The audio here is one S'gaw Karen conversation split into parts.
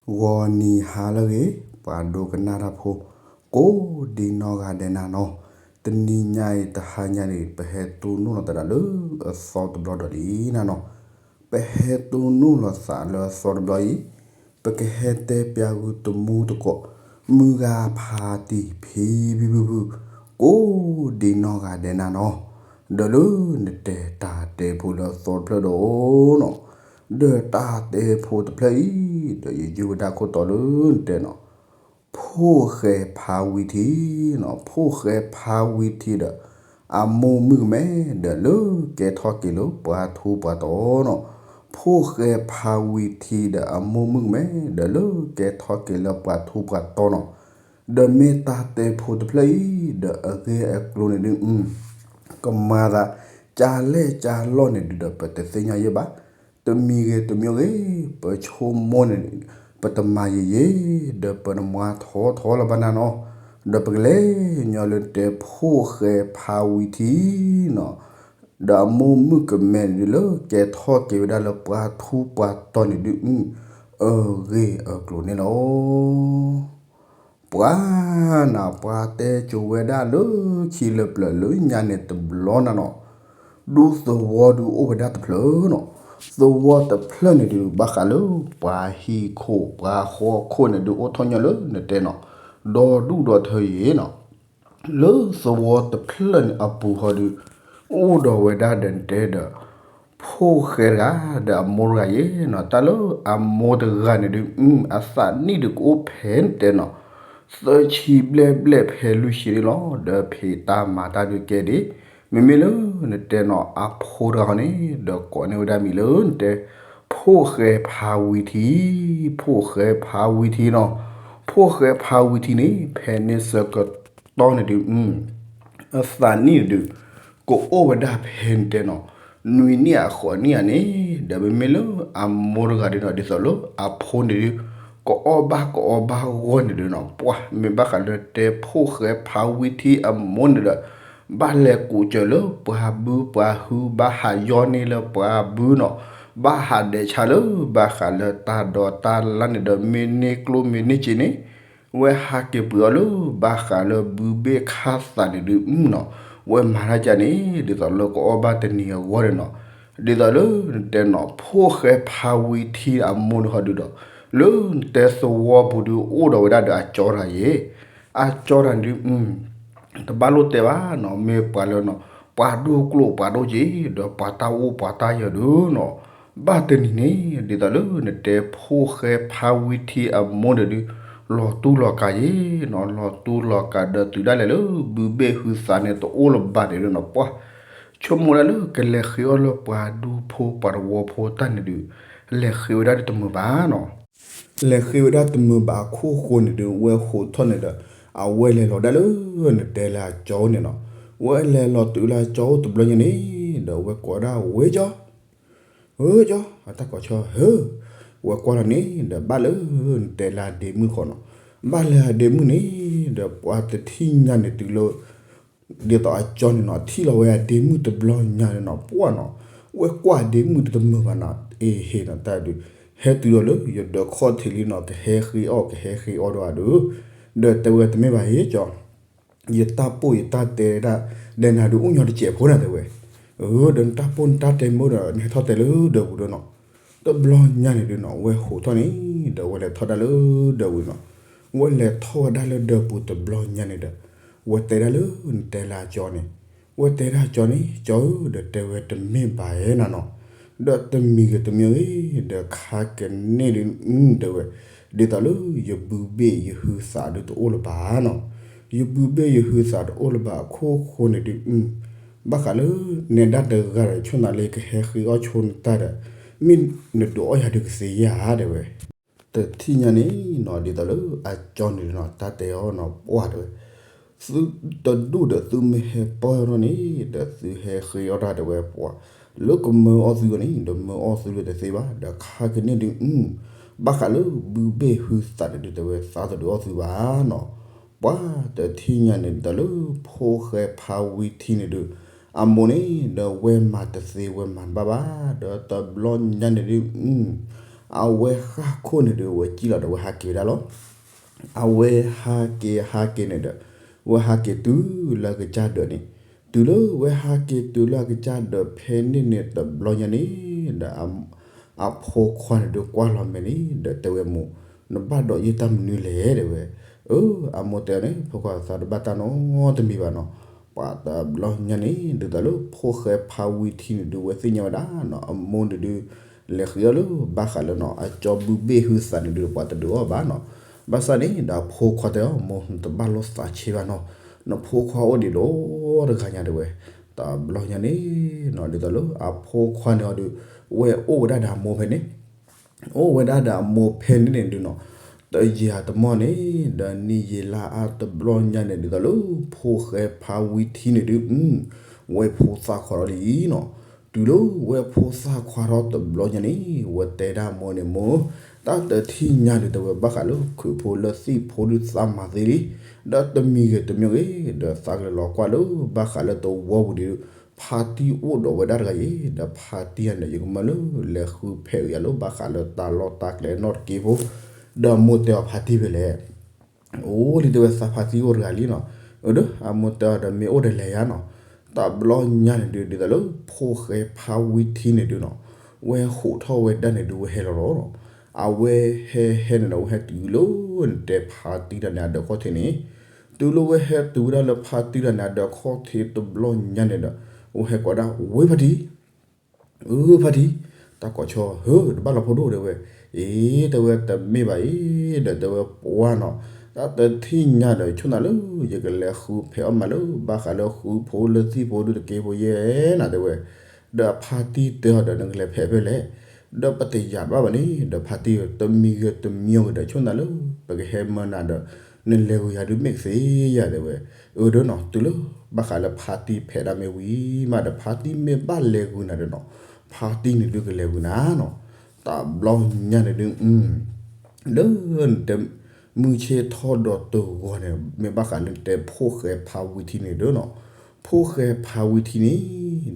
ဂီၤနံၤဟါလၢအဂ့ၤ, ပှၤဒိကနၣ်တၢ်ဖိ ကိးဒံနီၢ်ဂၤဒဲးနၤနီၤ, တနံၤညါအံၤတဟါညါန့ၣ် ပဟဲတိၢ်နီၣ်လီၤသးဒၣ်လၢအသီတဘျီဒီးလံနၤနီၤ, ပဟဲတိၢ်နီၣ်လီၤသးလၢအသီတဘျီအံၤ, ပကဟဲတဲပၠးဂုၢ်တမူတကိး, မုၢ်ဂၤဖးတံၢ်ဖံဖံဖုဖု, ကိးဒံနီၢ်ဂၤဒဲးနၤနီၤ, ဒီးလၢနတဲတၢ်တဲဖိလၢအသီတဖျၢၣ်ဒီးနီၤ, ဒီးတၢ်တဲဖိတဖျၢၣ်အံၤ, ဒီးယယုၢ်ဝဲဒၣ်ခိၣ်တီလၢနတဲနီၤ, ဖိၣ်ဃဲဖးဝံထံနီၤ, ဖိၣ်ဃဲဖးဝံထံဒီး အမိၢ်မုၣ်ကမဲ, ဒီးလၢကဲထီၣ်က့ၤလၢပှၤထူပှၤတီၤနီၤ, ဖိၣ်ဃဲဖးဝံထံဒီးအမိၢ်မုၣ်ကမဲ, ဒီးလၢကဲထီၣ်က့ၤလၢပှၤထူပှၤတီၤနီၤ, ဒီးမ့ၢ်တၢ်တဲဖိတဖျၢၣ်အံၤ, ဒီးအဂ့ၢ်အကျိၤန့ၣ်ဒုး ကမၤသး ကၢ်လဲၢ်ကၢ်လီၢ်န့ၣ်ဒုးဒီး ပတသ့ၣ်ညါယဲၢ်ဘၣ်, တမံၤဂ့ၤတမံၤဂ့ၤ, ပဆိကမိၣ်န့ၣ်, ပတမၤယံာ်ယံာ်, ဒီးပနမၤထီထီလၢၤဘၣ်နၤနီၤ, ဒီးပကလဲၤညီလၢတဲဖိၣ်ဃဲဖးဝံထံနီၤ, ဒီးအမိၢ်မုၣ်ကမဲန့ၣ်ဒုးလၢကဲထီၣ်က့ၤဝဲဒၣ်လၢပှၤထူပှၤတီၤန့ၣ်ဒုး, အဂ့ၢ်အကျိၤန့ၣ်လီၤ. ပှၤနၤ ပှၤတဲကိၤဝဲဒၣ်လၢခံလၢပျၢၤလၢညါန့ၣ်တဘျီနၤနီၤ, ဒူသဝီဒုးအိၣ်ဝဲဒၣ်တဖျၢၣ်နီၤ, သဝီတဖျၢၣ်န့ၣ်ဒုး ဘၣ်ဃးလၢပှၤဟံၣ်ခိၣ်ပှၤဃီခိၣ်န့ၣ်ဒုး အိၣ်ထီၣ်ညီလၢနတဲနီၤ, ဒီဒူၣ်ဒီထၢအံၤနီၤ, လၢသဝီတဖျၢၣ်န့ၣ်အပူၤဃီဒုး, အိၣ်ဒီးဝဲဒၣ်ဒီးနတဲဒီး ဖိၣ်ဃဲတဂၤ ဒီးအမိၢ်တဂၤယဲနီၤ, တၢ်လၢအမိၢ်တဂၤန့ၣ်ဒုး အသးနံၣ်ဒုးကအိၣ်ဖဲနတဲနီၤ, သၢဆံဘျဲၣ်ဘျဲၣ်ဖဲလွံၢ်ဆံန့ၣ်လီၤ, ဒီးဖံးတၢ်မၤတၢ်ဒုးကဲဒံး, မ့မ့ၢ်လၢနတဲနီၤ အဖိတဂၤဃီန့ၣ်, ဒီးကိးန့ၢ်ဝဲဒၣ်မံၤလၢနတဲ, ဖိၣ်ဃဲဖးဝံထံ, ဖိၣ်ဃဲဖးဝံထံနီၤ, ဖိၣ်ဃဲဖးဝံထံန့ၣ် ဖဲန့ၣ်ဆၢကတီၢ်န့ၣ်ဒုး အသးနံၣ်ဒုး, ကအိၣ်ဝဲဒၣ်ဖဲနတဲနီၤ, နွံနံၣ်အဃိးနံၣ်ဧါန့ၣ်, ဒီးမ့မ့ၢ်လၢအမိၢ်တဂၤဒုးနီၤ ဒ်သိးလၢအဖိန့ၣ်ဒုး, ကအီၣ်ဘၣ်ကအီဘၣ်ဂီၢ်န့ၣ်ဒုးနီၤ, ပှၤမ့ၢ်ဘၣ်ဃးလၢတဲဖိၣ်ဃဲဖးဝံထံအမိၢ်န့ၣ်ဒီး, ဘၣ်လဲၤကူးစၢၤလၢပှၤဘုပှၤဟု ဘၣ်ဟးယီၢ်န့ၢ်လၢပှၤဘုနီၤ, ဘၣ်ဟးဒဲးဆါလၢဘၣ်ဃးလၢတၢ်ဒီတၢ်လၣ်န့ၣ်ဒီး မ့ၢ်န့ၢ်ကျိၣ်မ့ၢ်န့ၢ်စ့န့ၣ် ဝဲဟးက့ၤပှ့ၤအီၤလၢဘၣ်ဃးလၢဘုဘ့ၣ်ခါသးန့ၣ်ဒုးနီၤ, ဝဲမၤတၢ်ကန့ၣ် ဒ်သိးလၢကအီၣ်ဘၣ်တနံၤအဂီၢ်န့ၣ်နီၤ, ဒ်သိးလၢနတဲနီၤ ဖိၣ်ဃဲဖးဝံထံအမိၢ်န့ၣ်ဃီဒုးဒီး, လၢနတဲသဝီပူၤဒုးအိၣ်ဒီးဝဲဒၣ်ဒီးအကၠီတဂၤယဲ, အကၠီတဂၤန့ၣ်ဒုး တဘၣ်လိၣ်တဲဘၣ်နီၤ, မ့ၢ်ပှၤလၢနီၤ ပှၤဒိၣ်ကျိၣ်ပှၤဒိၣ်စ့ ဒီးပှၤတၢ်အိၣ်ပှၤတၢ်ယၢၤဒုးနီၤ, ဘၣ်တနံၤန့ၣ် ဒ်သိးလၢနတဲဖိၣ်ဃဲဖးဝံထံအမိၢ်န့ၣ်ဒုး လီၤတူၢ်လီၤကာ်ယဲနီၤ, လီၤတူၢ်လီၤကာ်ဒီးတုၤဒၣ်လဲာ်လၢဘုဘ့ၣ်ဟုသးန့ၣ်တအိၣ်လၢၤဘၣ်န့ၣ်ဒုးနီၤ, ပှၤ ဆိကမိၣ်ဒၣ်လၢကလဲၤဃ့အီၣ်လၢပှၤဒူဖိပှၤသဝီဖိတၢ်န့ၣ်ဒုး, လဲၤဃ့ဝဲဒၣ်တမုာ်ဘၣ်နီၤ, လဲၤဃ့ဝဲဒၣ်တမုာ်ဘၣ်အခိၣ်ဃိန့ၣ်ဒုး ဝဲဟိးထီၣ်န့ၣ်ဒီး, အဝဲလဲၤလီၤဒၣ်လၢနတဲလၢအကၠီန့ၣ်နီၤ, ဝဲလဲၤလီၤတုၤလၢအကၠီအိၣ်တဘျီညါန့ၣ်, ဒီးဝဲကိးဒၣ်ဝဲကၠီ ဧၢကၠီ, အတၢ်ကိးဆၢဧၢ, ဝဲကွၢ်လီၤန့ၣ် ဒီးဘၣ်လၢနတဲလၢအဒ့မုၣ်ဃီနီၤ, ဘၣ်လၢအဒ့မုၣ်န့ၣ် ဒီးပှၤတထံၣ်ညါန့ၣ်တုၤလၢ ဒ်သိးအကၠီန့ၣ်နီၤ ထံၣ်လီၤဝဲအဒ့မုၣ်တဘျီညါန့ၣ်နီၤ ပှၢ်နီၤ, ဝဲကွၢ်အဒ့မုၣ်တမုာ်ဘၣ်နီၤ, အ့ဟ့ၣ်နီၤတၢ်ဒုး, ဟဲတုၤဒီးလၢယဒၢးခီၣ်ထံးလံနီၤ ကဟဲဃ့အီၣ်ကဟဲဃ့အီၣ်ဒီးအဒုး, ဒီးတဲဝဲတမ့ၢ်ဘၣ်ဟ့ၣ်ကၠီ ယတၢ်ပိၢ်ယတၢ်တဲဒၣ်, ဒီးနၤဒုးအိၣ်ညီတစဲးဖိနၤတဲဝဲ, အၢ ဒီးနတၢ်ပိၢ်နတၢ်တဲမ့ၢ်ဒီး နဟဲထီၣ်တဲလၢဒၢးပူၤဒီးနီၤ, တဘျီညါန့ၣ်ဒုးနီၤ ဝဲဟိးထီၣ်န့ၣ် ဒီးဝဲလဲၤထီၣ်ဒၣ်လၢဒၢးပူၤနီၤ, ဝဲလဲၤထီၣ်ဝဲဒၣ်လၢဒၢးပူၤတဘျီညါန့ၣ်ဒီး, ဝဲတဲဒၣ်လၢနတဲလၢအကၠီန့ၣ်, ဝဲတဲဒၣ်ကၠီန့ၣ် ကၠီဧၢ ဒီးတဲဝဲတမ့ၢ်ဘၣ်ဧဲနၤနီၤ, ဒီးတမံၤဂ့ၤတမံၤဂ့ၤ ဒီးခါကန့ၣ်ဒုး တဲဝဲ, ဒ်သိးလၢယဘုဘ့ၣ်ယဟုသးဒုးတအိၣ်လၢၤဘၣ်နီၤ, ယဘုဘ့ၣ်ယဟုသးတအိၣ်လၢၤဘၣ်အခိၣ်ဃိန့ၣ်ဒုး, ဘၣ်ဃးလၢ နဲဒၣ်တဂၤဒီးဆိၣ်နၤလၢကဟဲဃ့အီၣ်ဆိနတၢ်ဒီး, မ့ၢ်နဒုးအီၣ်ယၤဒုးကသ့ဧါတဲဝဲ, တထံၣ်ညါန့ၣ်နီၤ ဒ်သိးလၢအကၠီန့ၣ်နီၤ တၢ်တဲအီၤနီၤ ပှၢ်တဲဝဲ, သုတဒူၣ်ဒီးသုမ့ၢ်ဟဲပၢၢ်ထီၣ်န့ၣ် ဒီးသုဟဲဃ့အီၣ်တၢ်တဲဝဲပှၢ်, လၢကမၢအီၣ်သုအီၤန့ၣ် ဒီးမၢအီၣ်သုလၢတသ့ဘၣ် ဒီးခါကန့ၣ်ဒုး ဘၣ်ဃးလၢဘုဘ့ၣ်ဟုသးန့ၣ်ဒုးတဲဝဲသးတဒုးအီၣ်သုဘၣ်နီၤ, ပှၢ်တထံၣ်ညါန့ၣ်ဒ်သိးလၢဖိၣ်ဃဲဖးဝံထံန့ၣ်ဒုး, အမိၢ်န့ၣ် ဒီးဝဲမၤတသ့ဝဲမၤတဘၣ်ဘၣ် ဒီးတဘျီညါန့ၣ်ဒုး, အဝဲဃၣ်ခိၣ်န့ၣ်ဒုး ဝဲစံၣ်လီၤဒီးဝဲဟးက့ၤဝဲဒၣ်လီၤ. အဝဲဟးက့ၤဟးက့ၤန့ၣ်ဒီး ဝဲဟးက့ၤတုၤလၢအကစၢ်ဒၢးန့ၣ်, တုၤလၢဝဲဟးက့ၤတုၤလၢအကစၢ်ဒၢးဖဲန့ၣ်န့ၣ်တဘျီညါန့ၣ်ဒီး အဖိခွါန့ၣ်ဒုးကွၢ်လီၤမဲာ်န့ၣ်ဒီးတဲဝဲမိၢ်, နဘၣ်ဒိးယ့ၢ်တၢ်မနုၤလဲၣ်တဲဝဲ. အၢ အမိၢ်တဲအီၤန့ၣ် ဖိခွါသးတဘၣ်တၢ်နီတမံၤဘၣ်နီၤ. ပှၤတဘျီညါန့ၣ် ဒ်သိးလၢဖိၣ်ဃဲဖါဝံထံန့ၣ်ဒုး ဝဲသ့ၣ်ညါဝဲဒၣ်နီၤ အမိၢ်န့ၣ်ဒုး လဲၤဃ့အီၣ်လၢဘၣ်ဃးလၢနီၤ အကၠီဘုဘ့ၣ်ဟုသးန့ၣ်ဒုး ပှၤတဒုးအီၣ်ဘၣ်နီၤ. ဘၣ်ဆၣ်န့ၣ်ဒီးအဖိခွါတဲအီၤ မိၢ် နတဘၣ်လိၣ်သးဆ့ဘၣ်နီၤ, နဖိခွါအိၣ်ဒံးဒီးတဂၤညါတဲဝဲ. တဘျီညါန့ၣ်နီၤ ဒ်သိးလၢအဖိခွါန့ၣ်အီၤဒုး ဝဲအိၣ်ဝဲဒၣ်ဒီးအမိၢ်ဖဲန့ၣ် အိၣ်ဝဲဒၣ်ဒီးအမိၢ်ဖဲန့ၣ်န့ၣ်ဒုးနီၤ, တယံာ်အတမီၢ်န့ၣ် ဒီးနံၣ်ယံာ်လါအါတဘျီညါန့ၣ် ဒ်သိးလၢဖိၣ်ဃဲဖါဝံထံန့ၣ်ဒုး ဝဲဖိသၣ်ခွါထီၣ်လံနီၤ. တုၤလၢဝဲဖိသၣ်ခွါထီၣ်တဘျီညါန့ၣ် ဝဲတဲဒၣ်မိၢ်န့ၣ်မိၢ်, တၢ်တထံၣ်ညါဒုးတဲဝဲဘၣ်ဃးလၢခုးဖိလၢသံၣ်ဖိဒုးသးမၤသ့လံ, ဒီးတမံၤဂ့ၤတမံၤဂ့ၤ ဒီးသးကလဲၤလီၤကွၢ်လၢဘၣ်ဃးလၢတဝီပူၤဒုး ဖါတံၢ်အိၣ်ဒီးဝဲဒၣ်တဂၤအံၤ, ဒီးဖါတံၢ်ယၤန့ၣ် ယကမၢလၢလဲၤဃုဖဲးအယၤလၢဘၣ်ဃးလၢတၢ်လီၢ်တၢ်ကျဲနီၣ်တက့ၢ်ဖိ, ဒီးမိၢ်တဲအီၤဖါတံၢ်ဖဲလဲၣ်, အိၣ်လံတဲဝဲသးဖါတံၢ်အိၣ်တဂၤလံနီၤ, အၢ ဒီးအမိၢ်တဲအီၤဒီးမ့ၢ်အိၣ်ဒီးလဲၤယၤနီၤ, တဘျီညါန့ၣ်ဒုး ဒ်သိးလၢဖိၣ်ဃဲဖါဝံထံန့ၣ်ဒုးနီၤ, ဝဲဟးထီၣ်ဝဲဒၣ်န့ၣ်ဒုး ဝဲဟဲလီၤလီၤ, အဝဲဟဲဟဲန့ၣ်ဒီး ဝဲဟဲတုၤလၢနတဲဖါတံၢ်တၢ်န့ၣ် အဒၢးခီၣ်ထံးန့ၣ် တုၤလၢဝဲဟဲတုၤဝဲဒၣ်လၢဖါတံၢ်တၢ်န့ၣ် အဒၢးခီၣ်ထံးတဘျီညါန့ၣ်ဒီး ဝဲဟဲကိးဒၣ် ဝ့ၢ်ဖါတံၢ်, အၢ ဖါတံၢ်, တၢ်ကိးဆီ ဟၢ တဘၣ်လီၤဖိဒိၣ်တဲဝဲ, အ့ တဲဝဲတမ့ၢ်ဘၣ်အံၤ ဒီးတဲဝဲပှၢ်နီၤ, တၢ်တထံၣ်ညါဒီးဆိၣ်နၤလၢ ယကလဲၤဃုဖဲးအီၣ်မးလၢဘၣ်ဃးလၢဃုဖိလၢသံၣ်ဖိဒုးတက့ၢ်ဖိယဲၢ်နၤတဲဝဲ, ဒီးအဖါတံၢ်တဲအီၤဒီးနကလဲၤဖဲးဖဲလဲၣ်, ဒီးပတယာ်ဘၣ်ဘၣ်န့ၣ် ဒီးဖါတံၢ်တမံၤဂ့ၤတမံၤဂ့ၤဒီးဆိၣ်နၤလၢ ပကဟဲမၢနၤဒီး နလဲၤဂုာ်ယၤဒုးမ့ၢ်ကသ့ယၤတဲဝဲ, အၢ ဒီးနီၤ တုၤလၢ ဘၣ်ဃးလၢဖါတံၢ်ဖဲးဒၣ်မ့ၢ်ဝံၤမးဒီး ဖါတံၢ်မ့ၢ်ဘၣ်လဲၤဂုာ်နၤဒီးနီၤ ဖါတံၢ်န့ၣ်ဒုးကလဲၤဂုာ်နၤနီၤ, တဘျီညါန့ၣ်ဒုး လၢနတဲ မုၢ်ဆ့ၣ်ထီၣ်ဒီးတဂီၤန့ၣ် မ့ၢ်ဘၣ်ဃးလၢနတဲဖိၣ်ဃဲဖါဝံထံန့ၣ်ဒီးနီၤ, ဖိၣ်ဃဲဖါဝံထံန့ၣ်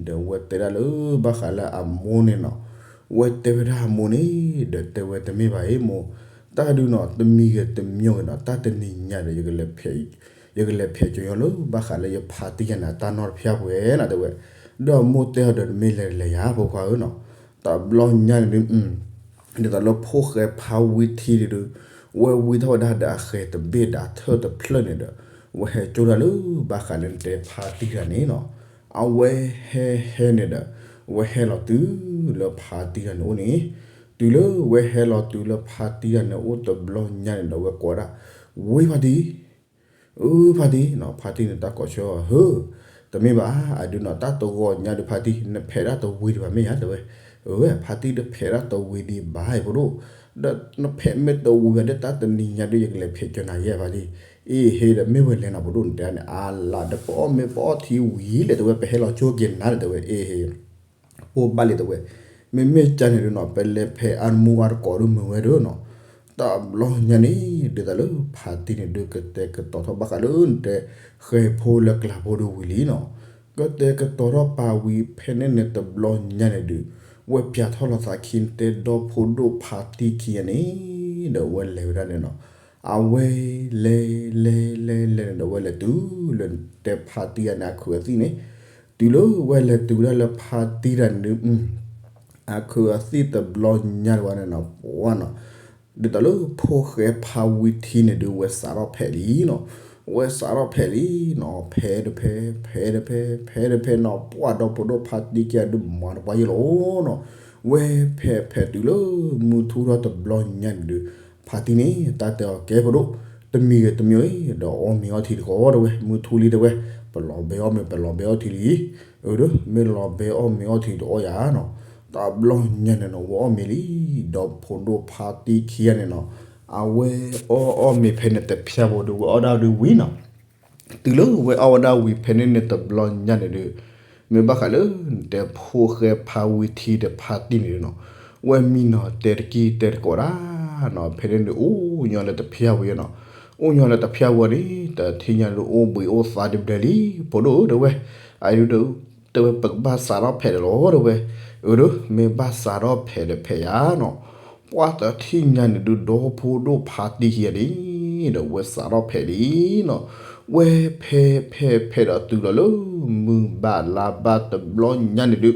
ဒီးဝဲတဲဒၣ်လၢဘၣ်ဃးလၢအမိၢ်န့ၣ်နီၤ, ဝဲတဲဝဲဒၣ်အမိၢ်န့ၣ် ဒီးတဲဝဲတမ့ၢ်ဘၣ်အံၤမိၢ်, တၢ်ဒုးနီၤ တမံၤဂ့ၤတမံၤဂ့ၤနီၤ တၢ်တနံၤညါဒီး ယကလဲၤဖဲးကၠီၤယီၤလၢဘၣ်ဃးလၢယဖါတံၢ်ယၤန့ၣ် တၢ်နီၢ်တဖၠၣ်ပှဲၤနၤတဲဝဲ, ဒီးမိၢ်တဲအီၤဒီးနမ့ၢ်လဲၤလဲၤယၤဖိခွါဧၢနီၤ, တဘျီညါန့ၣ်ဒုး ဒ်သိးလၢဖိၣ်ဃဲဖါဝံထံန့ၣ်ဒုး ဝဲဝံထီၣ်ဝဲဒၣ်ဒီးအဃဲၤတဘ့ၣ်ဒီးအထၢၣ်တဖျၢၣ်န့ၣ်ဒီး ဝဲဟဲကၠိဒၣ်လၢဘၣ်ဃးလၢနတဲဖါတံၢ်တၢ်န့ၣ်နီၤ, အဝဲဟဲဟဲန့ၣ်ဒီး ဝဲဟဲလီၤတုၤလၢဖါတံၢ်တၢ်န့ၣ်အိၣ်န့ၣ်, တုၤလၢဝဲဟဲလီၤတုၤလၢဖါတံၢ်တၢ်န့ၣ်အိၣ်တဘျီညါန့ၣ်ဒီး ဝဲကိးဒၣ် ဝ့ၢ်ဖါတံၢ် အၢ ဖါတံၢ်နီၤ, ဖါတံၢ်န့ၣ်တၢ်ကိးဆၢအီၤ ဟၢ တမ့ၢ်ဘၣ် အဒုးနီၤ တၢ်တဂီၤညါဒုးဖါတံၢ် နဖဲးဒၣ်တဝံၤဒံးဘၣ်မ့ၢ်ဧါတဲဝဲ, အၢ ဖါတံၢ်တဖဲးဒၣ်တဝံၤဒံးဘၣ်အံၤဖိဒိၣ်, ဒီးနဖဲးမ့ၢ်တဝံၤဘၣ်ဒီးတၢ်တနံၤညါဒုး ယကလဲၤဖဲးကၠီၤနၤယဲၢ်ဖါတံၢ်, အ့ဟ့ဒီးမ့ၢ်ဝဲလဲၤနီၤဖိဒိၣ်နတဲန့ၣ် အလၢဒီးပအီၣ်မ့ၤပအီၣ်ထံဝံၤလဲၣ်တဲဝဲ ပဟဲလီၤကၠိက့ၤနၤဒီးတဲဝဲ အ့ဟ့ ပိၢ်ဘၣ်လံတဲဝဲ, မ့မ့ၢ်ကန့ၣ်ဒုးနီၤ ပလဲၤဖဲးအါတမူအါတကိးဒုးမုာ်ဝဲဒၣ်နီၤ, တဘျီညါန့ၣ် ဒ်သိးလၢဖါတံၢ်န့ၣ်ဒုးကတဲာ်ကတီၤထီၣ်ဘၣ်ဃးလၢနတဲ ဃဲၤဖိလၢကျးဖိဒုးဝံၤလံနီၤ, ကတဲာ်ကတီၤထီၣ်ပာ်ဝံၤဖဲန့ၣ်န့ၣ်တဘျီညါန့ၣ်ဒုး ဝဲပၠးထီၣ်လီၤသးခံနတဲဒီဖိဒိၣ်ဖါတံၢ်ခံဂၤန့ၣ် ဒီးဝဲလဲၤဝဲဒၣ်န့ၣ်နီၤ, အဝဲလဲၤလဲၤလဲၤလဲၤန့ၣ်ဒီးဝဲလဲၤတုၤလၢနတဲဖါတံၢ်တၢ်န့ၣ် အခုးအသံၣ်န့ၣ်, တုၤလၢဝဲလဲၤတုၤဝဲဒၣ်လၢဖါတံၢ်တၢ်န့ၣ်ဒုး အခုးအသံၣ်တဘျီညါတဝဲန့ၣ်နီၤ ပှၢ်နီၤ, ဒ်သိးလၢဖိၣ်ဃဲဖါဝံထံန့ၣ်ဒုး ဝဲစးထီၣ်ဖဲးလံနီၤ, ဝဲစးထီၣ်ဖဲးလံနီၤ ဖဲးတဖဲ ဖဲးတဖဲ ဖဲးတဖဲနီၤ ပှၢ်ဒီဖိဒိၣ်ဖါတံၢ်ခံဂၤဒုးမၤတပှၢ်ယဲၢ်လီၤနီၤ, ဝဲဖဲးဖဲးတုၤလၢမုၢ်ထူထီၣ်တဘျီညါန့ၣ်ဒုး ဖါတံၢ်န့ၣ် တၢ်တဲအီၤကဲဖိဒိၣ်, တမံၤဂ့ၤတမံၤဂ့ၤ ဒီးအီၣ်မ့ၤအီထံတကိးတဲဝဲ မုၢ်ထူလံတဲဝဲ, ပလီၤဘဲအီၣ်မ့ၤ ပလီၤဘဲအီထံလံ, အၢ ဒီးမ့ၢ်လီၤဘဲအီၣ်မ့ၤအီထံတအီၣ်ယၤနီၤ, တဘျီညါန့ၣ်နီၤ ဝဲအီၣ်မ့ၤလံ, ဒီဖိဒိၣ်ဖါတံၢ်ခံဂၤန့ၣ်နီၤ, အဝဲအီၣ်အီၣ်မ့ၤဖဲန့ၣ်တဖျၢၣ်ဖိဒုး ဝဲအီၣ်ဒၣ်ဒုးဝံၤနီၤ တုၤလၢဝဲအီၣ်ဝဲဒၣ်ဝံၤဖဲန့ၣ်န့ၣ်တဘျီညါန့ၣ်ဒုး, မ့ၢ်ဘၣ်ဃးလၢနတဲဖိၣ်ဃဲဖါဝံထံဒီးဖါတံၢ်န့ၣ်ဒုးနီၤ, ဝဲမံနီၤတဲတကံၢ်တဲတကိးဒၣ်နီၤ, ဖဲန့ၣ်န့ၣ်အိၣ်ညီလၢတဖျၢၣ်ဝံၤနီၤ, အိၣ်ညီလၢတဖျၢၣ်ဝံၤန့ၣ် တထံၣ်ညါဒုးအိၣ်ဘှံးအိၣ်သါဒုးဘျဲလံ, ဖိဒိၣ်ဧၢတဲဝဲ, အဒုး တဲဝဲပကဘၣ်စးထီၣ်ဖဲးဒီးလီၤတဲဝဲ, အၢ ဒီးမ့ၢ်ဘၣ်စးထီၣ်ဖဲးဒီးဖဲးယၤနီၤ, ပှၢ်တထံၣ်ညါန့ၣ်ဒုး ဒီဖိဒိၣ်ဖါတံၢ်ခံဂၤန့ၣ် ဒီးဝဲစးထီၣ်ဖဲးလံနီၤ, ဝဲဖဲးဖဲးဖဲးဒီးတုၤလီၤလၢ မုၢ်ဘၣ်လါဘၣ်တဘျီညါန့ၣ်ဒုး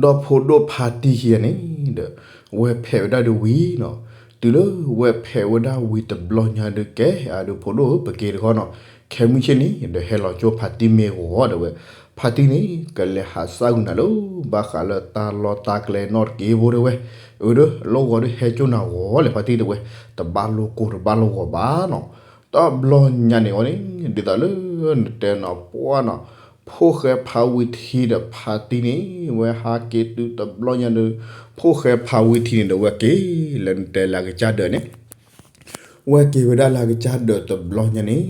ဒီဖိဒိၣ်ဖါတံၢ်ခံဂၤန့ၣ်ဒီး ဝဲဖဲးဝဲဒၣ်ဒုးဝံၤနီၤ, တုၤလၢဝဲဖဲးဝဲဒၣ်ဝံၤတဘျီညါဒုး ကဲအဒုးဖိဒိၣ်ဧၢ ပက့ၤတခီနီၤ, ခဲမုၢ်ဆ့ၣ်န့ၣ်ဒီး ဟဲလီၤကၠိဖါတံၢ်မ့ၢ်ဂီၤဒီးဝဲ, ဖါတံၢ်န့ၣ် ကလဲၤဟးစၢ်ကွံာ်နၤလၢ ဘၣ်ဃးလၢတၢ်လီၢ်တၢ်ကျဲနီၣ်တက့ၢ်ဖိတဲဝဲ, အၢဒီး လီၢ်ဂီၤဒုးဟဲကၠိနၤဂီၤလဲၣ်ဖါတံၢ်တဲဝဲ, တဘၣ်လိၣ်ကိၢ်တဘၣ်လိၣ်ဂီၤဘၣ်နီၤ, တဘျီညါန့ၣ်အီၤန့ၣ် ဒ်သိးလၢနတဲနီၤပှၢ်နီၤ ဖိၣ်ဃဲဖါဝံထံဒီးဖါတံၢ်န့ၣ် ဝဲဟးက့ၤတုၤတဘျီညါဒီး ဖိၣ်ဃဲဖါဝံထံန့ၣ်ဒီး ဝဲက့ၤလၢနတဲလၢအကစၢ်ဒၢးန့ၣ်, ဝဲက့ၤဝဲဒၣ်လၢအကစၢ်ဒၢးတဘျီညါန့ၣ်,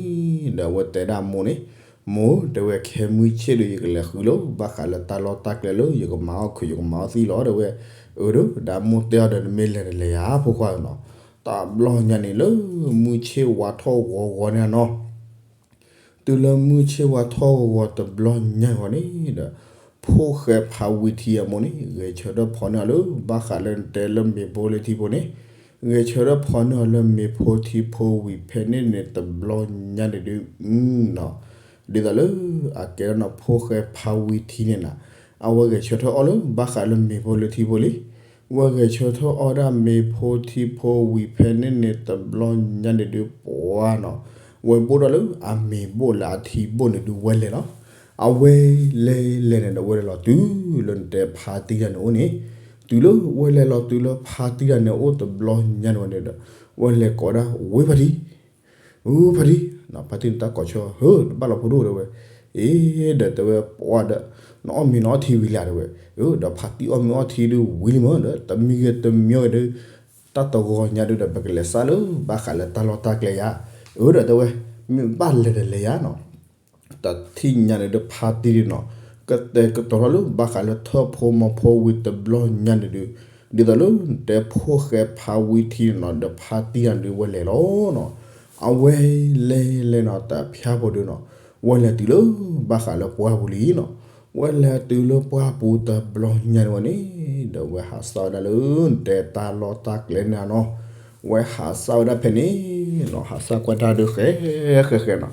ဒီးဝဲတဲဒၣ်အမိၢ်န့ၣ်, မိၢ်တဲဝဲ ခဲမုၢ်ဆ့ၣ်ဒီး ယကလဲၤဃုလိာ် ဘၣ်ဃးလၢတၢ်လီၢ်တၢ်ကျဲလၢ ယကမၤအီၣ်ခုး ယကမၤအီၣ်သံလီၤတဲဝဲ, အၢဒီး ဒီးမိၢ်တဲအီၤဒီး နမ့ၢ်လဲၤတလဲၤယၤဖိခွါနီၤ, တဘျီညါန့ၣ်လၢ မုၢ်ဆ့ၣ်ဝါထီၣ်ဂီၤဂီၤန့ၣ်နီၤ တုၤလၢမုၢ်ဆ့ၣ်ဝါထီၣ်ဂီၤဂီၤတဘျီညါအဂီၢ်န့ၣ်ဒီး, ဖိၣ်ဃဲဖါဝံထံအမိၢ်န့ၣ် ဂဲၤဆၢထၢၣ်ဖီန့ၢ်အီၤလၢ ဘၣ်ဃးလၢနတဲလၢမ့ၤဖိလၢထံဖိန့ၣ်, ဂဲၤဆၢထၢၣ်ဖီန့ၢ်အီၤလၢမ့ၤဖိထံဖိဝံၤဖဲန့ၣ်န့ၣ်တဘျီညါန့ၣ်ဒုး, ဒ်သိးလၢ အကဲဒၣ်နီၤ ဖိၣ်ဃဲဖါဝံထံန့ၣ်နီၤ, အဝဲဂဲၤဆၢထၢၣ်အီၣ်လၢ ဘၣ်ဃးလၢမ့ၤဖိလၢထံဖိလံ ဝဲဂဲၤဆၢထၢၣ်အီၣ်ဒၣ်မ့ၤဖိထံဖိဝံၤဖဲန့ၣ်န့ၣ်တဘျီညါန့ၣ်ဒုးပှၤနီၤ, ဝဲဘိၣ်ဒီးလၢအမ့ၤဘိၣ်လၢအထံဘိၣ်န့ၣ်ဒုးဝဲလဲၤလီၤ, အဝဲလဲၤလဲၤန့ၣ်ဒီး ဝဲလဲၤလီၤတုၤလၢနတဲဖါတံၢ်တဂၤန့ၣ်အိၣ်န့ၣ်, တုၤလၢဝဲလဲၤလီၤတုၤလၢဖါတံၢ်တဂၤန့ၣ်အိၣ်တဘျီညါန့ၣ်ဝဲန့ၣ်ဒီး, ဝဲလဲၤကိးဒၣ် ဝံဖါတံၢ် ဝံဖါတံၢ်, ဖါတံၢ်န့ၣ်တၢ်ကိးဆၢ ဟၢ တဘၣ်လီၤဖိဒိၣ်တဲဝဲ, အ့ ဒီးတဲဝဲပှၤဒီး နအီၣ်မ့ၤနအီၣ်ထံဝံၤလံတဲဝဲ, ဒီးဖါတံၢ်အီၣ်မ့ၤအီၣ်ထံဒုးဝံၤလံမ့ၢ်ဒီး တမံၤဂ့ၤတမံၤဂ့ၤဒီး တၢ်တဂီၤညါဒုးဒီး ပကလဲၤစးလၢဘၣ်ဃးလၢတၢ်လီၢ်တၢ်ကျဲယၤ, အၢ ဒီးတဲဝဲ မ့ၢ်ဘၣ်လဲၤဒီးလဲၤယၤနီၤ တထံၣ်ညါန့ၣ်ဒီးဖါတံၢ်ဒုးနီၤ, ကတဲာ်ကတီၤထီၣ်လၢဘၣ်ဃးလၢထၢၣ်ဖိမီၤဖိဝံၤတဘျီညါန့ၣ်ဒုး, ဒ်သိးလၢတဲဖိၣ်ဃဲဖါဝံထံန့ၣ်နီၤ ဒီးဖါတံၢ်တဂၤန့ၣ်ဒုးဝဲလဲၤလီၤနီၤ, အဝဲလဲၤလဲၤနီၤ တဖၠၣ်ဖိဒုးနီၤ, ဝဲလဲၤတုၤလၢဘၣ်ဃးလၢပှၢ်ပူၤလံနီၤ, ဝဲလဲၤတုၤလၢပှၢ်ပူၤတဘျီညါန့ၣ်ဝဲန့ၣ်, ဒီးဝဲဟးစၢ်ဝဲဒၣ်လၢ နတဲတၢ်လီၢ်တၢ်ကျဲန့ၣ်နီၤ, ဝဲဟးစၢ်ဝဲဒၣ်ဖဲန့ၣ်နီၤ ဟးစၢ်ကွၢ်တၢ်ဒုးဃဲဃဲဃဲနီၤ,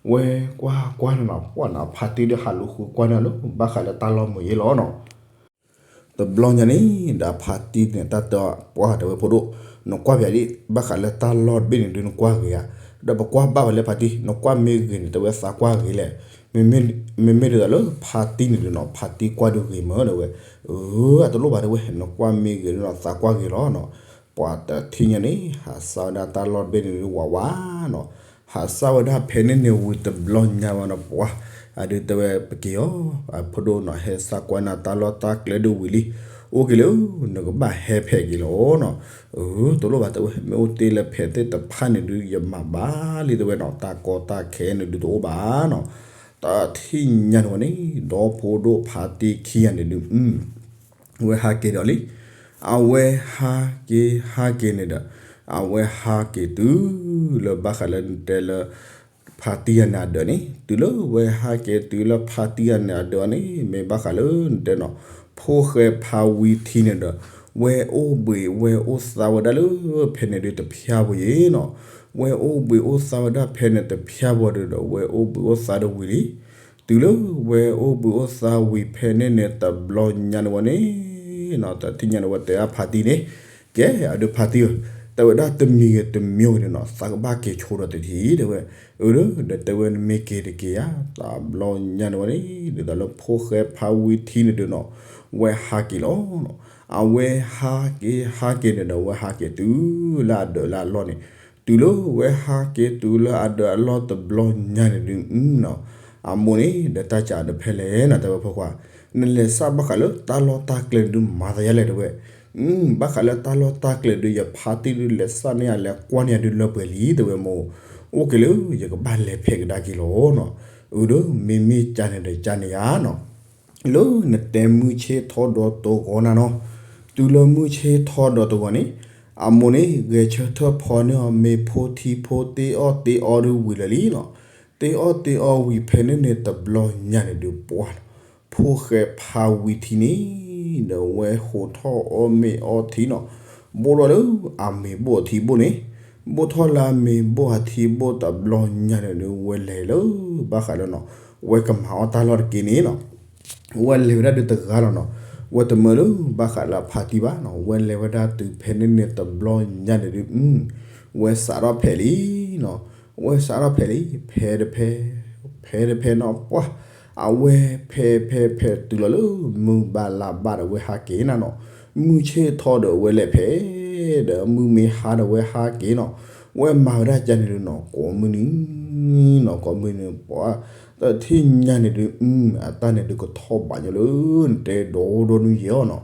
ဝဲကွၢ်ကွၢ်န့ၣ်နီၤ ပှၢ်နီၤ ဖါတံၢ်ဒုးဟးလူၤဃုကွၢ်န့ၣ်လၢ ဘၣ်ဃးလၢတၢ်လီၢ်မုာ်ယ့လီၤနီၤ, တဘျီညါန့ၣ် ဒီးဖါတံၢ်န့ၣ် တၢ်တဲပှၢ်တဲဝဲဖိဒိၣ်, နကွၢ်ပယၤဒ် ဘၣ်ဃးလၢတၢ်လီၢ်တဘ့ၣ်န့ၣ်ဒုးနကွၢ်ဂ့ၤဧါ, ဒီးပကွၢ်ဘၣ်ဝဲလၢဖါတံၢ် နကွၢ်မ့ၢ်ဂ့ၤန့ၣ် တဲဝဲသးကွၢ်ဂ့ၤလဲၣ်, မ့မ့ၢ်ဒ်သိးလၢဖါတံၢ်န့ၣ်ဒုးနီၤ ဖါတံၢ်ကွၢ်ဒုးဂ့ၤမးတဲဝဲ, အၢ အတလိၣ်ဘၣ်တဲဝဲ နကွၢ်မ့ၢ်ဂ့ၤဒုးနီၤ သးကွၢ်ဂ့ၤလီၤနီၤ, ပှၢ်တထံၣ်ညါန့ၣ် ဟးစၢ်ဝဲဒၣ်တၢ်လီၢ်တဘ့ၣ်န့ၣ်ဒုးဝးဝးနီၤ, ဟးစၢ်ဝဲဒၣ်ဖဲန့ၣ်န့ၣ်ဝံၤတဘျီညါဝဲနီၤ ပှၢ်, အဒုးတဲဝဲပက့ၤအီၤ, အဖိဒိၣ်နီၤ ဟဲစၢ်ကွၢ်နၤတၢ်လီၢ်တၢ်ကျဲဒုးဝံၤလံ, အိၣ်က့ၤလၢ နကဘၣ်ဟဲဖဲးက့ၤလီၤနီၤ, အၢ တလိၣ်ဘၣ်တဲဝဲ မ့ၢ်အိၣ်တ့ၢ်လၢဖဲးသ့ၣ်တဖၣ်န့ၣ်ဒုး ယမၤဘၣ်လံတဲဝဲနီၤ တၢ်ကီတၢ်ခဲန့ၣ်ဒုးတအိၣ်ဘၣ်နီၤ, တထံၣ်ညါန့ၣ်ဝဲန့ၣ် ဒီဖိဒိၣ်ဖါတံၢ်ခံဂၤန့ၣ်ဒုး ဝဲဟးက့ၤဒီးလံ, အဝဲဟးက့ၤဟးက့ၤန့ၣ်ဒီး, အဝဲဟးက့ၤတုၤလၢဘၣ်ဃးလၢနတဲလၢ ဖါတံၢ်တဂၤန့ၣ်အဒၢးန့ၣ် တုၤလၢဝဲဟးက့ၤတုၤလၢဖါတံၢ်တဂၤန့ၣ်အဒၢးန့ၣ် မ့ၢ်ဘၣ်ဃးလၢနတဲနီၤ, ဖိၣ်ဃဲဖါဝံထံန့ၣ်ဒီး, ဝဲအိၣ်ဘှံးဝဲအိၣ်သါဝဲဒၣ်လၢ ဖဲန့ၣ်ဒုးတဖၠၣ်ဖိယ့ၤနီၤ, ဝဲအိၣ်ဘှံးအိၣ်သါဝဲဒၣ်ဖဲန့ၣ်တဖၠၣ်ဖိဒီး ဝဲအိၣ်ဘှံးအိၣ်သါဒီးဝံၤလံ, တုၤလၢဝဲအိၣ်ဘှံးအိၣ်သါဝံၤဖဲန့ၣ်န့ၣ်တဘျီညါန့ၣ်ဝဲန့ၣ်နီၤ တထံၣ်ညါန့ၣ်ဝဲတဲအါဖါတံၢ်န့ၣ်, ကဲအဒုးဖါတံၢ်ဧၢ, တဲဝဲဒၣ်တမံၤဂ့ၤတမံၤဂ့ၤန့ၣ်နီၤ သးကဘၣ်က့ၤဆိဒီးတထံၣ်တဲဝဲ, အၢ ဒီးတဲဝဲနမ့ၢ်က့ၤတက့ၤဧါ, တဘျီညါန့ၣ်ဝဲန့ၣ် ဒ်သိးလၢဖိၣ်ဃဲဖါဝံထံန့ၣ်ဒုးနီၤ, ဝဲဟးက့ၤလီၤနီၤ, အဝဲဟးက့ၤဟးက့ၤန့ၣ်ဒီး ဝဲဟးက့ၤတုၤလၢအဒၢးလၢအလီၢ်န့ၣ်, တုၤလၢဝဲဟးက့ၤတုၤလၢအဒၢးအလီၢ်တဘျီညါန့ၣ်ဒုးနီၤ, အမိၢ်န့ၣ် ဒီးတၢ်ကးဒီးဖဲလဲၣ်နီၤ တဲဝဲဖိခွါ, နလဲၤစၢ်ဘၣ်ဃးလၢတၢ်လီၢ်တၢ်ကျဲန့ၣ်ဒုးမၤသးယါလဲၣ်တဲဝဲ, ဘၣ်ဃးလၢတၢ်လီၢ်တၢ်ကျဲဒုး ယဖါတံၢ်ဒုးလဲၤစၢ်န့ၢ်ယၤလဲၤကွၢ်န့ၢ်ယၤဒုးလၢပှဲၤလံတဲဝဲမိၢ်, အိၣ်က့ၤလၢ ယကဘၣ်လဲၤဖဲးကဒါက့ၤလီၤနီၤ, အၢ ဒီးမ့မ့ၢ်ကန့ၣ်ဒီးကန့ၣ်ဧါနီၤ လၢနတဲမုၢ်ဆ့ၣ်ထီၣ်ဒီးတဂီၤနၤနီၤ, တုၤလၢမုၢ်ဆ့ၣ်ထီၣ်ဒီးတဂီၤန့ၣ်, အမိၢ်န့ၣ် ဂဲၤဆၢထၢၣ်ဖီန့ၢ်အီၤမ့ၤဖိထံဖိတ့အီၣ်တ့အီဒုးဝံၤလၢာ်လံနီၤ, တ့အီၣ်တ့အီဝံၤဖဲန့ၣ်န့ၣ်တဘျီညါန့ၣ်ဒုးပှၢ်, ဖိၣ်ဃဲဖါဝံထံန့ၣ် ဒီးဝဲဟိးထီၣ်အီၣ်မ့ၤအီထံနီၤ, ဘိၣ်ထီၣ်လၢအမ့ၤဘိၣ်အထံဘိၣ်န့ၣ်, ဘိၣ်ထီၣ်လၢအမ့ၤဘိၣ်အထံဘိၣ်တဘျီညါန့ၣ်ဒီး ဝဲလဲၤလၢဘၣ်ဃးလၢနီၤ, ဝဲကမၤအီၣ်တၢ်လီၢ်တက့ၢ်န့ၣ်နီၤ ဝဲလဲၤဝဲဒၣ်ဒုးတဂၤလီၤနီၤ, ဝဲတမၢလၢဘၣ်ဃးလၢအဖါတံၢ်ဘၣ်နီၤ, ဝဲလဲၤဝဲဒၣ်တုၤဖဲန့ၣ်န့ၣ်တဘျီညါန့ၣ်ဒုး, ဝဲစးထီၣ်ဖဲးလံနီၤ, ဝဲစးထီၣ်ဖဲးလံ, ဖဲးတဖဲး, ဖဲးတဖဲးနီၤ ပှၢ်, အဝဲဖဲးဖဲးဖဲးတုၤလီၤလၢမုၢ်ဘၣ်လါဘၣ်ဒီးဝဲဟးက့ၤနၤနီၤ, မုၢ်ဆ့ၣ်ထီဒီးဝဲလဲၤဖဲး, ဒီးမုၢ်မ့ၢ်ဟါဒီးဝဲဟးက့ၤနီၤ, ဝဲမၤဝဲဒၣ်ကန့ၣ်ဒုးနီၤ ကိးမုၢ်နံၤနီၤ ကိးမုၢ်နံၤ ပှၢ်, တထံၣ်ညါန့ၣ်ဒုး, အတၢ်န့ၣ်ဒုးကထီၣ်ဘးညီလၢနတဲဒီဒီနွံယဲၢ်အီၤနီၤ,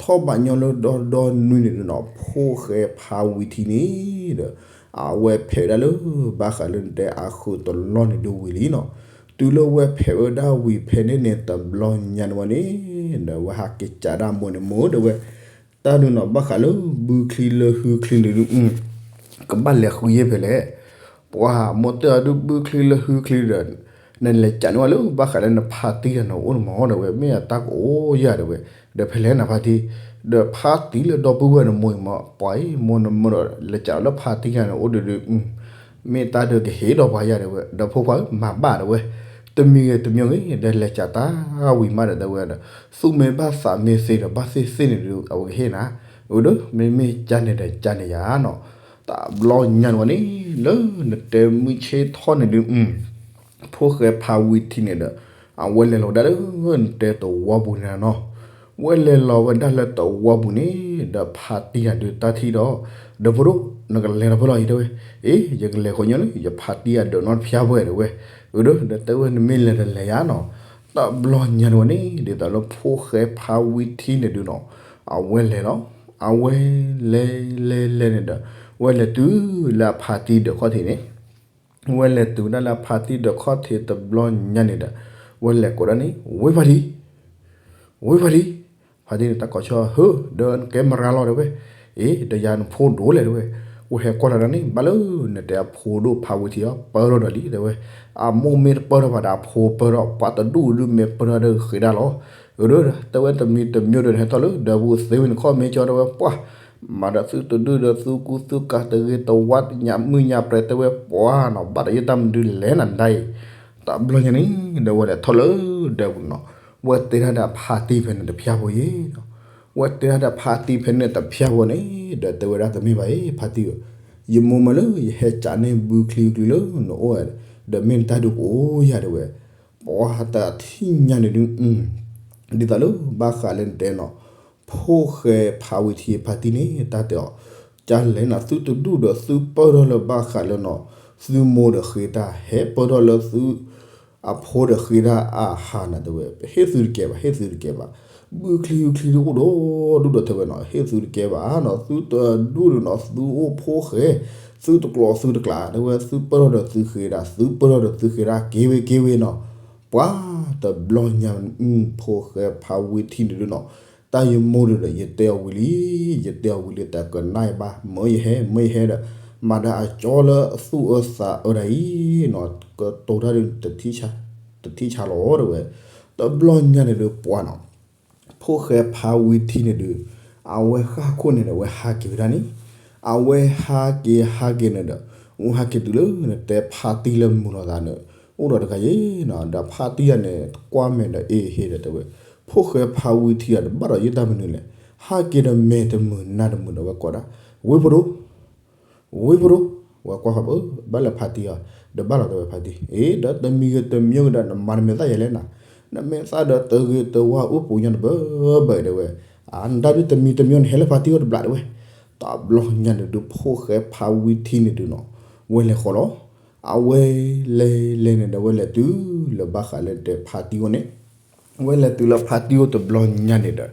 ထီၣ်ဘးညီလၢဒီဒီနွံန့ၣ်ဒုးနီၤ ဖိၣ်ဃဲဖါဝံထံန့ၣ်ဒီး, အဝဲဖဲးဝဲဒၣ်လၢဘၣ်ဃးလၢနတဲအဃုာ်တလီၢ်န့ၣ်ဒုးဝံၤလံနီၤ, တုၤလၢဝဲဖဲးဝဲဒၣ်ဝံၤဖဲန့ၣ်န့ၣ်တဘျီညါန့ၣ်ဝဲန့ၣ်, ဒီးဝဲဟးက့ၤကးဒၣ်မိၢ်န့ၣ် မိၢ်ဒီးဝဲ, တၢ်ဒုးနီၤ ဘၣ်ဃးလၢဘုချံလၢဟုချံန့ၣ်ဒုး ကဘၣ်လဲၤဃုယဲၢ်ဖဲလဲၣ်, ပှၤမိၢ်တဲအီၤဒုးဘုချံလၢဟုချံဒီး, နလဲၤကးန့ၢ်ဝဲလၢဘၣ်ဃးလၢနဖါတံၢ်တၢ်န့ၣ်အိၣ်န့ၣ်မးဒီးဝဲ မ့ၢ်အတၢ်ကအိၣ်ယၤဒီးဝဲ, ဒီးဖဲလဲၣ်နဖါတံၢ်, ဒီးဖါတံၢ်လၢဒီပုၢ်ဝဲၢ်န့ၣ်မိၢ်အံၤမး ပှၤအံၤ မိၢ်နမိၢ်ဒီးလဲၤကးလၢဖါတံၢ်တၢ်န့ၣ်အိၣ်ဒုးဒုး မ့ၢ်တၢ်ဒုးကဟ့ၣ်ဒီးပှၤယၤဒီးဝဲ ဒီးဖိခွါဧၢ မၤဘၣ်ဒီးဝဲ, တမံၤဂ့ၤတမံၤဂ့ၤ ဒီးလဲၤကးတၢ်ဝံၤမးဒီးတဲဝဲဒီး, သူၣ်မ့ၢ်ဘၣ်သးမ့ၢ်သ့ဒီး ဘၣ်သ့ၣ်သ့ၣ်န့ၣ်ဒုး အဝဲကဟ့ၣ်နၤ, အိၣ်ဒီး မ့မ့ၢ်ကန့ၣ်ဒီးကန့ၣ်ယၤနီၤ, တဘျီညါန့ၣ်ဝဲန့ၣ် လၢနတဲမုၢ်ဆ့ၣ်ထီၣ်န့ၣ်ဒုး ဖိၣ်ဃဲဖါဝံထံန့ၣ်ဒီး, အဝဲလဲၤလီၤဝဲဒၣ်လၢနတဲသဝီပူၤန့ၣ်နီၤ, ဝဲလဲၤလီၤဝဲဒၣ်လၢသဝီပူၤန့ၣ် ဒီးဖါတံၢ်ယၤဒုးတၢ်ထံၣ်ဒီး, ဒီးဖိဒိၣ် နကလဲၤလီၤဖဲလဲၣ်အံၤတဲဝဲ, အ့ ယကလဲၤဃီညီလၢ ယဖါတံၢ်ယၤဒုးနီတဖျါဝဲတဲဝဲ, အိၣ်ဒီး ဒီးတဲဝဲနမ့ၢ်လဲၤတလဲၤယၤနီၤ, တဘျီညါန့ၣ်ဝဲန့ၣ် ဒ်သိးလၢဖိၣ်ဃဲဖါဝံထံန့ၣ်ဒုးနီၤ, အဝဲလဲၤလီၤ, အဝဲလဲၤလဲၤလဲၤန့ၣ်ဒီး, ဝဲလဲၤတုၤလၢအဖါတံၢ်ဒၢးခီၣ်ထံးန့ၣ် ဝဲလဲၤတုၤဒၣ်လၢအဖါတံၢ်ဒၢးခီၣ်ထံးတဘျီညါန့ၣ်ဒီး, ဝဲလဲၤကိးဒၣ်န့ၣ် ဝ့ၢ်ဖါတံၢ်, ဝ့ၢ်ဖါတံၢ်, ဖါတံၢ်န့ၣ်တၢ်ကိးဆၢ ဟၢ ဒီးနကဲမရၤလီၤတဲဝဲ, အ့ ဒီးယၤနဖိဒိၣ်လဲၣ်တဲဝဲ, ဝဲဟဲကွၢ်လီၤဒၣ်န့ၣ် ဘၣ်လၢနတဲအဖိဒိၣ်ဖါဝံထံအီၤ ပၢၢ်ထီၣ်ဒီးလံတဲဝဲ, အမိၢ်မ့ၢ်တပၢၢ်ထီၣ်ဘၣ်ဒီးအဖိပၢၢ်ထီၣ် ပှၤတဒူၣ်ဒုးမ့ၢ်ပၢၢ်ထီၣ်ဒီးဃ့ဒၣ်လီၤ, အၢ တဲဝဲတမံၤတမံၤဒီးဟဲထီၣ်လၢဒီးပူၤသ့ဝံၤန့ၣ်ခီၣ်မ့ၢ်ကၠီတဲဝဲပှၢ် မၤဒီးသုတဒူၣ်ဒီးသုကူသုကၤတဂ့ၤတဝါညၣ်မုၣ်ညၣ်ပြဲၤတဲဝဲပှၤနီၤ ဘၣ်ဒီးယတၢ်မနုၤလဲၣ်နၤဒၣ်အံၤ, တဘျီညါန့ၣ် ဒီးဝဲလဲၤထီၣ်လၢဒီးပူၤနီၤ, ဝဲတဲဒၣ်ဒီးဖါတံၢ်ဖဲန့ၣ်တဖျါဖိအံၤ, ဝဲတဲဒၣ်ဒီးဖါတံၢ်ဖဲန့ၣ်တဖျါဖိန့ၣ် ဒီးတဲဝဲဒၣ်တမ့ၢ်ဘၣ်အံၤ ဖါတံၢ်ဧၢ, ယမိၢ်မၢလၢယဟဲကးန့ၢ်ဘုချံချုံလၢနအိၣ်ဝဲ, ဒီးမ့ၢ်နတၢ်ဒုးကအိၣ်ယၤတဲဝဲ, ပှၤတထံၣ်ညါန့ၣ်ဒုး ဒ်သိးလၢဘၣ်ဃးလၢနတဲနီၤ, ဖိၣ်ဃဲဖးဝံၤထံဖါတံၢ်န့ၣ် တၢ်တဲအီၤ, ကလဲၣ်နီၤ သုတဒူၣ်ဒီးသုပၢၢ်ထီၣ်လၢဘၣ်ဃးလၢနီၤ, သုမိၢ်ဒီးဃ့တၢ် ဟဲပၢၢ်ထီၣ်လၢသု အဖိဒီးဃ့တၢ်အဟးနၤတဲဝဲ, ဟ့ၣ်သုတကဲဘၣ် ဟ့ၣ်သုတကဲဘၣ်, ဘုချံချံဒုးအိၣ်ဒီးဒူၣ်ဒီးတဲဝဲနီၤ ဟ့ၣ်သုတကဲဘၣ်နီၤ သုတဒူၣ်ဒီးနီၤ သုအိၣ်ဖိၣ်ဃဲ, သုတကျိးသုတကျး တဲဝဲ သုပၢၢ်ထီၣ်ဒီးသုဃ့တၢ် သုပၢၢ်ထီၣ်ဒီးသုဃ့တၢ် က့ၤဝဲက့ၤဝဲနီၤ, ပှၤတဘျီညါ ဖိၣ်ဃဲဖးဝံၤထံန့ၣ်ဒုးနီၤ, တၢ်ယမိၢ်ဒုးဒီး ယတဲအီၤဝံၤလံ, ယတဲအီၤဝံၤလံ တကနၣ်ဘၣ် မၢယဟဲ မၢယဟဲဒီး, မၤဒါအကၠီလၢအသူၣ်အၢသးအၢဒၣ်အံၤနီၤ, ကတိၤတၢ်ဒုး တထံၣ်ဆါလီၤတဲဝဲ, တဘျီညါန့ၣ်ဒုးပှၤနီၤ, ဖိၣ်ဃဲဖးဝံၤထံန့ၣ်ဒုး, အဝဲဃၣ်ခိၣ်န့ၣ်ဒီး အဝဲဟးက့ၤဝဲဒၣ်န့ၣ်, အဝဲဟးက့ၤဟးက့ၤန့ၣ်ဒီး, အဝဲဟးက့ၤတုၤလၢနတဲဖါတံၢ်လၢမုာ်လီၤသးန့ၣ်, အိၣ်ဒီးတဂၤယ့နီၤ ဒီးဖါတံၢ်ယၤန့ၣ် ကွၢ်မဲာ်ဒီးအ့ၣ်ဟ့ဒီးတဲဝဲ, ဖိၣ်ဃဲဖးဝံၤထံအံၤ တဘၣ်ဒီးယတၢ်မနုၤလဲၣ်, ဟးက့ၤဒီးမဲာ်တမုာ်နါတမုာ်ဒီး ဝဲကိးဒၣ်, ဝ့ၢ်ဖိဒိၣ် ဝ့ၢ်ဖိဒိၣ်, ဝဲကွၢ်ဃီ ဘၣ်လၢဖါတံၢ်အီၤ, ဒီးဘၣ်လီၤတဲဝဲဖါတံၢ်, အ့ ဒီးတမံၤဂ့ၤတမံၤဂ့ၤဒီး နမၤနမဲာ်သၣ်ယဲလဲၣ်နၤ, နမဲာ်သၣ်ဒီးတဂ့ၤတဝါအိၣ်ပူၤညီတဘၢဘၢတဲဝဲ, အနတၢ်ဒုးတမံၤတမံၤန့ၣ် ဟဲလၢဖါတံၢ်အိၣ်တဘျီတဲဝဲ, တဘျီညါန့ၣ်ဒုး ဖိၣ်ဃဲဖးဝံၤထံန့ၣ်ဒုးနီၤ, ဝဲလဲၤဃီလီၤ, အဝဲလဲၤလဲၤန့ၣ်ဒီး ဝဲလဲၤတုၤလၢဘၣ်ဃးလၢတဲဖါတံၢ်အိၣ်န့ၣ် ဝဲလဲၤတုၤလၢဖါတံၢ်အိၣ်တဘျီညါန့ၣ်ဒီး,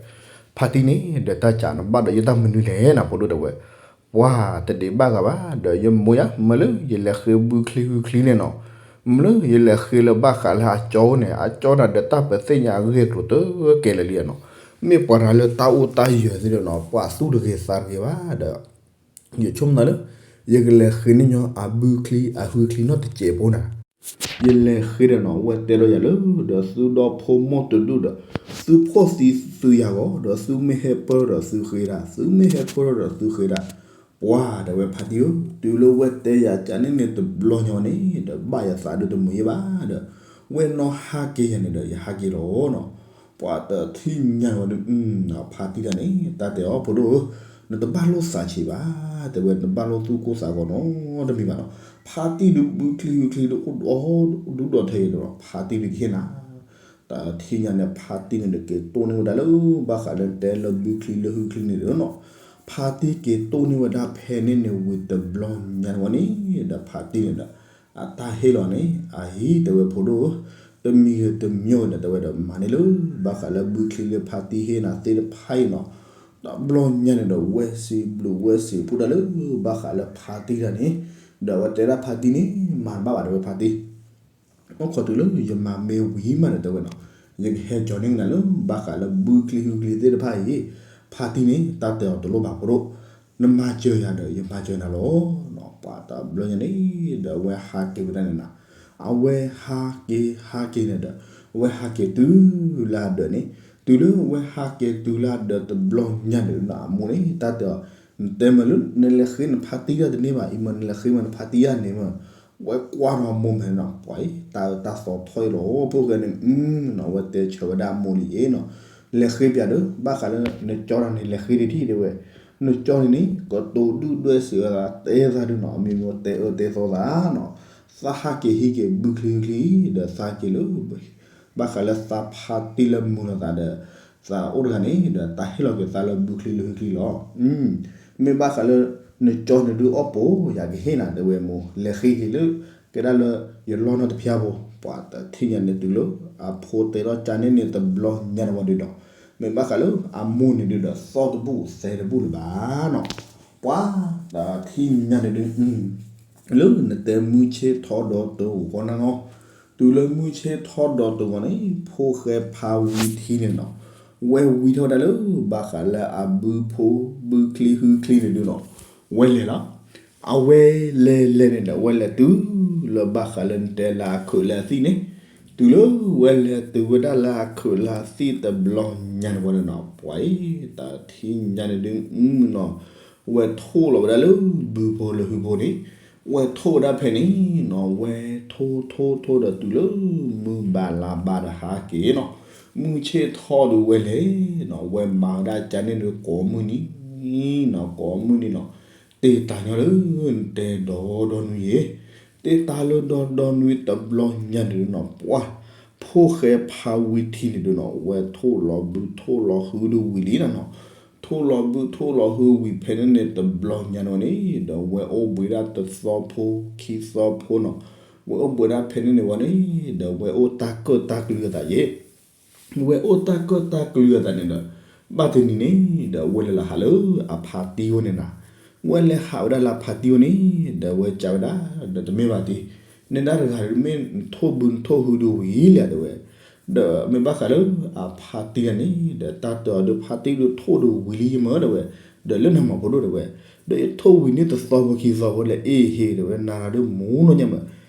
ဖါတံၢ်န့ၣ်ဒီးတၢ်ကးန့ၣ် ဘၣ်ဒီးယတၢ်မနုၤလဲၣ်နၤ ဖိဒိၣ်တဲဝဲ, ပှၤတဒံးဘၣ်ဂၤဘၣ် ဒီးယမိၢ်ယါ မ့ၢ်လၢယလဲၤဃ့ဘုချံဟုချံန့ၣ်နီၤ, မ့ၢ်လၢယလဲၤဃ့လၢဘၣ်ဃးလၢအကၠီန့ၣ် အကၠီန့ၣ်ဒီးတၢ်ပသ့ၣ်ညါအဂ့ၢ်အကျိၤတကဲလၢာ်လံနီၤ, မ့ၢ်ပှၤတဂၤလၢတၢ်အိၣ်တၢ်ယၢၤသ့ဒီးနီၤ ပှၤသူၣ်တဂ့ၤသးတဂ့ၤဘၣ်ဒီး ယဆိကမိၣ်လၢ ယကလဲၤဃ့န့ၢ်ညီအဘုချံအဟုချံနီတစဲးဖိနၤ, ယလဲၤဃ့ဒီးနီၤ ဝဲတဲလီၤယၤလၢ ဒီးသုဒီဖိမိၢ်တဒူၣ်ဒီး သုဖှီၣ်သံသုယၤဂီၢ်, ဒီးသုမ့ၢ်ဟဲပၢၢ်ဒီးသုဃ့ဒၣ်, သုမ့ၢ်ဟဲပၢၢ်ဒီးသုဃ့ဒၣ်, ပှၤတဲဝဲဖါတံၢ်ဧၢ, တုၤလၢဝဲတဲယၤကန့ၣ်န့ၣ်တဘျီညါန့ၣ် ဒီးဘၣ်ယသးဒုးတမုာ်ယဲဘၣ်ဒီး, ဝဲနီၢ်ဟးက့ၤယၤန့ၣ်ဒီးယဟးက့ၤလီၤနီၤ. ပှၤတထံၣ်ညါန့ၣ်ဝဲဒုး, ဖါတံၢ်တဂၤန့ၣ် တၢ်တဲအီၤ ဖိဒိၣ်ဧၢ, နတဘၣ်လိၣ်သးဆံးဘၣ်, တဲဝဲနဘၣ်လိၣ်သူၣ်ကိၢ်သးဂီၤနီတမံၤဘၣ်နီၤ. ဖါတံၢ်ဒုးဘုချံဟုချံဒုးအိၣ်ဒီးဒူၣ်ဒီးထၢအံၤဒီး ဖါတံၢ်ဒုးကဟ့ၣ်နၤ တထံၣ်ညါန့ၣ် ဖါတံၢ်န့ၣ်ဒီးက့ၤတိၢ်န့ၢ်ဝဲဒၣ်လၢ ဘၣ်ဃးလၢတဲလၢဘုချံလၢဟုချံန့ၣ်ဒီးနီၤ, ဖါတံၢ်က့ၤတိၢ်န့ၢ်ဝဲဒၣ်ဖဲန့ၣ်န့ၣ်ဝံၤတဘျီညါန့ၣ်ဝဲန့ၣ် ဒီးဖါတံၢ်န့ၣ်ဒီး အတၢ်ဟ့ၣ်လီၤန့ၣ် အဟံၣ်တဲဝဲဖိဒိၣ်ဧၢ, တမံၤဂ့ၤတမံၤဂ့ၤဒီးတဲဝဲဒီးမၤန့ၢ်လၢ ဘၣ်ဃးလၢဘုချံလၢဖါတံၢ်ဟ့ၣ်နၤသ့ၣ်တဖၣ်အံၤနီၤ, တဘျီညါန့ၣ်ဒီးဝဲစံးဘျုးဝဲစံးဖှိၣ်တၢ်လၢ ဘၣ်ဃးလၢဖါတံၢ်တဂၤန့ၣ်, ဒီးအဝဲတဲဒၣ်ဖါတံၢ်န့ၣ် မၤတဘၣ်ဘၣ်တဲဝဲဖါတံၢ် အိၣ်ခိးတုၤလၢယမၤမ့ၢ်ဝံၤမးဒီးတဲဝဲနီၤ, ယကဟဲကၠီၤန့ၢ်နၤလၢ ဘၣ်ဃးလၢဘုချံဟုချံသ့ၣ်တဖၣ်အံၤ, ဖါတံၢ်န့ၣ် တၢ်တဲအီၤတလိၣ်ဘၣ်ဖိဒိၣ်, နမၤစၢၤယၤဒီး ယမၤစၢၤနၤလီၤ. ပှၤတဘျီညါန့ၣ် ဒီးအဝဲဟးက့ၤဝဲဒၣ်န့ၣ်နီၤ, အဝဲဟးက့ၤဟးက့ၤန့ၣ်ဒီး အဝဲဟးက့ၤတုၤလၢအဒၢးန့ၣ်, တုၤလၢအဝဲဟးက့ၤတုၤလၢအဒၢးတဘျီညါန့ၣ်နီၤ အမိၢ်န့ၣ် တၢ်တဲအီၤ, နတဲမ့ၢ်လၢ နလဲၤဃ့နဖါတံၢ်တၢ်တန့ၢ်ဘၣ်အံၤမ့ၢ် နလဲၤဃ့မ့ၢ်နဖါတံၢ်တၢ်န့ၣ်မ့ၢ် ဝဲကွၢ်ထီၣ်မိၢ်မဲာ်နီၤ, ပှၤအံၤ တၢ်အၢတၢ်သီထီၣ်အံၤလီၤ, ဖိၣ်ဃဲန့ၣ် နီၤ ဝဲတဲဆၢဝဲဒၣ်အမိၢ်လံအ့နီၤ, လဲၤဃ့ပၠးဒီး ဘၣ်ဃးလၢနကၠီတၢ်န့ၣ် လဲၤဃ့ဒံးထံၣ်တဲဝဲ, နကၠီန့ၣ်န့ၣ် ကတိၤဒုၣ်ဒွဲၣ်စံးဝဲသး တဲသးဒုးနီၤ အမ့ၢ်မ့ၢ်တဲအၢတဲသီသးနီၤ, သးဟးက့ၤဟံးက့ၤဘုချံဟုချံ ဒီးသးက့ၤလၢ ဘၣ်ဃးလၢသးဖါတံၢ်လၢမုာ်လိာ်သးဒီး သးအိၣ်တဂၤန့ၣ် ဒီးတၢ်ဟ့ၣ်လီၤက့ၤသးလၢဘုချံလၢဟုချံလီၤ. မ့ၢ်ဘၣ်ဃးလၢ နကၠီန့ၣ်ဒုးအီၣ်ပိာ် ယၤကဟ့ၣ်နၤတဲဝဲမိၢ် လဲၤဃ့က့ၤလၢ ကဲဒၣ်လၢယလီၢ်နီၢ်တဖၠါဖိ, ပှၤတထံၣ်ညါန့ၣ်တုၤလၢ အဖိတဲထီၣ်ကန့ၣ်န့ၣ်တဘျီညါန့ၣ်ဝဲဒုးဒီး, မ့ၢ်ဘၣ်ဃးလၢအမိၢ်န့ၣ်ဒုးဒီးသီၣ်တဘူၣ်သဲတဘူၣ်လၢၤဘၣ်နီၤ, ပှၤတထံၣ်ညါန့ၣ်ဒုး လၢနတဲမုၢ်ဆ့ၣ်ထီၣ်ဒီးတဂီၤနီၤနီၤ, တုၤလၢမုၢ်ဆ့ၣ်ထီၣ်ဒီးတဂီၤန့ၣ် ဖိၣ်ဃဲဖါဝံထံန့ၣ်နီၤ, ဝဲဝံထီၣ်ဝဲဒၣ်လၢ ဘၣ်ဃးလၢအဘုဖိ ဘုချံဟုချံန့ၣ်ဒုးနီၤ, ဝဲလဲၤလီၤ. အဝဲလဲၤလဲၤန့ၣ်ဒီး ဝဲလဲၤတုၤလၢဘၣ်ဃးလၢနတဲလၢအခုးလၢအသံၣ်န့ၣ်, တုၤလၢဝဲလဲၤတုၤဝဲဒၣ်လၢအခုးလၢအသံၣ်တဘျီညါန့ၣ်ဝဲန့ၣ်နီၤ, ပှၤအံၤ တၢ်ထံၣ်ညါန့ၣ်ဒုးနီၤ, ဝဲထိၣ်လီၤဝဲဒၣ်လၢဘုဖိလၢဟုဖိန့ၣ်, ဝဲထိၣ်ဝဲဒၣ်ဖဲန့ၣ်နီၤ, ဝဲထိၣ်ထိၣ်ထိၣ်ဒီးတုၤလၢမုၢ်ဘၣ်လါဘၣ်ဒီးဟးက့ၤနီၤ, မုၢ်ဆ့ၣ်ထီၣ်ဒုးဝဲလဲၤနီၤ, ဝဲမၤဝဲဒၣ်ကန့ၣ်ဒုးကိးမုၢ်နံၤနီၤ, ကိးမုၢ်နံၤနီၤ, တ့ၢ်တၢ်ညီလၢနတဲဒီဒီနွံယဲ, တ့ၢ်တၢ်လၢဒီဒီနွံတဘျီညါန့ၣ်ဒုးနီၤ, ပှၤ ဖိၣ်ဃဲဖါဝံထံန့ၣ်ဒုးနီၤ, ဝဲထိၣ်လီၤဘုထိၣ်လီၤဟုဒုးဝံၤလံနီၤနီၤ, ထိၣ်လီၤဘုထိၣ်လီၤဟုဝံၤဖဲန့ၣ်န့ၣ်တဘျီညါန့ၣ်ဝဲန့ၣ်, ဒီးဝဲအိၣ်ဘှံးဒၣ်တသီဖိခံသီဖိနီၤ, ဝဲအိၣ်ဘှံးဒၣ်ဖဲန့ၣ်န့ၣ်ဝဲန့ၣ်, ဒီးဝဲအိၣ်တၢ်ကၢၣ်တၢ်ကလုၢ်အသးယဲ ဝဲအိၣ်တၢ်ကၢၣ်တၢ်ကလုၢ်အသးန့ၣ်ဒီး, ဘၣ်တနံၤန့ၣ်ဒီး ဝဲလဲၤလၢဟးလၢအဖါတံၢ်ဝဲန့ၣ်နီၤ, ဝဲလဲၤဟးဝဲဒၣ်လၢအဖါတံၢ်ဝဲန့ၣ်, ဒီးဝဲကးဝဲဒၣ်, ဒီးတမ့ၢ်ဘၣ်တံၢ်, နဲဒၣ်တဂၤမ့ၢ်နထိၣ်ဘုနထိၣ်ဟုဒုးဝံၤလံတဲဝဲ, ဒီးမ့ၢ်ဘၣ်ဃးလၢအဖါတံၢ်တဂၤန့ၣ် ဒီးတၢ်တဲအီၤဒုးဖါတံၢ်ဒုးထိၣ်ဒုးဝံၤလံယမၢတဲဝဲ, ဒီးလၢနမၤဖိဒိၣ်တဲဝဲ, ဒီးယထိၣ်ဝံၤန့ၢ်တသီဖိခံသီဖိလဲၣ်အ့ၣ်ဟ့ၣ်တဲဝဲ နၤဒုးမူနီၢ်ညါမၢ,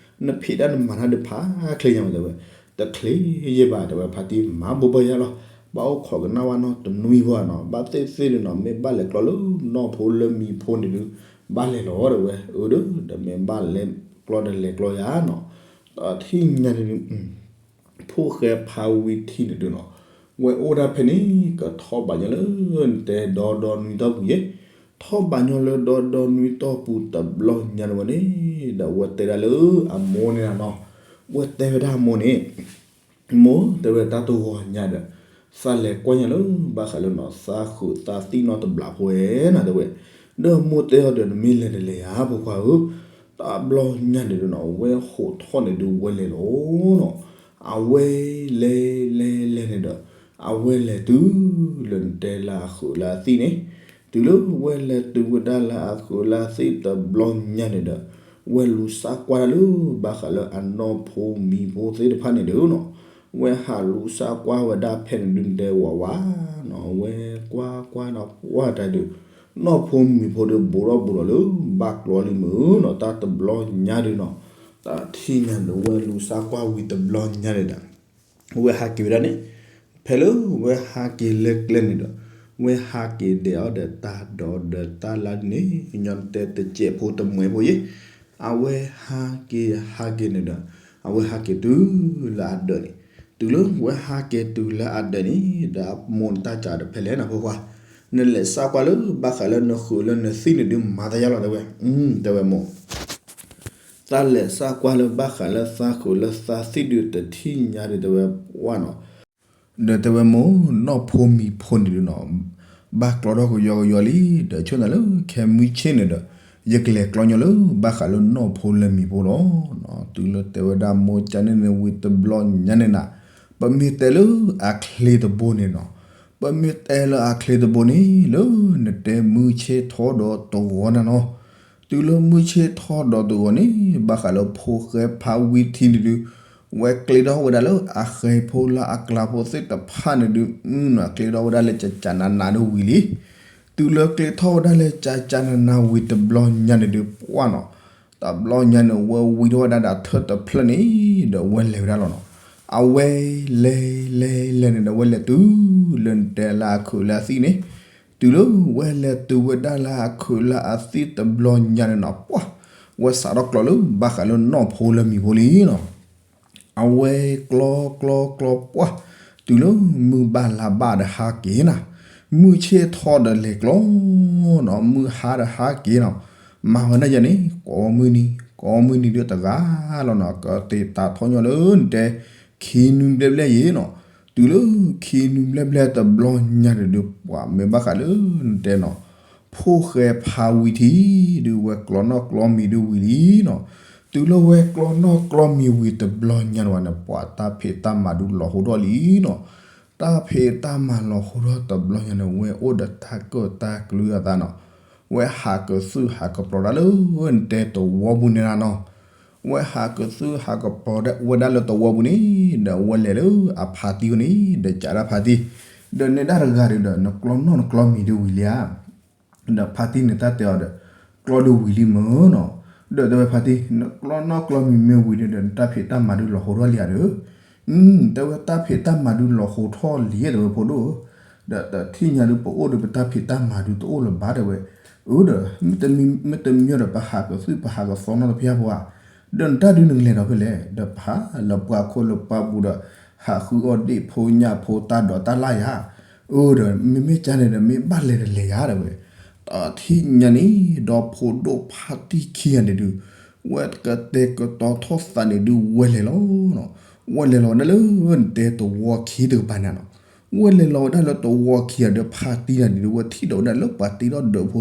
နဖံးတၢ်နမၤတၢ်ဒုးဖးချ့ညါမၢတဲဝဲ, တချ့ယဲဘၣ်တဲဝဲ ဖါတံၢ်မၤဘိးဘၢယၤလီၤ, ဘၣ်အိၣ်ခိးကနၣ်ဝဲနီတနွံဖိနီၤ, ဘၣ်သ့ၣ်သ့ၣ်ဒုးနီၤ မ့ၢ်ဘၣ်လဲၤကျီလၢနီၢ်ဖိလၢမံၤဖိန့ၣ်ဒုး, ဘၣ်လဲၤလီၤတဲဝဲ, အၢဒုး ဒီးမ့ၢ်ဘၣ်လဲၤကျီဒီးလဲၤကျီယၤနီၤ, ဒီးထံၣ်ညါန့ၣ်ဒုး ဖိၣ်ဃဲဖါဝံထံန့ၣ်ဒုးနီၤ, ဝဲအိၣ်ဒၣ်ဖဲန့ၣ် ကထီၣ်ဘးညီလၢနတဲဒီဒီနွံတီၢ်ပူၤယဲ, ထီၣ်ဘးညီလၢဒီဒီနွံတီၢ်ပူၤတဘျီညါန့ၣ်ဝဲန့ၣ်, ဒီးဝဲတဲဒၣ်လၢအမိၢ်န့ၣ်နီၤ, ဝဲတဲဝဲဒၣ်အမိၢ်န့ၣ် မိၢ် တဲဝဲတၢ်တဂီၤညါဒီး, သးလဲၤကွၢ်ညါလၢဘၣ်ဃးလၢနီၤ သးခုးသးသံၣ်နီတဘျီဖိဝဲနီၤတဲဝဲ, ဒီးမိၢ်တဲအီၤဒီး နမ့ၢ်လဲၤတလဲၤဧါဖိခွါဧၢ, တဘျီညါန့ၣ်ဒုးနီၤ ဝဲဟိးထီၣ်န့ၣ်ဒုးဝဲလဲၤလီၤနီၤ, အဝဲလဲၤလဲၤလဲၤန့ၣ်ဒီး, အဝဲလဲၤတုၤလၢနတဲလၢအခုးလၢအသံၣ်န့ၣ်, တုၤလၢဝဲလဲၤတုၤဝဲဒၣ်လၢအခုးလၢအသံၣ်တဘျီညါန့ၣ်ဒီး, ဝဲလူၤစၢ်ကွၢ်တၢ်လၢဘၣ်ဃးလၢအနီၢ်ဖိမံၤဖိသ့ၣ်တဖၣ်န့ၣ်ဒုးနီၤ, ဝဲဟးလူၤစၢ်ကွၢ်ဝဲဒၣ်ဖဲန့ၣ်ဒုးတဲဝးဝးနီၤ, ဝဲကွၢ်ကွၢ်ဒီးကွၢ်တၢ်ဒုး, နီၢ်ဖိမံၤဖိဒုးဘူးထီၣ်ဘူးလီၤလၢဘၣ်ကျီလံမုၢ်နီၤ, တၢ်တဘျီညါဒုးနီၤ, တၢ်ထံၣ်ညါန့ၣ် ဝဲလူၤစၢ်ကွၢ်ဝံၤတဘျီညါန့ၣ်ဒီး ဝဲဟးက့ၤဝဲဒၣ်န့ၣ်, ဖဲလၢဝဲဟးက့ၤလၢကျဲန့ၣ်ဒီး ဝဲဟးက့ၤဒဲးအီၤဒီးတၢ်ဒိးဒီးတၢ်လၢန့ၣ် ညီနတဲတစဲးဖိတမှဲးဖိယ့ၣ်, အဝဲဟးက့ၤဟးက့ၤန့ၣ်ဒီး အဝဲဟးက့ၤတုၤလၢအဒၢးန့ၣ်, တုၤလၢဝဲဟးက့ၤတုၤလၢအဒၢးန့ၣ် ဒီးအမိၢ်န့ၣ်တၢ်စံးဒီးဖဲလဲၣ်နီၤဖိခွါ, နလဲၤစးကွၢ်လၢဘၣ်ဃးလၢနဃုာ်လၢနသံန့ၣ်ဒုးမၤသးယါလီၤတဲဝဲ, တဲဝဲမိၢ် တၢ်လဲၤစးကွၢ်လၢဘၣ်ဃးလၢသးဃုာ်လၢသးသံဒုးတထံၣ်ညါဒုးတဲဝဲပှၢ်နီၤ, ဒီးတဲဝဲမိၢ် နီၢ်ဖိမံၤဖိန့ၣ်ဒုးနီၤ, ဘၣ်ကျီထီၣ်ကယီကယီလံ, ဒီးဆိၣ်နၤလၢခဲမုၢ်ဆ့ၣ်န့ၣ်ဒီး ယကလဲၤကျီညီလၢဘၣ်ဃးလၢနီၢ်ဖိလၢမံၤဖိလီၤ. တုၤလၢတဲဝဲဒၣ်မိၢ်ကန့ၣ်န့ၣ်ဝံၤတဘျီညါန့ၣ်နၤ, ပမ့ၢ်တဲလၢအချ့တဘိန့ၣ်နီၤ, ပမ့ၢ်တဲလၢအချ့တဘိန့ၣ် လၢနတဲမုၢ်ဆ့ၣ်ထီၣ်ဒီးတဂီၤနၤနီၤ, တုၤလၢမုၢ်ဆ့ၣ်ထီၣ်ဒီးတဂီၤန့ၣ် ဘၣ်ဃးလၢဖိၣ်ဃဲဖါဝံထံန့ၣ်ဒုး ဝဲကျ့ထီၣ်ဝဲဒၣ်လၢအဃဲၤဖိလၢအကျါဖိသ့ၣ်တဖၣ်န့ၣ်ဒုး အကျ့ထီၣ်ဝဲဒၣ်လၢကကနးနးဒုးဝံၤလံ. တုၤလၢကျ့ထီၣ်ဝဲဒၣ်လၢကကနးနးဝံၤတဘျီညါန့ၣ်ဒုးပှၢ်နီၤ, တဘျီညါန့ၣ် ဝဲဝံထီၣ်ဝဲဒၣ်ဒီးထၢၣ်တဖျၢၣ်န့ၣ် ဒီးဝဲလဲၤဝဲဒၣ်လီၤနီၤ. အဝဲလဲၤလဲၤလဲၤန့ၣ်ဒီး ဝဲလဲၤတုၤလၢနတဲလၢအခုးလၢအသံန့ၣ်, တုၤလၢဝဲလဲၤတုၤဝဲဒၣ်လၢအခုးလၢအသံတဘျီညါန့ၣ်နီၤ ပှၢ်, ဝဲစးထီၣ်ကျီလၢဘၣ်ဃးလၢနီၢ်ဖိလၢမံၤဖိလံနီၤ. အဝဲကျီကျီကျီပှၢ်, တုၤလၢမုၢ်ဘၣ်လါဘၣ်ဒီးဟါက့ၤနၤ, မုၢ်ဆ့ၣ်ထီၣ်ဒီးလဲၤကျီနီၤ, မုၢ်ဟါဒီးဟါက့ၤနီၤ, မၤဝဲဒၣ်ယဲန့ၣ် ကိးမုၢ်နံၤ ကိးမုၢ်နံၤဒုးတဂၤလီၤနီၤ, ကသ့တးထီၣ်ညီလၢနတဲ ခံနွံဘျဲၣ်ဘျဲၣ်ယဲနီၤ, တုၤလၢခံနွံဘျဲၣ်ဘျဲၣ်တဘျီညါန့ၣ်ဒုး ပှၢ်မ့ၢ်ဘၣ်ဃးလၢနတဲနီၤ ဖိၣ်ဃဲဖါဝံထံဒုး ဝဲကျီနီၣ်ကျီမံၤဒုးဝံၤလံနီၤ. တုၤလၢဝဲကျီနီၣ်ကျီမံၤဝံၤတဘျီညါန့ၣ်ဝဲန့ၣ် ပှၤတၢ်ဖံးတၢ်မၤဒုးလီၤဟိထီၣ်လံနီၤ. တၢ်ဖံးတၢ်မၤလီၤဟိထီၣ်တဘျီညါန့ၣ် ဝဲအိၣ်ဒီးတၢ်ကၢၣ်တၢ်ကျူအသးနီၤ. ဝဲဟးကသုၣ်ဟးကပျီၤဒၣ်လၢနတဲသဝီပူၤန့ၣ်လီၤနီၤ. ဝဲဟးကသုၣ်ဟးကပျီၤဝဲဒၣ်လၢသဝီပူၤန့ၣ် ဒီးဝဲလဲၤလၢအဖါတံၢ်ဝဲန့ၣ် ဒီးကးဒၣ်ဖါတံၢ်, ဒီးနဲဒၣ်တဂၤဒီး နကျီနီၣ်နကျီမံၤဒုးဝံၤလံဧါ. ဒီးဖါတံၢ်န့ၣ်တၢ်တဲအီၤဒီး ကျီဒုးဝံၤလံမ့ၢ်နီၤ. ဒီးတဲဝဲဖါတံၢ် နကျီနီၣ်ကျီမံၤမ့ၢ်ဝံၤဒီး နတၢ်ဖံးတၢ်မၤဒုးလီၤဟိထီၣ်လံဧါဒီး. တဲဝဲတၢ်ဖံးတၢ်မၤဒုးလီၤဟိထီၣ်လံဧါ တဲဝဲဖိဒိၣ်ဧၢ. ဒီးတထံၣ်ညါဒုး ပအိၣ်ဒီးပတၢ်ဖံးတၢ်မၤဒုးတအိၣ်လၢၤဘၣ် တဲဝဲ. အၢ ဒီး မ့တမ့ၢ်ဒီး ပဟးကသုၣ်ပဟးကသီနီတဖၣ်ဖိဧါ. ဒီးနတၢ်ဒုးနကလဲၤဒီးဖဲလဲၣ်, ဒီးပဟးလၢပှၤခိၣ်လၢပှၤပူၤဒီး ဟးဃုအီၣ်ဒ့ၣ်ဖိညၣ်ဖိတၢ်ဒိးတၢ်လၢ်ယၤ. အၢ ဒီးမ့မ့ၢ်ကန့ၣ်ဒီး မ့ၢ်ဘၣ်လဲၤတလဲၤယၤ တဲဝဲ. တထံၣ်ညါန့ၣ် ဒီဖိဒိၣ်ဖါတံၢ်ခံဂၤန့ၣ်ဒုး ဝဲကတဲာ်ကတီၤထီၣ်သးန့ၣ်ဒုး ဝဲလဲၤလီၤနီၤ. ဝဲလဲၤလီၤဝဲဒၣ်လၢနတဲသဝီခံတကပၤန့ၣ်နီၤ. ဝဲလဲၤလီၤဝဲဒၣ်လၢသဝီခံဂၤဒီး ဖါတံၢ်တဂၤန့ၣ်ဒုး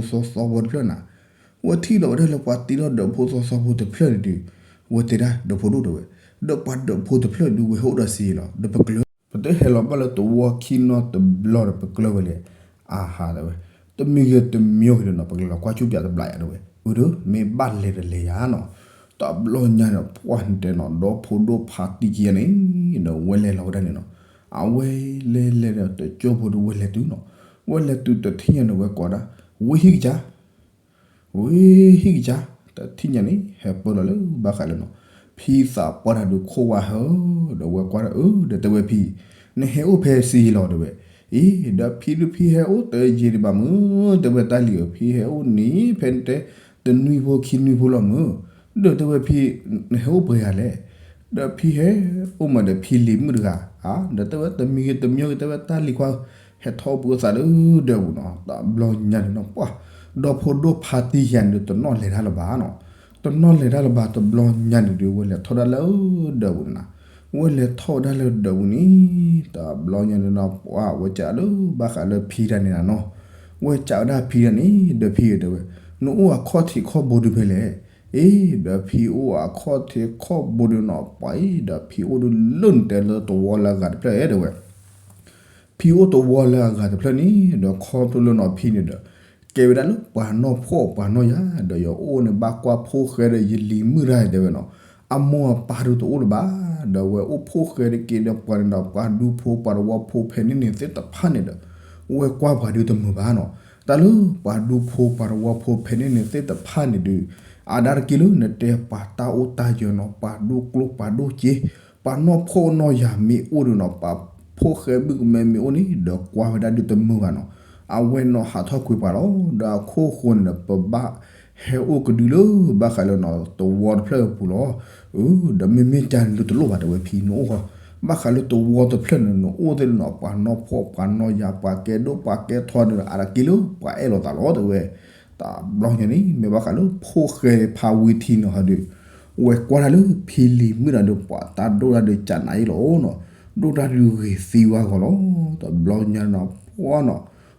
ဝဲထံၣ်ဒီးဝဲဒၣ်လၢပှၤတ့ထီၣ်ဒၢးဖိသီသီဖိတဖျၢၣ်နၤ. ဝဲထံၣ်ဒီးဝဲဒၣ်လၢပှၤတ့ထီၣ်ဒၢးဖိသီသီဖိတဖျၢၣ်န့ၣ်ဒုး ဝဲတဲဒၣ် ဒီဖိဒိၣ် တဲဝဲ, ဒီးပှၤဒၢးဖိတဖျၢၣ်ဒုး ဝဲဟဲအိၣ်ဒီးစ့လီၤ, ဒီးပကျၢၤ, ပတဟဲလီၤဘၣ်လၢသဝီခံနီတဘျီဒီး ပကျၢၤဝဲလဲၣ်. အဟါ တဲဝဲ, တမံၤဂ့ၤတမံၤဂ့ၤဒီးနီၤ ပကလဲၤကွၢ်ဆူၣ်ပၠးတဘျီယၤ တဲဝဲ. အၢ ဒီးမ့ၢ်ဘၣ်လဲၤတလဲၤယၤနီၤ. တဘျီညါန့ၣ် ပှၢ်နတဲနီၤ ဒီဖိဒိၣ်ဖါတံၢ်ခံဂၤန့ၣ် ဒီးဝဲလဲၤလီၤဝဲဒၣ်န့ၣ်နီၤ. အဝဲလဲၤလဲၤဒီးတကၠိဖိဒုး ဝဲလဲၤတုၤနီၤ. ဝဲလဲၤတုၤတထံၣ်ညါန့ၣ် ဝဲကိးဒၣ် ဝ့ၢ်ဟံၣ်ကစၢ် ဝ့ၢ်ဟံၣ်ကစၢ်, တထံၣ်ညါန့ၣ် ဟဲပၢၢ်လီၤလၢဘၣ်ဃးလၢနီၤ, ဖံသးပှၢ်တၢ်ဒုးခိၣ်ဝါဟၢ, ဒီးဝဲကွၢ်ဒၣ်အၢ ဒီးတဲဝဲဖံ, နဟဲအိၣ်ဖဲစ့လီၤ တဲဝဲ. အံၤ ဒီးဖံဒုးဖံဟဲအိၣ်တယံာ်ဒံးဘၣ်မုၢ်, တဲဝဲတၢ်လံၤဧၢ ဖံဟဲအိၣ်န့ၣ် ဖဲနတဲ တနွံဖိခံနွံဖိလီၤမုၢ်, ဒီးတဲဝဲဖံ နဟဲအိၣ်ပှဲၤဂၤလဲၣ်. ဒီးဖံဟဲအိၣ်မးဒီးဖံလံၤမုၣ်တဂၤဧါ, ဒီးတဲဝဲတမံၤဂ့ၤတမံၤဂ့ၤ တဲဝဲတၢ်လံၤခွါ ဟဲထီၣ်ပှဲၤသးလၢဒၢးပူၤနီၤ. တဘျီညါန့ၣ်နီၤ ပှၢ် ဒီဖိဒိၣ်ဖါတံၢ်ယၤန့ၣ်ဒုး တနီၣ်လဲၤတၢ်လၢၤဘၣ်နီၤ. တနီၣ်လဲၤတၢ်လၢၤဘၣ် တဘျီညါန့ၣ်ဒုး ဝဲလဲၤထီၣ်ဒၣ်လၢဒၢးပူၤန့ၣ်နၤ. ဝဲလဲၤထီၣ်ဝဲဒၣ်လၢဒၢးပူၤန့ၣ် တဘျီညါန့ၣ်နီၤ ပှၢ်ဝဲကးလၢဘၣ်ဃးလၢဖံတၢ်န့ၣ်နၤနီၤ. ဝဲကးဝဲဒၣ်ဖံတၢ်န့ၣ် ဒီးဖံဧၢ တဲဝဲ, နအိၣ်အခီၣ်ထံးခီၣ်ဘိဒုးဖဲလဲၣ်. အ့ ဒီးဖံအိၣ်အခီၣ်ထံးခီၣ်ဘိဒုးနီၤ ပှၢ်အံၤ ဒီးဖံအိၣ်ဒုးလၢနတဲလၢသဝီလၢအဂၤတဖျၢၣ် တဲဝဲ. ဖံအိၣ်သဝီလၢအဂၤတဖျၢၣ်န့ၣ် ဒီးခီဖျိလၢနီၤဖံန့ၣ်ဒီး ကဲဝဲဒၣ်လၢပှၤနီၢ်ဖှီၣ်ပှၤနီၢ်ယာ် ဒီးယအိၣ်န့ၣ်ဘၣ်ကွၢ်ဖိၣ်ဃဲဒီးယလံၤမုၣ်တၢ် တဲဝဲနီၤ. အမိၢ်အပၢ်ဒုးတအိၣ်လၢၤဘၣ်, ဒီးဝဲအိၣ်ဖိၣ်ဃဲတက့ၢ်ဒီးပှၤန့ၣ်ဒီး ပှၤဒူဖိပှၤသဝီဖိဖဲန့ၣ်န့ၣ်သ့ၣ်တဖၣ်န့ၣ်ဒီး ဝဲကွၢ်ပှၤဒုးတမုာ်ဘၣ်နီၤ. တၢ်လၢပှၤဒူဖိပှၤသဝီဖိဖဲန့ၣ်န့ၣ်သ့ၣ်တဖၣ်န့ၣ်ဒုး အါဒၣ်တက့ၢ်လၢနတဲပှၤတၢ်အိၣ်တၢ်ယၢၤနီၤ ပှၤဒိၣ်ကျိၣ်ပှၤဒိၣ်စ့ ပှၤနီၢ်ဖှီၣ်နီၢ်ယာ်မ့ၢ်အိၣ်ဒုးနီၤ ပှၤ ဖိၣ်ဃဲဘုၣ်ကမဲမ့ၢ်အိၣ်န့ၣ် ဒီးကွၢ်ဝဲဒၣ်ဒုးတမုာ်ဘၣ်နီၤ. အဝဲနီၤဟးထီၣ်ကွံာ်ပှၤလီၤ. ဒီးအခိၣ်ဃိန့ၣ်ဒီး ပဘၣ်ဟဲအိၣ်ကဒုလၢဘၣ်ဃးလၢနီၤ သဝီတဖျၢၣ်အပူၤလီၤ. အၢ ဒီးမ့မ့ၢ်ကန့ၣ်လၢတလိၣ်ဘၣ်တဲဝဲဖံနအိၣ်ဃီ ဘၣ်ဃးလၢသဝီတဖျၢၣ်န့ၣ် နအိၣ်သ့ၣ်နီၤ ပှၤနီၢ်ဖှီၣ်ပှၤနီၢ်ယၤ ပှၤကဲဒိၣ်ပှၤကဲထီန့ၣ် အတက့ၢ်လၢပှၤအဲၣ်လိာ်သးလီၤတဲဝဲ. တဘျီညါန့ၣ် မ့ၢ်ဘၣ်ဃးလၢဖိၣ်ဃဲဖါဝံထံနီၤဟီဒီး ဝဲကွၢ်တၢ်လၢဖံလံၤမုၣ်တၢ်ဒီး ပှၤတၢ်ဒိၣ်တၢ်ဒုးကနၤအံၤလီၤနီၤ. ဒိၣ်တၢ်ဒုးဂ့ၤသံဝဲဂီၤလီၤ. တဘျီညါနီၤ ပှၤနီၤ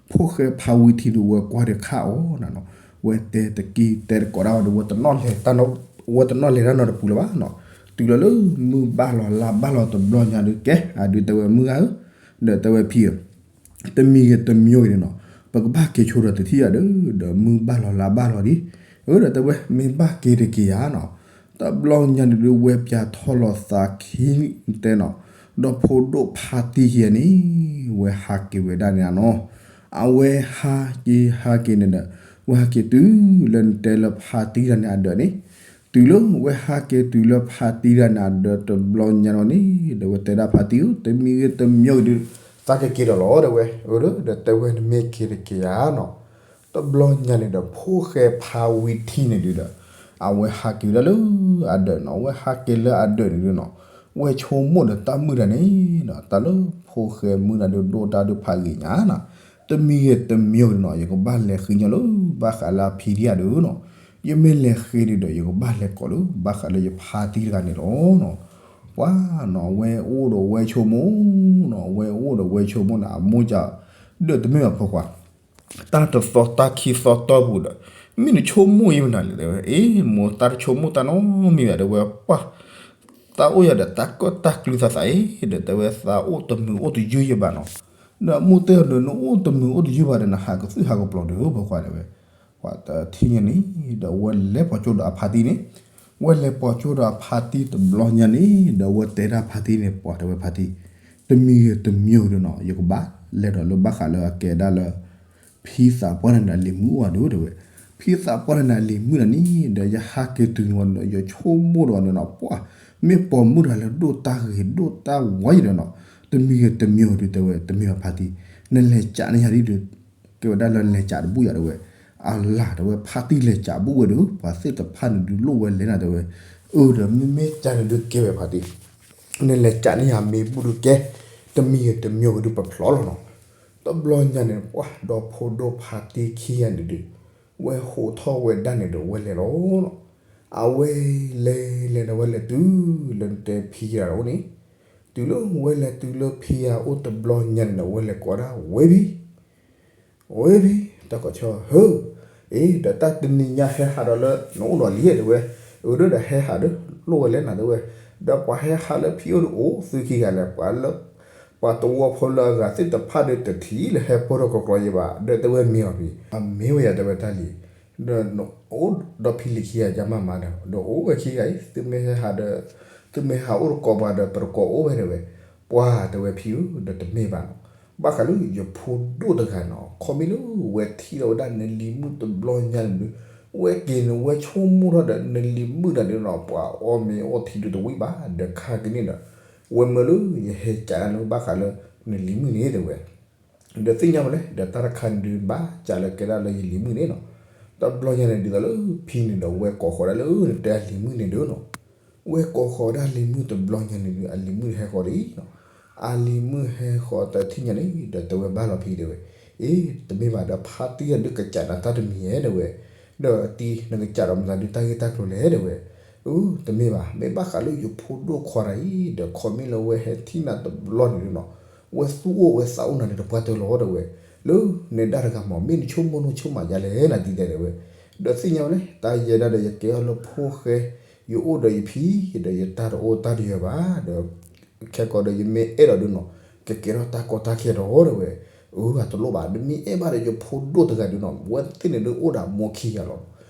ဖိၣ်ဃဲဖါဝံထံဒီး ဝဲကွၢ်ဒီးခးအီၤနၤနီၤ. ဝဲတဲတက့ၢ်တဲတကိးဒၣ်ဝဲဒီး ဝဲတနီၣ်လဲၤတၢ်နီၤ ဝဲတနီၣ်လဲၤတၢ်နီတပူၤလၢၤဘၣ်နီၤ. တုၤလီၤလၢမုၢ်ဘၣ်လီၤလါဘၣ်လီၤတဘျီညါဒီး ကဲအဒုးတဲဝဲမုၢ်ဂၤဧၢ ဒီးတဲဝဲဖံဧၢ တမံၤဂ့ၤတမံၤဂ့ၤန့ၣ်နီၤ ပကဘၣ်က့ၤဆိဒီးတထံၣ်ယၤဒီး ဒီးမုၢ်ဘၣ်လီၤလါဘၣ်လီၤဒံး. အၢ ဒီးတဲဝဲ မ့ၢ်ဘၣ်က့ၤတက့ၢ်ယၤနီၤ. တဘျီညါန့ၣ်ဒီး ဝဲပၠးထီၣ်လီၤသးခံတဲနီၤ ဒီးဖိဒိၣ်ဖါတံၢ်ခံဂၤန့ၣ် ဝဲဟးက့ၤဝဲဒၣ်န့ၣ်နီၤ. အဝဲဟးက့ၤဟးက့ၤန့ၣ်ဒီး ဝဲဟးက့ၤတုၤလၢနတဲလၢဖါတံၢ်တဂၤန့ၣ်အဒၢးန့ၣ် တုၤလၢဝဲဟးက့ၤတုၤလၢဖါတံၢ်တဂၤန့ၣ်အဒၢးတဘျီညါန့ၣ်န့ၣ် ဒီးဝဲတဲဒၣ်ဖါတံၢ်ဧၢ တမံၤဂ့ၤတမံၤဂ့ၤဒီး သးကက့ၤဒီးလီၤတဲဝဲ. အၢ ဒီးတဲဝဲနမ့ၢ်က့ၤတက့ၢ်ဧါနီၤ. တဘျီညါန့ၣ်ဒီး ဖိၣ်ဃဲဖါဝံထံန့ၣ်ဒုးဒီး အဝဲဟးက့ၤဝဲဒၣ်လၢအဒၢးနီၤ ဝဲဟးက့ၤလၢအဒၢးန့ၣ်ဒုးနီၤ ဝဲဆိကမိၣ်ဒီးတၢ်မုၣ်တဂၤန့ၣ်နီၤ တၢ်လၢဖိၣ်ဃဲမုၣ်တဂၤဒုးဒိၣ်တၢ်ဒုးဖးဂ့ၤညါနီၤ တမံၤဂ့ၤတမံၤဂ့ၤနီၤ ယကဘၣ်လဲၤဃ့ညီလၢဘၣ်ဃးလၢအဖံဒံးဧါဒီးနီၤ ယမ့ၢ်လဲၤဃ့ဒုးဒီး ယကဘၣ်လဲၤကိးလၢဘၣ်ဃးလၢယဖါတံၢ်တဂၤန့ၣ်လီၤနီၤ. ပှၤနီၤ ဝဲအိၣ်ဒီးဝဲဆိကမိၣ်နီၤ ဝဲအိၣ်ဒီးဝဲဆိကမိၣ်န့ၣ် အမိၢ်ကဒီးတမ့ၢ်ဘၣ်ဖိခွါ တၢ်တသီတၢ်ခံသီတီၢ်ပူၤဒီး မ့ၢ်နဆိကမိၣ်အံၤမနုၤလဲၣ်တဲဝဲ. အ့ မိၢ်တၢ်တဆိကမိၣ်တၢ်နီတမံၤဘၣ်တဲဝဲ ပှၤ သးအိၣ်ယၤဒီးတၢ်ကီတၢ်ကျူသးသးအံၤဒီးတဲဝဲ သးအိၣ်တမုာ်အိၣ်တယုၢ်ယဘၣ်နီၤ. ဒီးမိၢ်တဲအီၤဒီး နအိၣ်တမုာ်အိၣ်တယုၢ်ဘၣ်ဒီး နဟးကသုၣ်ဟးကပျီၤဒီး ဖိခွါတဲဝဲ. ပှၤတထံၣ်ညါန့ၣ် ဒီးဝဲလဲၤပိာ်ကၠိဒီးအဖါတံၢ်န့ၣ် ဝဲလဲၤပိာ်ကၠိဒီးအဖါတံၢ်တဘျီညါန့ၣ် ဒီးဝဲတဲဒၣ်ဖါတံၢ်န့ၣ် ပှၤတဲဝဲဖါတံၢ် တမံၤဂ့ၤတမံၤဂ့ၤဒီးနီၤ ယကဘၣ်လဲၤဒီးလၢဘၣ်ဃးလၢအကဲဒၣ်လၢ ဖံသးပှၢ်တဂၤန့ၣ်အလံၤမုၣ်အိၣ်ဒီးတဲဝဲ. ဖံသးပှၢ်တဂၤန့ၣ်အလံၤမုၣ်တဂၤန့ၣ် ဒီးယဟးက့ၤတုၤန့ၣ်ဒီး ယဆိကမိၣ်ဒီးန့ၣ်နီၤ ပှၤ မ့ၢ်ပိာ်မုၣ်တဂၤလၢဒိၣ်တၢ်ဂ့ၤဒိၣ်တၢ်ဝါယံၤဒီးနီၤ တမံၤဂ့ၤတမံၤဂ့ၤဒီးတဲဝဲ တမ့ၢ်ဘၣ်ဖါတံၢ် နလဲၤကးန့ၢ်ယၤဒ်ဒီး ကဲဝဲဒၣ်လၢလဲၤကးတဘူၣ်ယၤတဲဝဲ. အလၤတဲဝဲ ဖါတံၢ်လဲၤကးဘူၣ်ဝဲဒီး ပှၤသ့ၣ်တဖၣ်န့ၣ်ဒုးလိၣ်ဝဲလဲၣ်နၤတဲဝဲ. အၢ ဒီးမ့မ့ၢ်ကန့ၣ်ဒုးကဲဝဲဖါတံၢ် နလဲၤကးန့ၢ်ယၤမ့ၢ်ဘူၣ်ဒုးကဲ တမံၤဂ့ၤတမံၤဂ့ၤဒုးပဖျီလီၤနီၤ. တဘျီညါန့ၣ် ပှၤဒီဖိဒိၣ်ဖါတံၢ်ခံဂၤန့ၣ်ဒုး ဝဲဟိးထီၣ်ဝဲဒၣ်န့ၣ်ဒီးဝဲလဲၤလီၤနီၤ. အဝဲလဲၤလဲၤဒီးဝဲလဲၤတုၤလၢနတဲဖံယၤအိၣ်န့ၣ် တုၤလၢဝဲလဲၤတုၤလၢဖံယၤအိၣ်တဘျီညါန့ၣ်ဒီး ဝဲလဲၤကိးဒၣ်ဝဲဖံ ဝဲဖံ တၢ်ကိးဆၢဟၢ အ့ ဒီးတၢ်တနံၤညါဟဲဟးဒီးလၢနအိၣ်ဒီးလံတဲဝဲ. အၢဒီးဟဲဟးဒီးလိၣ်ဝဲလဲၣ်နၤတဲဝဲ. ဒီးပှၤဟဲဟးလၢဖံအိၣ်ဒီးအိၣ်သုခံဂၤလဲၣ် ပှၤလၢ ပှၤသဝီဖိလၢအဂၤသ့ၣ်တဖၣ်ဒီးတထံၣ်လၢဟဲပၢၢ်ထီၣ်ကကျီယဘၣ် ဒီးတဲဝဲမ့ၢ်အီၤဖံ အမ့ၢ်ဝဲယၤတဲဝဲတၢ်လံ ဒီးနအိၣ်ဒီးဖံလံၤခံဂၤယါမးမးဒီး ဒီးအိၣ်ဝဲခံဂၤအံၤ သုမ့ၢ်ဟဲဟးဒီး သုမ့ၢ်ဟးအိၣ်တကိးပှၤဒီး ပတကိးအိၣ်ဝဲတဲဝဲ. ပှၤတဲဝဲဖံဧၢ ဒီးတမ့ၢ်ဘၣ်နီၤ ဘၣ်ဃးလၢယဖိဒိၣ်တဂၤနီၤ ခီမ့ၢ်လၢဝဲထံၣ်လီၤဝဲဒၣ်နလံၤမုၣ်တဘျီညါန့ၣ်ဒုး ဝဲက့ၤန့ၣ် ဝဲဆိကမိၣ်ထီၣ်ဒီးနလံၤမုၣ်တဂၤန့ၣ်နီၤ ပှၤအီၣ်မ့ၤအီထံဒုးတဝံၣ်ဘၣ် ဒီးခါကန့ၣ်ဒီး ဝဲမၢလၢယဟဲကးနၤလၢဘၣ်ဃးလၢနလံၤမုၣ်န့ၣ်တဲဝဲ ဒီးသ့ၣ်ညါဝဲလဲၣ် ဒီးတၢ်တခါန့ၣ်ဒုး ဘၣ်ကးလၢကဲဒၣ်လၢယလံၤမုၣ်န့ၣ်နီၤ. တဘျီညါန့ၣ်ဒ်သိးလၢဖံန့ၣ်ဒီး ဝဲကိးဃီၤဒၣ်လၢနတဲအလံၤမုၣ်န့ၣ်ဒီးနီၤ ဝဲကိးဃီၤဒၣ်လံၤမုၣ်တဘျီညါန့ၣ်ဒုး အလံၤမုၣ်ဟဲဃီၤဒ်အံၤနီၤ. အလံၤမုၣ်ဟဲဃီၤတထံၣ်ညါန့ၣ် ဒီးတဲဝဲဘၣ်လီၤဖံတဲဝဲ. အ့ တမ့ၢ်ဘၣ်ဒီးဖါတံၢ်အဒုးကစးနၤတၢ်တမံၤဧဲတဲဝဲ. ဒီးတံၢ်နကစးဒီးမတၤဒုးတၢ်ဂ့ၢ်တၢ်ကျိၤလဲၣ်တဲဝဲ. အၢ တမ့ၢ်ဘၣ် မ့ၢ်ဘၣ်ဃးလၢယဖိဒိၣ်ခွါတဂၤအံၤ ဒီးခီမ့ၢ်လၢဝဲဟဲထံၣ်နၤတဘျီန့ၣ်နီၤ ဝဲသူၣ်အိၣ်ဝဲသးအိၣ်နၤန့ၣ်တပှၢ်တၢၢ်လီၤတဲဝဲ. လၢနဒၣ်တဂၤမး မ့ၢ်နဆိကမိၣ်နီၢ်ဆိကမးယါလဲၣ်နၤတံၤတဲတဲဝဲ. ဒီးသ့ၣ်ညါဝဲလဲၣ် တၢ်ယဲဒၣ်ဒီးယကဲထီၣ်လၢဖိၣ်ဃဲ ယအိၣ်ဒီးယဖံ ဒီးယတၢ်တအိၣ်တၢ်တယၢၤဘၣ် ဒီး ခဲကိာ်ဒီးယမ့ၢ်အဲၣ်ဒိးဒုးနီၤ ကကဲထီၣ်တၢ်ကီတၢ်ခဲဒီးတဲဝဲ. အၢ အတလိၣ်ဘၣ် နမ့ၢ်အဲၣ်ဘၣ်ဒီးယဖိဒိၣ်တဂၤဒုးနီၤ ဝဲသ့ၣ်န့ၣ်ဒုးအိၣ်ဒီးမိၢ်ခံဂၤလီၤ.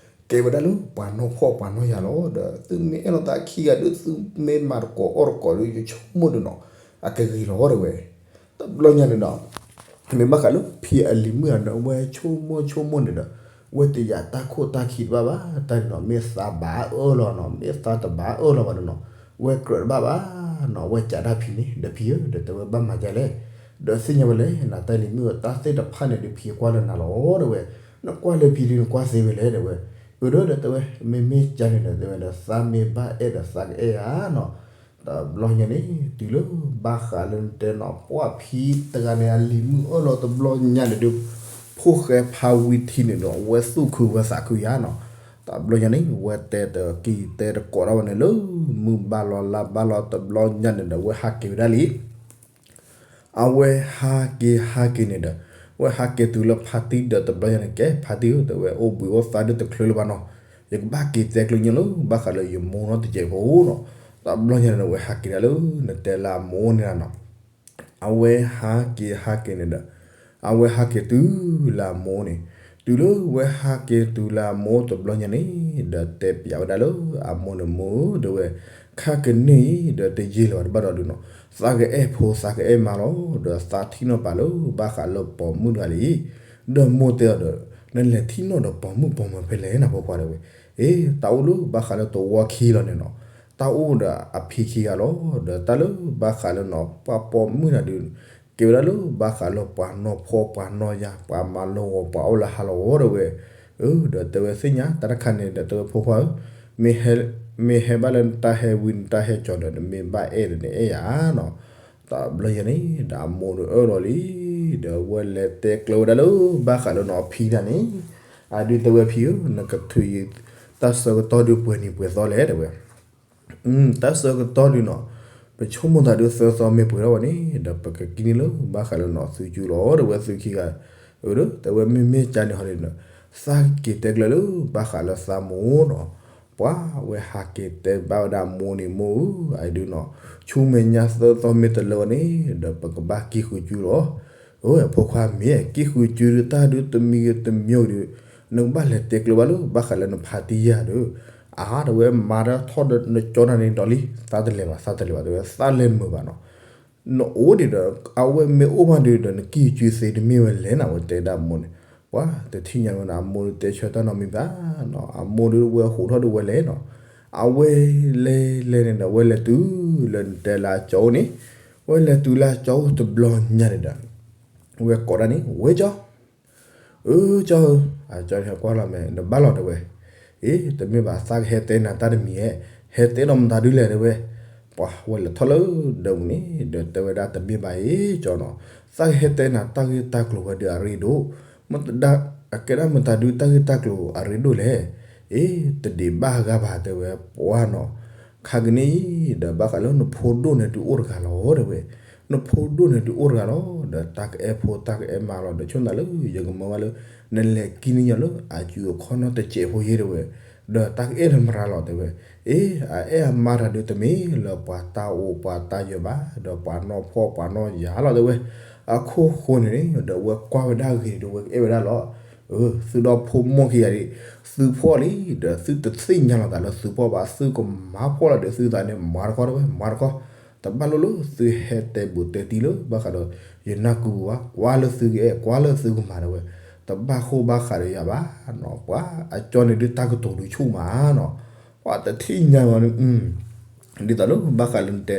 ကဲဝဲဒၣ်လၢပှၤနီၢ်ဖှီၣ်ပှၤနီၢ်ယၤလီၤ. ဒီးသုမ့ၢ်အဲၣ်လိာ်သးခံဂၤဒုး သုမ့ၢ်မၤတကိးအီၣ်တကိးဒုး ယဆိကမိၣ်ဒုးနီၤ အကဂ့ၤလီၤတဲဝဲ. တဘျီညါန့ၣ်ဒီး မ့ၢ်ဘၣ်ဃးလၢဖံအလံၤမုၣ်ဒီး ဝဲဆိကမိၣ်ဆိကမိၣ်န့ၣ်ဒီး ဝဲတယာ်တၢ်ခိၣ်တၢ်ခံတဘၣ်ဘၣ် တၢ်န့ၣ်နီၤ မ့ၢ်သးဘၣ်အၢၣ်လီၤနီၤ မ့ၢ်သးတဘၣ်အၢၣ်လီၤဘၣ်ဒီးနီၤ ဝဲကြၢးတဘၣ်ဘၣ်နီၤ, အဝဲကးဒၣ်ဖံန့ၣ်, ဒီးဖံဧၢ, ဒီးတဲဝဲဘၣ်မၤဒ်လဲၣ်, ဒီးသ့ၣ်ညါဝဲလဲၣ်, နတၢ်လံၤမုၣ်ဧၢ, တၢ်သ့ၣ်တဖၣ်န့ၣ်ဒီး ဖံကွၢ်လၢနၤလီၤ, တဲဝဲ, နကွၢ်လၢဖံဒုးနကွၢ်သ့ဝဲလဲၣ်, တဲဝဲ, အၢ ဒီးတဲဝဲ, မ့မ့ၢ်ကါန့ၣ်ဒီး တဲဝဲဒီး သးမ့ၢ်ဘၣ်အဲၣ်ဒီးသးကအဲၣ်ဧါနီၤ, တဘျီညါန့ၣ် တုၤလၢဘၣ်ဃးလၢနတဲနီၤ ပှၢ်ဖံတဂၤန့ၣ် အလံၤမုၣ်အၢၣ်လီၤတဘျီညါန့ၣ်ဒီး ဖိၣ်ဃဲဖးဝံထံန့ၣ်ဒီး အဝဲသူၣ်ခုဝဲသးခုယါနီၤ, တဘျီညါန့ၣ် ဝဲတဲတကံၢ်တဲတကိးဒၣ်ဝဲန့ၣ်လၢ မုၢ်ဘၣ်လီၤလါဘၣ်လီၤတဘျီညါန့ၣ်ဒီး အဝဲဟးက့ၤဝဲဒၣ်လံ အဝဲဟးက့ၤဟးက့ၤန့ၣ်ဒီး ဝဲဟးက့ၤတုၤလၢဖါတံၢ်ဒီးတဘျီညါန့ၣ် ကဲဖါတံၢ်ဧၢ တဲဝဲ အိၣ်ဘှံးအိၣ်သါဒုးတချုးလၢၤဘၣ်နီၤ, ယကဘၣ်က့ၤတဲကျၢၤညီလၢ ဘၣ်ဃးလၢယမိၢ်နီတစဲးဖိနီၤ, တဘျီညါန့ၣ်ဒီး ဝဲဟးက့ၤဒၣ်လၢ နတဲလၢအမိၢ်န့ၣ်လီၤနီၤ, အဝဲဟးက့ၤဟးက့ၤန့ၣ်ဒီး အဝဲဟးက့ၤတုၤလၢအမိၢ်န့ၣ်, တုၤလၢဝဲဟးက့ၤတုၤလၢအမိၢ်တဘျီညါန့ၣ် ဒီးတဲပျးဝဲဒၣ်လၢအမိၢ်န့ၣ် မိၢ်ဧၢ တဲဝဲ, ခါကန့ၢ်အံၤဒီးတယံာ်လၢၤဘၣ်တဘၣ်ဒီးဒုးနီၤ, သးကအဲၣ်ဖိသးကအဲၣ်မါလီၤ, ဒီးသးထံၣ်နီၣ်ပာ်လၢဘၣ်ဃးလၢပိာ်မုၣ်တဂၤလံ, ဒီးမိၢ်တဲအီၤဒီး နလဲၤထံၣ်နီၣ်ဒီးပိာ်မုၣ်ပိာ်မၢၤဖဲလဲၣ်နၤဖိခွါတဲဝဲ, အ့ တၢ်အိၣ်လၢဘၣ်ဃးလၢသဝီခံလီၤန့ၣ်နီၤ, တၢ်အိၣ်ဒီးအဖံခံဂၤလီၤ, ဒီးတၢ်လၢဘၣ်ဃးလၢနီၤ ပှၤပိာ်မုၣ်တဂၤဒုး ကဲဝဲဒၣ်လၢဘၣ်ဃးလၢပှၤနီၢ်ဖှီၣ်ပှၤနီၢ်ယာ် ပှၤမၤလၢဂီၤပှၤအိၣ်လၢဟါလီၤတဲဝဲ, အၢ ဒီးတဲဝဲသ့ၣ်ညါတၢ်တခါန့ၣ်ဒီး တဲဝဲဖိခွါဧၢ, မ့ၢ်ဟဲဘၣ်လၢနတၢ်ဟဲဝံနတၢ်ဟဲကၠီၤဒီး နမ့ၢ်ဘၣ်အဲၣ်ဒီးနအဲၣ်ယၤနီၤ, တဘျီညါန့ၣ် ဒီးအမိၢ်ဒီးအၢၣ်လီၤလံ, ဒီးဝဲလဲၤတဲကျၢၤဝဲဒၣ်လၢဘၣ်ဃးလၢနီၤဖံတဂၤန့ၣ်, အဒုးတဲဝဲဖံဧၢ နကထုးယတၢ်ဆၢကတီၢ်ဒုးပှဲၤနံၤပှဲၤသီလဲၣ်တဲဝဲ တၢ်ဆၢကတီၢ်ဒုးနီၤ, ပဆိကမိၣ်သးဒုးသၢသီမ့ၢ်ပှဲၤထီၣ်ဝဲန့ၣ် ဒီးပကကံန့ၢ်လၢဘၣ်ဃးလၢနီၤသုကၠူလီၤ တဲဝဲသုခံဂၤ, အၢ တဲဝဲမ့မ့ၢ်ကါန့ၣ်ဟီန့ၣ်, သးက့ၤတဲကျၢၤလၢဘၣ်ဃးလၢသးမိၢ်နီၤ, ပှၤဝဲဟးက့ၤတဲဘၣ်ဝဲဒၣ်အမိၢ်န့ၣ် မိၢ်ဧၢ, အဒုးနီၤ, ဆူမဲာ်ညါသၢသီမ့ၢ်တလၢဝဲန့ၣ် ဒီးပကဘၣ်ကံဃုာ်ကၠူလီၤ အၢ ဖိခွါမ့ၢ်ကံဃုာ်ကၠူဒုးတၢ်ဒုးတမံၤဂ့ၤတမံၤဂ့ၤဒီး နကဘၣ်လဲၤတဲကျၢၤဘၣ်လၢဘၣ်ဃးလၢနဖါတံၢ်ယၤဒီး, အါ တဲဝဲမၤတၢ်ထီၣ်ဒီးနကၠီတၢ်န့ၣ်ဒီးလံ, သးတလဲၤဘၣ် သးတလဲၤဘၣ် တဲဝဲသးလဲၤမုာ်ဘၣ်နီၤ, နအိၣ်ဒံးဒီး အဝဲမ့ၢ်အိၣ်ဘၣ်ဒုးဒီး နကံၢ်ကၠူသ့တမ့ၢ်ဝဲလဲၣ်နီၤ ဝဲတဲဒၣ်အမိၢ်န့ၣ်, ပှၤတထံၣ်ညါဝဲနီၤ အမိၢ်ဒုးတဲဆၢတၢ်နီတမံၤဘၣ်နီၤ အမိၢ်ဒုးဝဲဟးထီၣ်ဒုးဝဲလဲၤနီၤ, အဝဲလဲၤလဲၤန့ၣ်ဒီး ဝဲလဲၤတုၤလၢနတဲလၢအကၠီအိၣ်န့ၣ်, ဝဲလဲၤတုၤလၢအကၠီအိၣ်တဘျီညါန့ၣ်ဒီး ဝဲကိးဒၣ်န့ၣ် ဝဲကၠီ အၢ ကၠီဧၢ, အကၠီန့ၣ်ကွၢ်လီၤမဲာ် နဘၣ်လီၤတဲဝဲ, အ့ တမ့ၢ်ဘၣ် သးကဟဲတဲနၤတၢ်တမံၤဧဲ, ဟဲတဲဒီးမတၤဒုလဲၣ်တဲဝဲ, ပှၤဝဲလဲၤထီၣ်လၢဒၢးပူၤန့ၣ် ဒီးတဲဝဲဒၣ်တမ့ၢ်ဘၣ်အံၤကၠီနီၤ, သးကဟဲတဲနၤတၢ်ဂ့ၢ်တၢ်ကျိၤဝဲဒုးအရ့ဒိၣ်, မတဒါ အကဲဒၣ်မတၤဒုတၢ်ဂ့ၢ်တၢ်ကျိၤအရ့ဒိၣ်လဲၣ်, အ့ တဒံးဘၣ်ဂၤဘၣ်တဲဝဲပှၤနီၤ, ခါကန့ၣ်အံၤ ဒီးဘၣ်ဃးလၢနဖိဒိၣ်န့ၣ်ဒုးအိၣ်တဂၤလီၤတဲဝဲ နဖိဒိၣ်န့ၣ်ဒုးအိၣ်တဂၤလီၤ, ဒီးတၢ်ကအဲၣ်ဖိတၢ်ကအဲၣ်မါလီၤ, ဒီးဆိၣ်နၤလၢယကမၢဝဲလၢ နလဲၤကံန့ၢ်ညီလၢအစုအခီၣ်နီၢ်တစဲးဖိယဲတဲဝဲ, ဒီးတၢ်ကအဲၣ်နမရၤလီၤတဲဝဲ, အ့ အအဲၣ်အမါတၢ်ဒုးတမ့ၢ်လၢပှၤတၢ်အိၣ်ပှၤတၢ်ယၢၤဘၣ်, ဒီးပှၤနီၢ်ဖှီၣ်ပှၤနီၢ်ယာ်လီၤတဲဝဲ, အခိၣ်ဃိန့ၣ် ဒီးဝဲကွၢ်ဝဲဒၣ်ဂ့ၤဒီးဝဲကအဲၣ်ဝဲဒၣ်လီၤ အၢ သုဒီဖိမိၢ်ခံဂၤဒံး သုဖှီၣ်လံ ဒီးသုတသ့ၣ်ညါလီၤသးလၢသုဖှီၣ်ဘၣ် သုကမၤဖှီၣ်လီၤဒီးသုသးန့ၣ် မၤတခီတဲဝဲ မၤတခီ, တဘၣ်လိၣ်လၢသုဟဲတဲဘူးတဲတံၢ်လၢဘၣ်ဃးဒီး ယနၢ်ကူပူၤဘၣ် ကွၢ်လၢသုကအဲၣ် ကွၢ်လၢသုကမၤတဲဝဲ, တဘၣ်ဃိဘၣ်ဃးဒီးယၤဘၣ်နီၤ ပှၤအကၠီန့ၣ်ဒုးတၢ်ကတိၤဒုးဆူၣ်မးနီၤ, ပှၤတထံၣ်ညါလီၤန့ၣ် ဒ်သိးလၢဘၣ်ဃးလၢနတဲ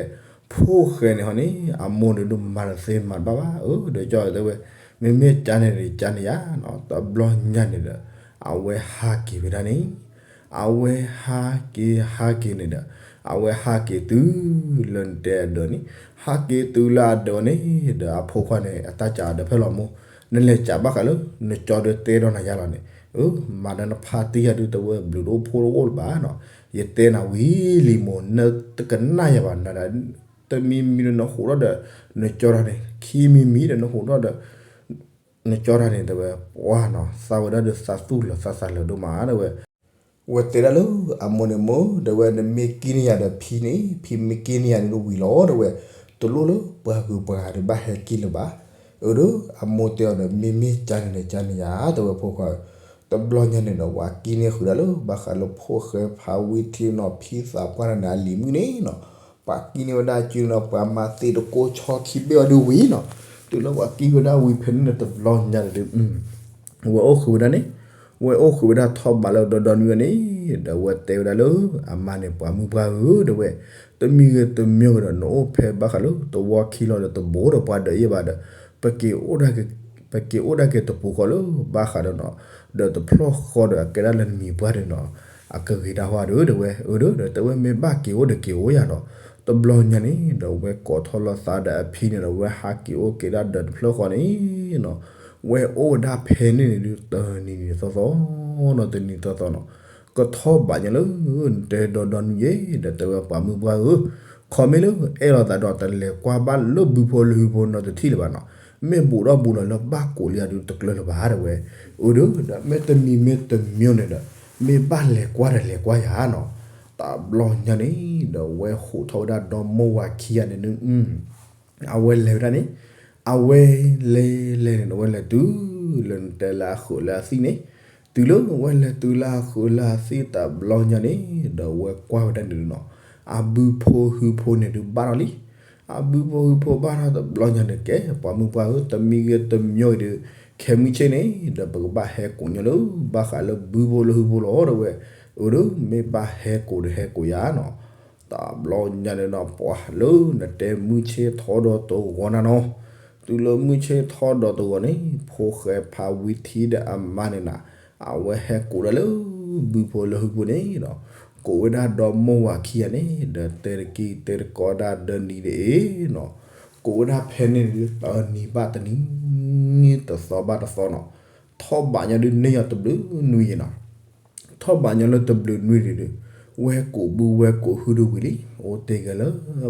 ဖိၣ်ဃဲန့ၣ်ဟီန့ၣ် အမိၢ်န့ၣ်ဒုးမၤတသ့မၤတဘၣ်ဘၣ် အၢ ဒီးကၠီတဲဝဲ, မ့မ့ၢ်ကါန့ၣ်ဒီးကါန့ၣ်ယါနီၤ တဘျီညါန့ၣ်ဒီး အဝဲဟးက့ၤဝဲဒၣ်န့ၣ်, အဝဲဟးက့ၤဟးက့ၤန့ၣ်ဒီး အဝဲဟးက့ၤတုၤလၢနတဲအဒၢးန့ၣ်, ဟးက့ၤတုၤလၢအဒၢးန့ၣ်ဒီး အဖိခွါန့ၣ် အတၢ်စံးအဒၢးဖဲလီၤမိၢ်, နလဲၤစံးဘၣ်ဃးလၢ နကၠီဒီးတဲဒီးနၤယါလီၤန့ၣ်, အၢ မၤဒီးနဖါတံၢ်ယၤဒုးတဲဝဲ ဘျုးတအိၣ်ဖှိၣ်တအိၣ်လၢၤဘၣ်နီၤ, ယတဲနၤဝံၤလံမိၢ် နတကနၣ်ယၤဘၣ်နၤဒီး တမံၤမံၤဒီးနဟးထီၣ်ဒီး နကၠီတၢ်န့ၣ် ခံမံၤမံၤဒီးနဟးထီၣ်ဒီး နကၠီတၢ်န့ၣ်တဲဝဲ ပှၤနီၤ သးဝဲဒၣ်ဒီးသးသူၣ်လၢာ်သးသးလၢာ်ဒိၣ်မးတဲဝဲ, ဝဲတဲဒၣ်လၢအမိၢ်န့ၣ်မိၢ် တဲဝဲနမ့ၢ်ကံန့ၢ်ယၤဒီးဖံန့ၣ် ဖံမ့ၢ်ကံန့ၢ်ယၤန့ၣ်ဒီးဝံၤလီၤတဲဝဲ, တလိၣ်လၢပှၤဂုၤပှၤဂၤဒီးဘၣ်ဟဲကံလၢၤဘၣ်, အၢ ဒီးအမိၢ်တဲအီၤဒီး မ့မ့ၢ်ကါန့ၣ်ဒီးကါန့ၣ်ယါတဲဝဲဖိခွါ, တဘျီညါန့ၣ်ဒီး ပှၤကံန့ၢ်ဃုာ်ဒၣ်လၢဘၣ်ဃးလၢဖိၣ်ဃဲဖးဝံထံနီၤ ဖံသးပှၢ်တၢ်န့ၣ် အလံၤမုၣ်န့ၣ်နီၤ, ပှၤကံန့ၢ်ဝဲဒၣ်အစုန့ၣ်နီၤ ပှၤမၤသ့ၣ်တကိးဆီခံဘ့ၣ်အီၤဒုးဝံၤနီၤ, တုၤလၢပှၤကံဝဲဒၣ်ဝံၤဖဲန့ၣ်န့ၣ် တဘျီညါန့ၣ်ဒီး ဝဲအိၣ်ဃုာ်ဝဲဒၣ်န့ၣ်, ဝဲအိၣ်ဃုာ်ဝဲဒၣ်ထီၣ်ဘးလၢဒီဒီနွံဝဲန့ၣ် ဒီးအဝဲတဲဝဲဒၣ်လၢအမါန့ၣ် ပှၤမုၢ်ပှၢ်ဧၢ တဲဝဲ, တမံၤဂ့ၤတမံၤဂ့ၤဒီး နအိၣ်ဖဲဘၣ်ဃးလၢသဝီခံလီၤဒီး တဘိးဒီးပှၤဒၢးယဲၢ်ဘၣ်ဒီး ပက့ၤအိၣ်ဒၣ်က့ၤ ပက့ၤအိၣ်ဒၣ်က့ၤတပူၤဃီလၢဘၣ်ဃးဒီးနီၤ, ဒီးတဖျီၣ်ဃီဒီးအကဲဒၣ်လၢနမံၤပှၢ်ဒီးနီၤ, အကဂ့ၤဒၣ်ဟီဒီး တဲဝဲ, အၢ ဒီး ဒီးတဲဝဲ မ့ၢ်ဘၣ်က့ၤအိၣ်ဒီးက့ၤအိၣ်ယၤနီၤ. တဘျီညါန့ၣ် ဒီးဝဲကိးထီၣ်လိာ်သးဒီးအဖံန့ၣ်ဒီး ဝဲဟးက့ၤအိၣ်က့ၤဒၣ်ဒီးတဖျၢၣ်ဃီန့ၣ်နီၤ, ဝဲအိၣ်ဝဲဒၣ်ဖဲန့ၣ်န့ၣ်ဒုး တနံၤနံၤသီသီနီၤ, တနံၤသီသီနီၤ, ကထီၣ်ဘးညါလၢ နတဲဒီဒီနုၤယဲၢ် ဒီးတဲဝဲ ပှၤမုၢ်ပှၢ်ဧၢ, ခီမ့ၢ်လၢအဲၣ်လိာ်သးဒီး တလဲၤကွၢ်ဘၣ်လၢဘုဖိလၢဟုဖိနီတထံၣ်လၢၤဘၣ်နီၤ, မ့ၢ်ဘူးဒီးဘူးလီၤလၢဘၣ်ကိးလံအဒုးတကျၢၤလၢၤဘၣ် တဲဝဲ, အၢ ဒီး ဒီးမ့ၢ်တမံၤမ့ၢ်တမံၤန့ၣ်ဒီး မ့ၢ်ဘၣ်လဲၤကွၢ်ဒီးလဲၤကွၢ်ယၤနီၤ. တဘျီညါန့ၣ် ဒီးဝဲဟိးထီၣ်ဝဲဒၣ်ဒီမိၢ်ဝၤခံဂၤန့ၣ်ဒုး အဝဲလဲၤဝဲဒၣ်န့ၣ်, အဝဲလဲၤလဲၤန့ၣ် အဝဲလဲၤတုၤလၢနတဲလၢအဃုာ်လၢအသံၣ်န့ၣ်, တုၤလၢဝဲလဲၤတုၤလၢအဃုာ်လၢအသံၣ်တဘျီညါန့ၣ် ဒီးဝဲကွၢ်ဝဲဒၣ်န့ၣ်ဒုးနီၤ, အဘုဖိဟုဖိန့ၣ်ဒုးဘၣ်ထီၣ်လံ. အဘုဖိဟုဖိဘၣ်ထီၣ်တဘျီညါန့ၣ် ကဲ ပှၤမုၢ်ပှၢ်ဧၢ, တမံၤဂ့ၤတမံၤဂ့ၤဒီး ခဲမုၢ်ဆ့ၣ်န့ၣ် ဒီးပကဘၣ်ဟဲကိးညီလၢ ဘၣ်ဃးလၢဘုဖိလၢဟုဖိလီၤ တဲဝဲ, အၢ ဒီး မ့ၢ်ဘၣ်ဟဲကိးဒီးဟဲကိးယၤနီၤ. တဘျီညါန့ၣ်ဒီး ပှၤလၢနတဲမုၢ်ဆ့ၣ်ထီၣ်ဒီးတဂီၤနၤနီၤ, တုၤလၢမုၢ်ဆ့ၣ်ထီၣ်ဒီးတဂီၤန့ၣ် ဖိၣ်ဃဲဖါဝံထံဒီးအမါန့ၣ်နၤ, အဝဲဟဲကိးဒၣ်လၢ ဘုဖိလၢဟုဖိန့ၣ်ဒီး ကိးဝဲဒၣ်ဒီမိၢ်ဝၤခံဂၤန့ၣ် ဒီးတဲတကံၢ်တဲတကိးဒၣ်ဒီနံၤဒ်အံၤနီၤ, ကိးဝဲဒၣ်ဖဲန့ၣ်ဒုး တနံၤဘၣ်တနံၤ တသီဘၣ်တသီနီၤ, ထီၣ်ဘးညါဒုးန့ၢ်ယၤတဘျုးနွံယဲၢ်နီၤ. ထီၣ်ဘးညီလၢတဘျုးနွံဒုး ဝဲကိးဘုဝဲကိးဟုဒုးဝံၤလံ, အိၣ်တ့ၢ်က့ၤလၢ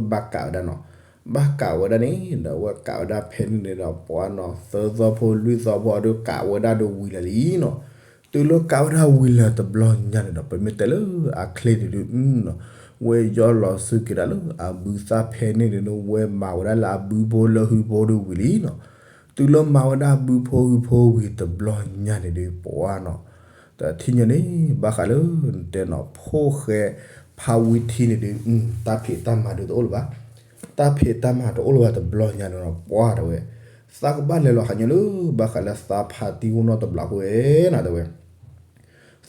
ဘၣ်ကးဝဲဒၣ်နီၤ, ဘၣ်ကးဝဲဒၣ်န့ၣ်ဒီး အဝဲကးဝဲဒၣ်ဖဲန့ၣ်န့ၣ်ဒီး ပှၤနီၤ သၢသီဖိလွံၢ်သီဖိအဒုးကးဝဲဒၣ်ဒုးဝံၤလၢာ်လံနီၤ. တုၤလၢကးဝဲဒၣ်ဝံၤလၢာ်တဘျီညါန့ၣ်ဒီး ပမ့ၢ်တဲလၢအချ့ဒုးဒုးနီၤ, ဝဲယီၢ်လီၤဆူက့ၤဒၣ်လၢအဘုသၣ်ဖဲန့ၣ်ဒုးန့ၣ် ဝဲမၤဝဲဒၣ်လၢအဘုဖိလၢဟုဖိဒုးဝံၤလံနီၤ. တုၤလၢမၤဝဲဒၣ်ဘုဖိဟုဖိဝံၤတဘျီညါန့ၣ်ဒုး ပှၤနီၤ တထံၣ်ညါန့ၣ် ဘၣ်ဃးလၢနတဲနီၤ ဖိၣ်ဃဲဖါဝံထံန့ၣ်ဒုး တၢ်ဖံးတၢ်မၤဒုးတအိၣ်လၢၤဘၣ်, တၢ်ဖံးတၢ်မၤတအိၣ်လၢၤဘၣ်တဘျီညါန့ၣ်နီၤ ပှၤတဲဝဲ, သးကဘၣ်လဲၤလီၤဟးညီလၢ ဘၣ်ဃးလၢသးဖါတံၢ်အိၣ်နီတဘျီဖိဝဲနီၤ တဲဝဲ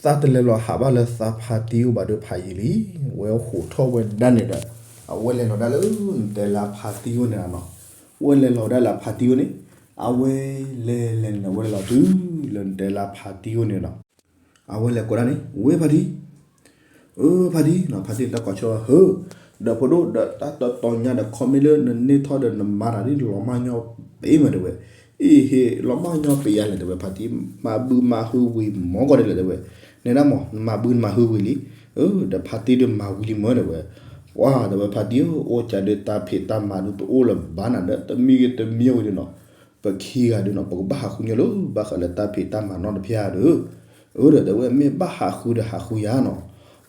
သးတလဲၤလီၤဟးဘၣ်လၢသးဖါတံၢ်အိၣ်ဘၣ်ဒီးဖးယံာ်လံ, ဝဲဟိးထီၣ်ဝဲဒၣ်န့ၣ်ဒီး အဝဲလဲၤလီၤဒၣ်လၢနတဲလၢအဖါတံၢ်အိၣ်န့ၣ်နီၤ, ဝဲလဲၤလီၤဒၣ်လၢအဖါတံၢ်အိၣ်န့ၣ်, အဝဲလဲၤလဲၤန့ၣ် အဝဲလဲၤလီၤတုၤလၢနတဲလၢအဖါတံၢ်အိၣ်န့ၣ်နီၤ, အဝဲလဲၤကိးဒၣ်န့ၣ် ဝဲဖါတံၢ် အၢ ဖါတံၢ်နီၤ, ဖါတံၢ်တၢ်ကိးဆၢဟၢ, ဒီးဖိဒိၣ်ဒီးတၢ်တတီညါဒီး ခီမ့ၢ်လၢနန့ၢ်ထီၣ်ဒီးနမၤတၢ်ဒ်လီၤမၢ်ညီပ့ၤမးတဲဝဲ, အ့ဟ့ၣ် လီၤမၢ်ညီပ့ၤယၤလဲၣ်တဲဝဲ ဖါတံၢ် မၤဘုမၤဟုဝံၤမီၢ်ကီၢ်ဒ်လဲၣ်တဲဝဲ, နဲဒၣ်မး နမၤဘုနမၤဟုဝံၤလံ, အၢ ဒီးဖါတံၢ်ဒုးမၤဝံၤလံမၢတဲဝဲ, ပှၤတဲဝဲဖါတံၢ်ဧၢ အိၣ်ကၢဒုးတၢ်ဖံးတၢ်မၤဒုးတအိၣ်လၢၤဘၣ်နၤဒီး တမံၤဂ့ၤတမံၤဝံၤဒုးနီၤ ပခံဂၤဒုးနီၤ ပကဘၣ်ဟးဃုညီလၢ ဘၣ်ဃးလၢတၢ်ဖံးတၢ်မၤနီတဖၣ်ဒီး, အၢ ဒီးတဲဝဲမ့ၢ်ဘၣ်ဟးဃုဒီးဟးဃုယၤနီၤ,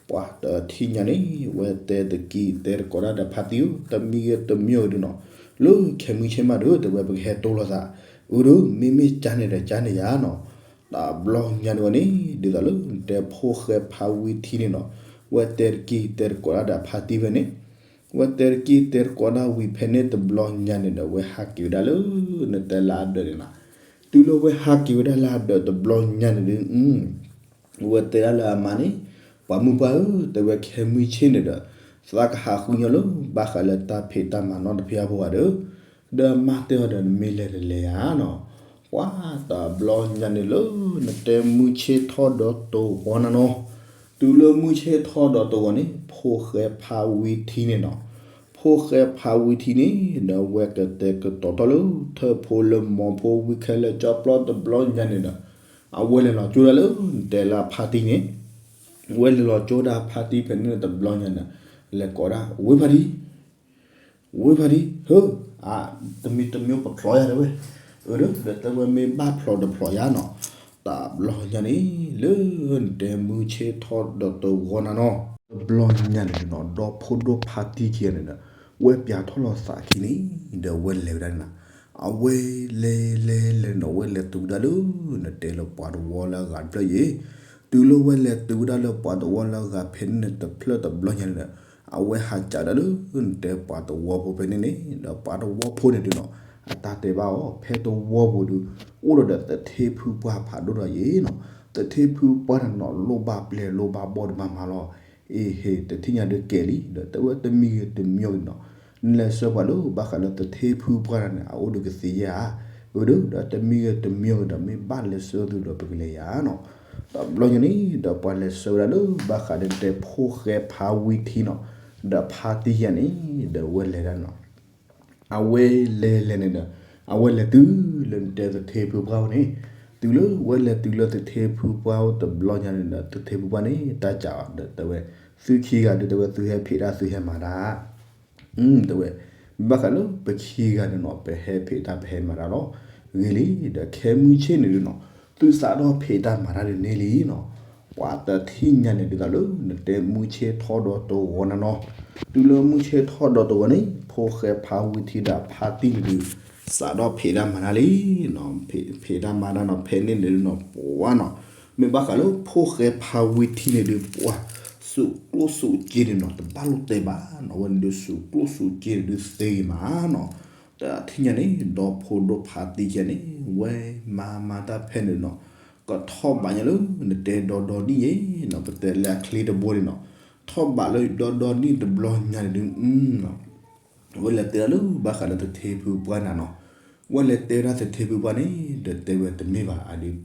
ပှၤတထံၣ်ညါန့ၣ် ဝဲတဲတကံၢ်တဲတကိးဒၣ်ဒီးဖါတံၢ်ဧၢ တမံၤဂ့ၤတမံၤဝံၤဒုးနီၤ, လၢခဲမုၢ်ဆ့ၣ်မးဒီး တဲဝဲပကဟဲတိလိာ်သး, အၢ ဒီး မ့မ့ၢ်ကၢန့ၣ်ဒီးကၢန့ၣ်ယၤနီၤ, တဘျီညါန့ၣ်ဝဲန့ၣ် ဒ်သိးလၢနတဲဖိၣ်ဃဲဖါဝံထံန့ၣ်နီၤ, ဝဲတဲတကံၢ်တဲတကိးဒၣ်ဒီးဖါတံၢ်ဖဲန့ၣ် ဝဲတဲတကံၢ်တဲတကိးဒၣ်ဝံၤဖဲန့ၣ်တဘျီညါန့ၣ်ဒီး ဝဲဟးက့ၤဝဲဒၣ်လၢ နတဲလၢအဒၢးန့ၣ်နီၤ, တုၤလၢဝဲဟးက့ၤဝဲဒၣ်လၢအဒၢးတဘျီညါန့ၣ်ဒီး ဝဲတဲဒၣ်လၢအမါန့ၣ်, ပှၤမုၢ်ပှၢ်ဧၢ တဲဝဲခဲမုၢ်ဆ့ၣ်န့ၣ်ဒီး သးကဟးဃုညီလၢ ဘၣ်ဃးလၢတၢ်ဖံးတၢ်မၤနီတဖၣ်ဖိဂၤဒီး, ဒီးအမါတဲအီၤဒီး နမ့ၢ်လဲၤတလဲၤဧါနီၤ, ပှၤတဘျီညါန့ၣ်လၢ နတဲမုၢ်ဆ့ၣ်ထီၣ်ဒီးတဂီၤနၤနီၤ, တုၤလၢမုၢ်ဆ့ၣ်ထီၣ်ဒီးတဂီၤန့ၣ် ဖိၣ်ဃဲဖါဝံထံန့ၣ်နီၤ, ဖိၣ်ဃဲဖါဝံထံန့ၣ် ဒီးဝဲကတဲာ်ကတီၤထီၣ်လၢ ထၢၣ်ဖိလၢမီၤဖိဝံခဲလၢာ်ကၠီပျီတဘျီညါန့ၣ်ဒီး, အဝဲလဲၤလီၤကၠိဒၣ်လၢ နတဲလၢအဖါတံၢ်န့ၣ်, ဝဲလဲၤလီၤကၠိဒၣ်ဖါတံၢ်ဖဲန့ၣ်တဘျီညါန့ၣ်, လဲၤကိးဒၣ် ဝဲဖါတံၢ် ဝဲဖါတံၢ် ဟၢ, အါ, တမံၤတမံၤပဖျိးယၤတဲဝဲ, အၢ ဒီးတဲဝဲမ့ၢ်ဘၣ်ဖျိးတဖျိးယၤနီၤ, တဘျီညါန့ၣ် လၢနတဲမုၢ်ဆ့ၣ်ထီၣ်ဒီးတဂီၤနၤနီၤ, တဘျီညါန့ၣ်နီၤ ဒီဖိဒိၣ်ဖါတံၢ်ခံဂၤန့ၣ်ဒီး, ဝဲပျးထီၣ်လီၤသးခံန့ၣ် ဒီးဝဲလဲၤဝဲဒၣ်န့ၣ်နီၤ, အဝဲလဲၤလဲၤလဲၤနီၤ ဝဲလဲၤတုၤဝဲဒၣ်လၢ နတဲလၢပှၤတဝီလၢအဂၤတဖျၢၣ်အံၤ, တုၤလၢဝဲလဲၤတုၤဝဲဒၣ်လၢပှၤတဝီလၢအဂၤဖဲန့ၣ်တဖျၢၣ်တဘျီညါန့ၣ်ဒီး အဝဲဟးကးဒၣ်လၢ နတဲပှၤတဝီဖိဖဲန့ၣ်န့ၣ် ဒီးပှၤတဝီဖိန့ၣ်ဒုးနီၤ, အတၢ်တဲဘၣ်အီၤ ဖဲတဝီပူၤဒုး အိၣ်ဒီးဒီးသထ့ဖုပှၢ်ဖးဒိၣ်ဒီးယဲနီၤ, သ သထ့ဖုပှၢ်န့ၣ်နီၤ လိၣ်ဘၣ်ပျဲၢ်လိၣ်ဘၣ်ဘီၣ်တဘၣ်မၤလီၤ. အ့ဟ့ၣ် တထံၣ်ညါဒုးကဲလံ ဒီးတဲဝဲတမံၤဂ့ၤတမံၤဂ့ၤနီၤ, နလဲၤဆှၢပှၤလၢဘၣ်ဃးလၢသထ့ဖုပှၢ်န့ၣ် အအိၣ်ဒီးကသ့ယဲၢ်ဧါ, အၢဒီး ဒီးတမံၤဂ့ၤတမံၤဂ့ၤဒီး မ့ၢ်ဘၣ်လဲၤဆှၢသုဒီးပကလဲၤယၤနီၤ. ဒီးဘျီညါန့ၣ် ဒီးပှၤလဲၤဆှၢဝဲဒၣ်လၢဘၣ်ဃးဒီးနတဲဖိၣ်ဃဲဖါဝံထံနီၤ, ဒီးဖါတံၢ်ယဲၢ်န့ၣ် ဒီးဝဲလဲၤဒၣ်နီၤ အဝဲလဲၤန့ၣ်ဒီး အဝဲလဲၤတုၤလၢနတဲသထ့ဖုပှၢ်ဝဲန့ၣ်, တုၤလၢဝဲလဲၤတုၤလၢသထ့ဖုပှၢ်အိၣ်တဘျီညါန့ၣ်ဒီး သထ့ဖုပှၢ်န့ၣ် တၢ်စံးဒီးတဲဝဲ, သုခံဂၤဒုးတဲဝဲ သုဟဲဖံးတၢ်သုဟဲမၤတၢ်, တဲဝဲ, ဘၣ်ဃးလၢပခံဂၤန့ၣ်နီၤ ပဟဲဖံးတၢ်ပဟဲမၤတၢ်လီၤ. ဂ့ၤလံ ဒီးခဲမုၢ်ဆ့ၣ်န့ၣ်ဒုးနီၤ သုစးထီၣ်ဖံးတၢ်မၤတၢ်ဒုးန့ၢ်လံနီၤ. ပှၤတထံၣ်ညါန့ၣ်ဒုးသးလၢ နတဲမုၢ်ဆ့ၣ်ထီၣ်ဒီးတဝီနၤနီၤ, တုၤလၢမုၢ်ဆ့ၣ်ထီၣ်ဒီးတဝီန့ၣ် ဖိၣ်ဃဲဖါဝံထံဒီးဖါတံၢ်န့ၣ်ဒုး စးထီၣ်ဖံးတၢ်မၤတၢ်လံနီၤ. ဖံးတၢ်မၤတၢ်နီၤ ဖဲန့ၣ်န့ၣ်ဒုးနီၤ ပှၤနီၤ, မ့ၢ်ဘၣ်ဃးလၢဖိၣ်ဃဲဖါဝံထံန့ၣ်ဒုး ပှၤ စူးကျိၣ်စူးစ့န့ၣ်နီၤ တဘၣ်လိာ်တဲဘၣ်နီၤ, ဝဲန့ၣ်ဒုးစူးကျိၣ်စူးစ့န့ၣ်ဒုးသ့ဂ့ၤမးနီၤ. တထံၣ်ညါန့ၣ် ဒီဖိဒိၣ်ဖါတံၢ်ယဲၢ်န့ၣ် ဝဲမၤမၤတၢ်ဖဲန့ၣ်နီၤ, ကထီၣ်ဘးညါလၢနတဲဒီဒီနံၣ်ယဲၢ်နီၤ, ပတဲလၢအချ့တဘိန့ၣ်နီၤ, ထီၣ်ဘးလၢဒီဒီနံၣ်တဘျီညါန့ၣ်ဒုး ဝဲလဲၤတဲဒၣ်လၢဘၣ်ဃးလၢသထ့ဖုပှၢ်နၤနီၤ, ဝဲလဲၤတဲဝဲဒၣ်သထ့ဖုပှၢ်န့ၣ် ဒီးတဲဝဲတမ့ၢ်ဘၣ်အဒုး,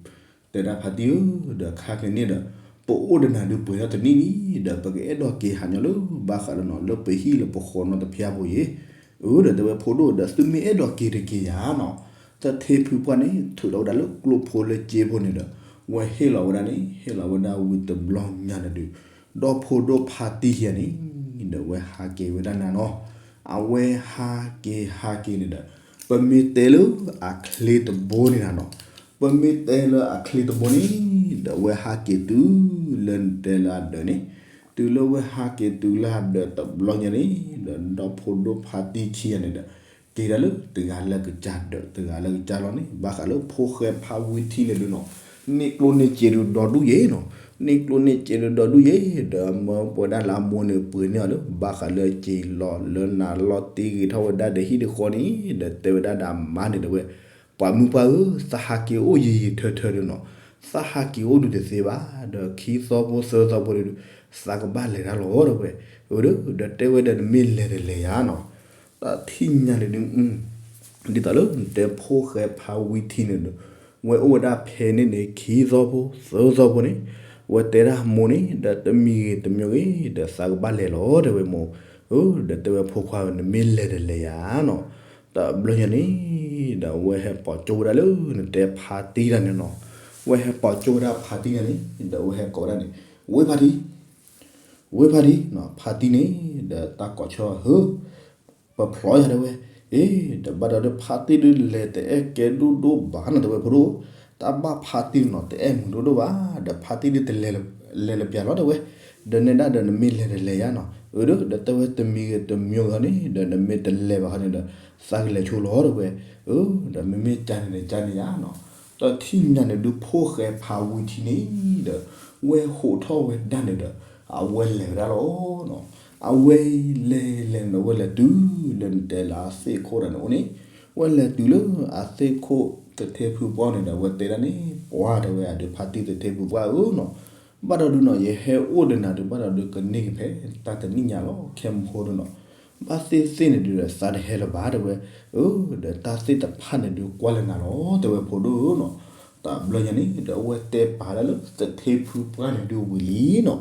တဲဒၣ်ဖါတံၢ်ဧၢ, ဒီးခါက့ၤန့ၣ်ဒီး ပအိၣ်ဒီးနၤဒုးပှဲၤထီၣ်တနံၣ်လံ, ဒီးပကအဲၣ်ဒိးက့ၤဟးညီလၢဘၣ်ဃးလၢနီၤ လၢပဟံၣ်လၢပဃီနီတဖျၢၣ်ဖိယဲၢ်, အၢ ဒီးတဲဝဲဖိဒိၣ် ဒီးသုမ့ၢ်အဲၣ်ဒိးက့ၤတက့ၤယၤနီၤ, သထ့ဖုပှၢ်န့ၣ် ထုးထီၣ်ဝဲဒၣ်လၢကျိဖိလၢစ့ဖိန့ၣ်ဒီး ဝဲဟ့ၣ်လီၤဝဲဒၣ်န့ၣ် ဟ့ၣ်လီၤဝဲဒၣ်ဝံၤတဘျီညါန့ၣ်ဒုး ဒီဖိဒိၣ်ဖါတံၢ်ယဲၢ်န့ၣ် ဒီးဝဲဟးက့ၤဝဲဒၣ်နၤနီၤ, အဝဲဟးက့ၤဟးက့ၤန့ၣ်ဒီး ပမ့ၢ်တဲလၢအချ့တဘိန့ၣ်နၤနီၤ, ပမ့ၢ်တဲလၢအချ့တဘိန့ၣ် ဒီးဝဲဟးက့ၤတုၤလၢနတဲလၢအဒၢးန့ၣ်, တုၤလၢဝဲဟးက့ၤတုၤလၢအဒၢးတဘျီညါန့ၣ် ဒီးဒီဖိဒိၣ်ဖါတံၢ်ခံဂၤန့ၣ်ဒီး က့ၤဒၣ်လၢတဂၤလၢကစၢ်ဒီးတဂၤလၢကစၢ်လီၤန့ၣ် ဘၣ်ဃးလၢဖိၣ်ဃဲဖါဝံထံန့ၣ်ဒုးနီၤ, န့ၢ်ကျိၣ်န့ၢ်စ့ဒုးဒီဒူၣ်ယဲၢ်နီၤ, န့ၢ်ကျိၣ်န့ၢ်စ့ဒုးဒီဒူၣ်ယဲၢ် ဒီးမၢပဝဲဒၣ်လၢအမိၢ်န့ၣ်ပှ့ၤန့ၢ်အီၤလၢ ဘၣ်ဃးလၢက့ၤလီၤလၢနၤလီၤတံၢ်ဂ့ၤထီၣ်ဝဲဒၣ်ဒီးဟံၣ်ဒီးဃီန့ၣ် ဒီးတဲဝဲဒၣ်ဒီးအမါန့ၣ်တဲဝဲ, ပှၤမုၢ်ပှၢ်ဧၢ, သးဟးက့ၤအိၣ်ယံာ်ယံာ်ထၢထၢဒုးနီၤ, သးဟးက့ၤအိၣ်ဒုးတသ့ဘၣ်, ဒီးခံသီဖိသၢသီဖိဒုး သးကဘၣ်လဲၤတၢ်လီၤတဲဝဲ, အၢ ဒီးတဲဝဲဒီးနမ့ၢ်လဲၤတလဲၤယၤနီၤ, တထံၣ်ညါန့ၣ်ဒုး ဒ်သိးလၢနတဲဖိၣ်ဃဲဖါဝံထံန့ၣ်ဒီး ဝဲအိၣ်ဝဲဒၣ်ဖဲန့ၣ်န့ၣ် ခံသီဖိသၢသီဖိန့ၣ်, ဝဲတဲဒၣ်မိၢ်န့ၣ် ဒီးတမံၤဂ့ၤတမံၤဂ့ၤ ဒီးသးကဘၣ်လဲၤလီၤတဲဝဲမိၢ်, အၢ ဒီးတဲဝဲဖိခွါဧၢ နမ့ၢ်လဲၤတလဲၤယၤနီၤ, တဘျီညါန့ၣ် ဒီးဝဲဟဲပိာ်ကၠိဝဲဒၣ်လၢနတဲဖါတံၢ်တၢ်န့ၣ်နီၤ, ဝဲဟဲပိာ်ကၠိဝဲဒၣ်ဖါတံၢ်တၢ်န့ၣ် ဒီးဝဲဟဲကိးဝဲဒၣ်န့ၣ်, ဝ့ၢ်ဖါတံၢ် ဝ့ၢ်ဖါတံၢ်နီၤ, ဖါတံၢ်န့ၣ် ဒီးတၢ်ကိးဆၢဟၢ ပဖျီယၤတဲဝဲ, အ့ ဒီးဘၣ်ဒီးဖါတံၢ်ဒုးလဲၤတအဲၣ်ကဲဒိၣ်ဒိၣ်ဘၣ်နီၤတဲဝဲဖိဒိၣ်, တၢ်ဘၣ်ဖါတံၢ်နီၤ တအဲၣ်မုာ်ဒိၣ်ဒိၣ်ဘၣ်, ဒီးဖါတံၢ်ဒုးတလဲၤ လဲၤလၢပျၢၤလီၤတဲဝဲ, ဒီးနဲဒၣ်ဒီးနမ့ၢ်လဲၤတလဲၤယၤနီၤ, အၢ ဒီးတဲဝဲတမံၤဂ့ၤတမံၤဂ့ၤန့ၣ် ဒီးနမ့ၢ်တလဲၤဘၣ်ခီန့ၣ်ဒီး သးကလဲၤဆိလီၤတဲဝဲ, အၢ ဒီးမ့မ့ၢ်ကန့ၣ်န့ၣ်ကန့ၣ်ယၤနီၤ, ဒီးထံၣ်ညါန့ၣ်ဒုးဖိၣ်ဃဲဖါဝံထံန့ၣ်ဒီး ဝဲဟိးထီၣ်ဝဲဒၣ်န့ၣ်ဒီး အဝဲလဲၤဝဲဒၣ်လီၤနီၤ, အဝဲလဲၤလဲၤန့ၣ်ဒီး ဝဲလဲၤတုၤလၢနတဲလၢအသ့ၣ်ခိၣ်တၢ်န့ၣ်အိၣ်န့ၣ်, ဝဲလဲၤတုၤလၢအသ့ၣ်ခိၣ်သထ့ဖုပှၢ်န့ၣ်ဒီး ဝဲတဲဒၣ်န့ၣ် ပှၤတဲဝဲအဒုးဖါတံၢ်သထ့ဖုပှၢ်ဧၢနီၤ, ဘၣ်ဒီးဒုးနီၤ ယဟဲအိၣ်ဒီးနၤဒုး ဘၣ်ဒီးဒုးကန့ၢ်က့ၤဖဲတၢ်တနံၣ်ညါလီၤ ခဲမုၢ်ဃိဒုးနီၤ, ဘၣ်သ့ၣ်သ့ၣ်န့ၣ်ဒုးဒီးသးတဟဲလၢၤဘၣ်တဲဝဲ, အၢ ဒီးတၢ်သ့ၣ်တဖၣ်န့ၣ်ဒုးကွၢ်လၢနၤလီၤတဲဝဲဖိဒိၣ်ဧၢနီၤ, တဘျီညါန့ၣ် ဒီးအဝဲတဲပာ်ဝဲဒၣ်လၢသထ့ဖုပှၢ်န့ၣ်ဒုးဝံၤလံနီၤ,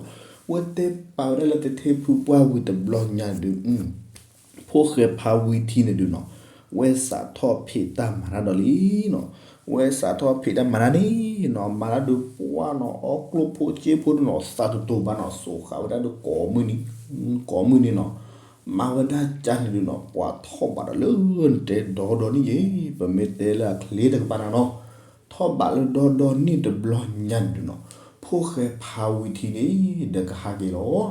ဝဲတဲပာ်ဝဲဒၣ်လၢသထ့ဖုပှၢ်ဝံၤတဘျီညါဒုး ဖိၣ်ဃဲဖါဝံထံန့ၣ်ဒုးနီၤ, ဝဲစးထီၣ်ဖံးတၢ်မၤတၢ်ဒီးလံနီၤ, ဝဲစးထီၣ်ဖံးတၢ်မၤတၢ်န့ၣ်နီၤ မၤတၢ်ဒုးပှၢ်နီၤ အီၣ်ကျိၣ်ဖိစ့ဖိဒုးနီၤ သးတတိၤဘၣ်နီၤ စိာ်ဃာ်ဝဲဒၣ်ဒုးကိးမုၢ်နံၤ ကိးမုၢ်နံၤနီၤ, မၤဝဲဒၣ်ကန့ၣ်ဒုးနီၤ ပှၤထီၣ်ဘးဒီးလၢနတဲဒီဒီနံၣ်ယဲၢ် ပမ့ၢ်တဲလၢအချ့တကပၤနၤနီၤ, ထီၣ်ဘးလၢဒီဒီနံၣ်တဘျီညါန့ၣ်ဒုးနီၤ, ဖိၣ်ဃဲဖါဝံထံန့ၣ် ဒီးကဟးက့ၤလီၤ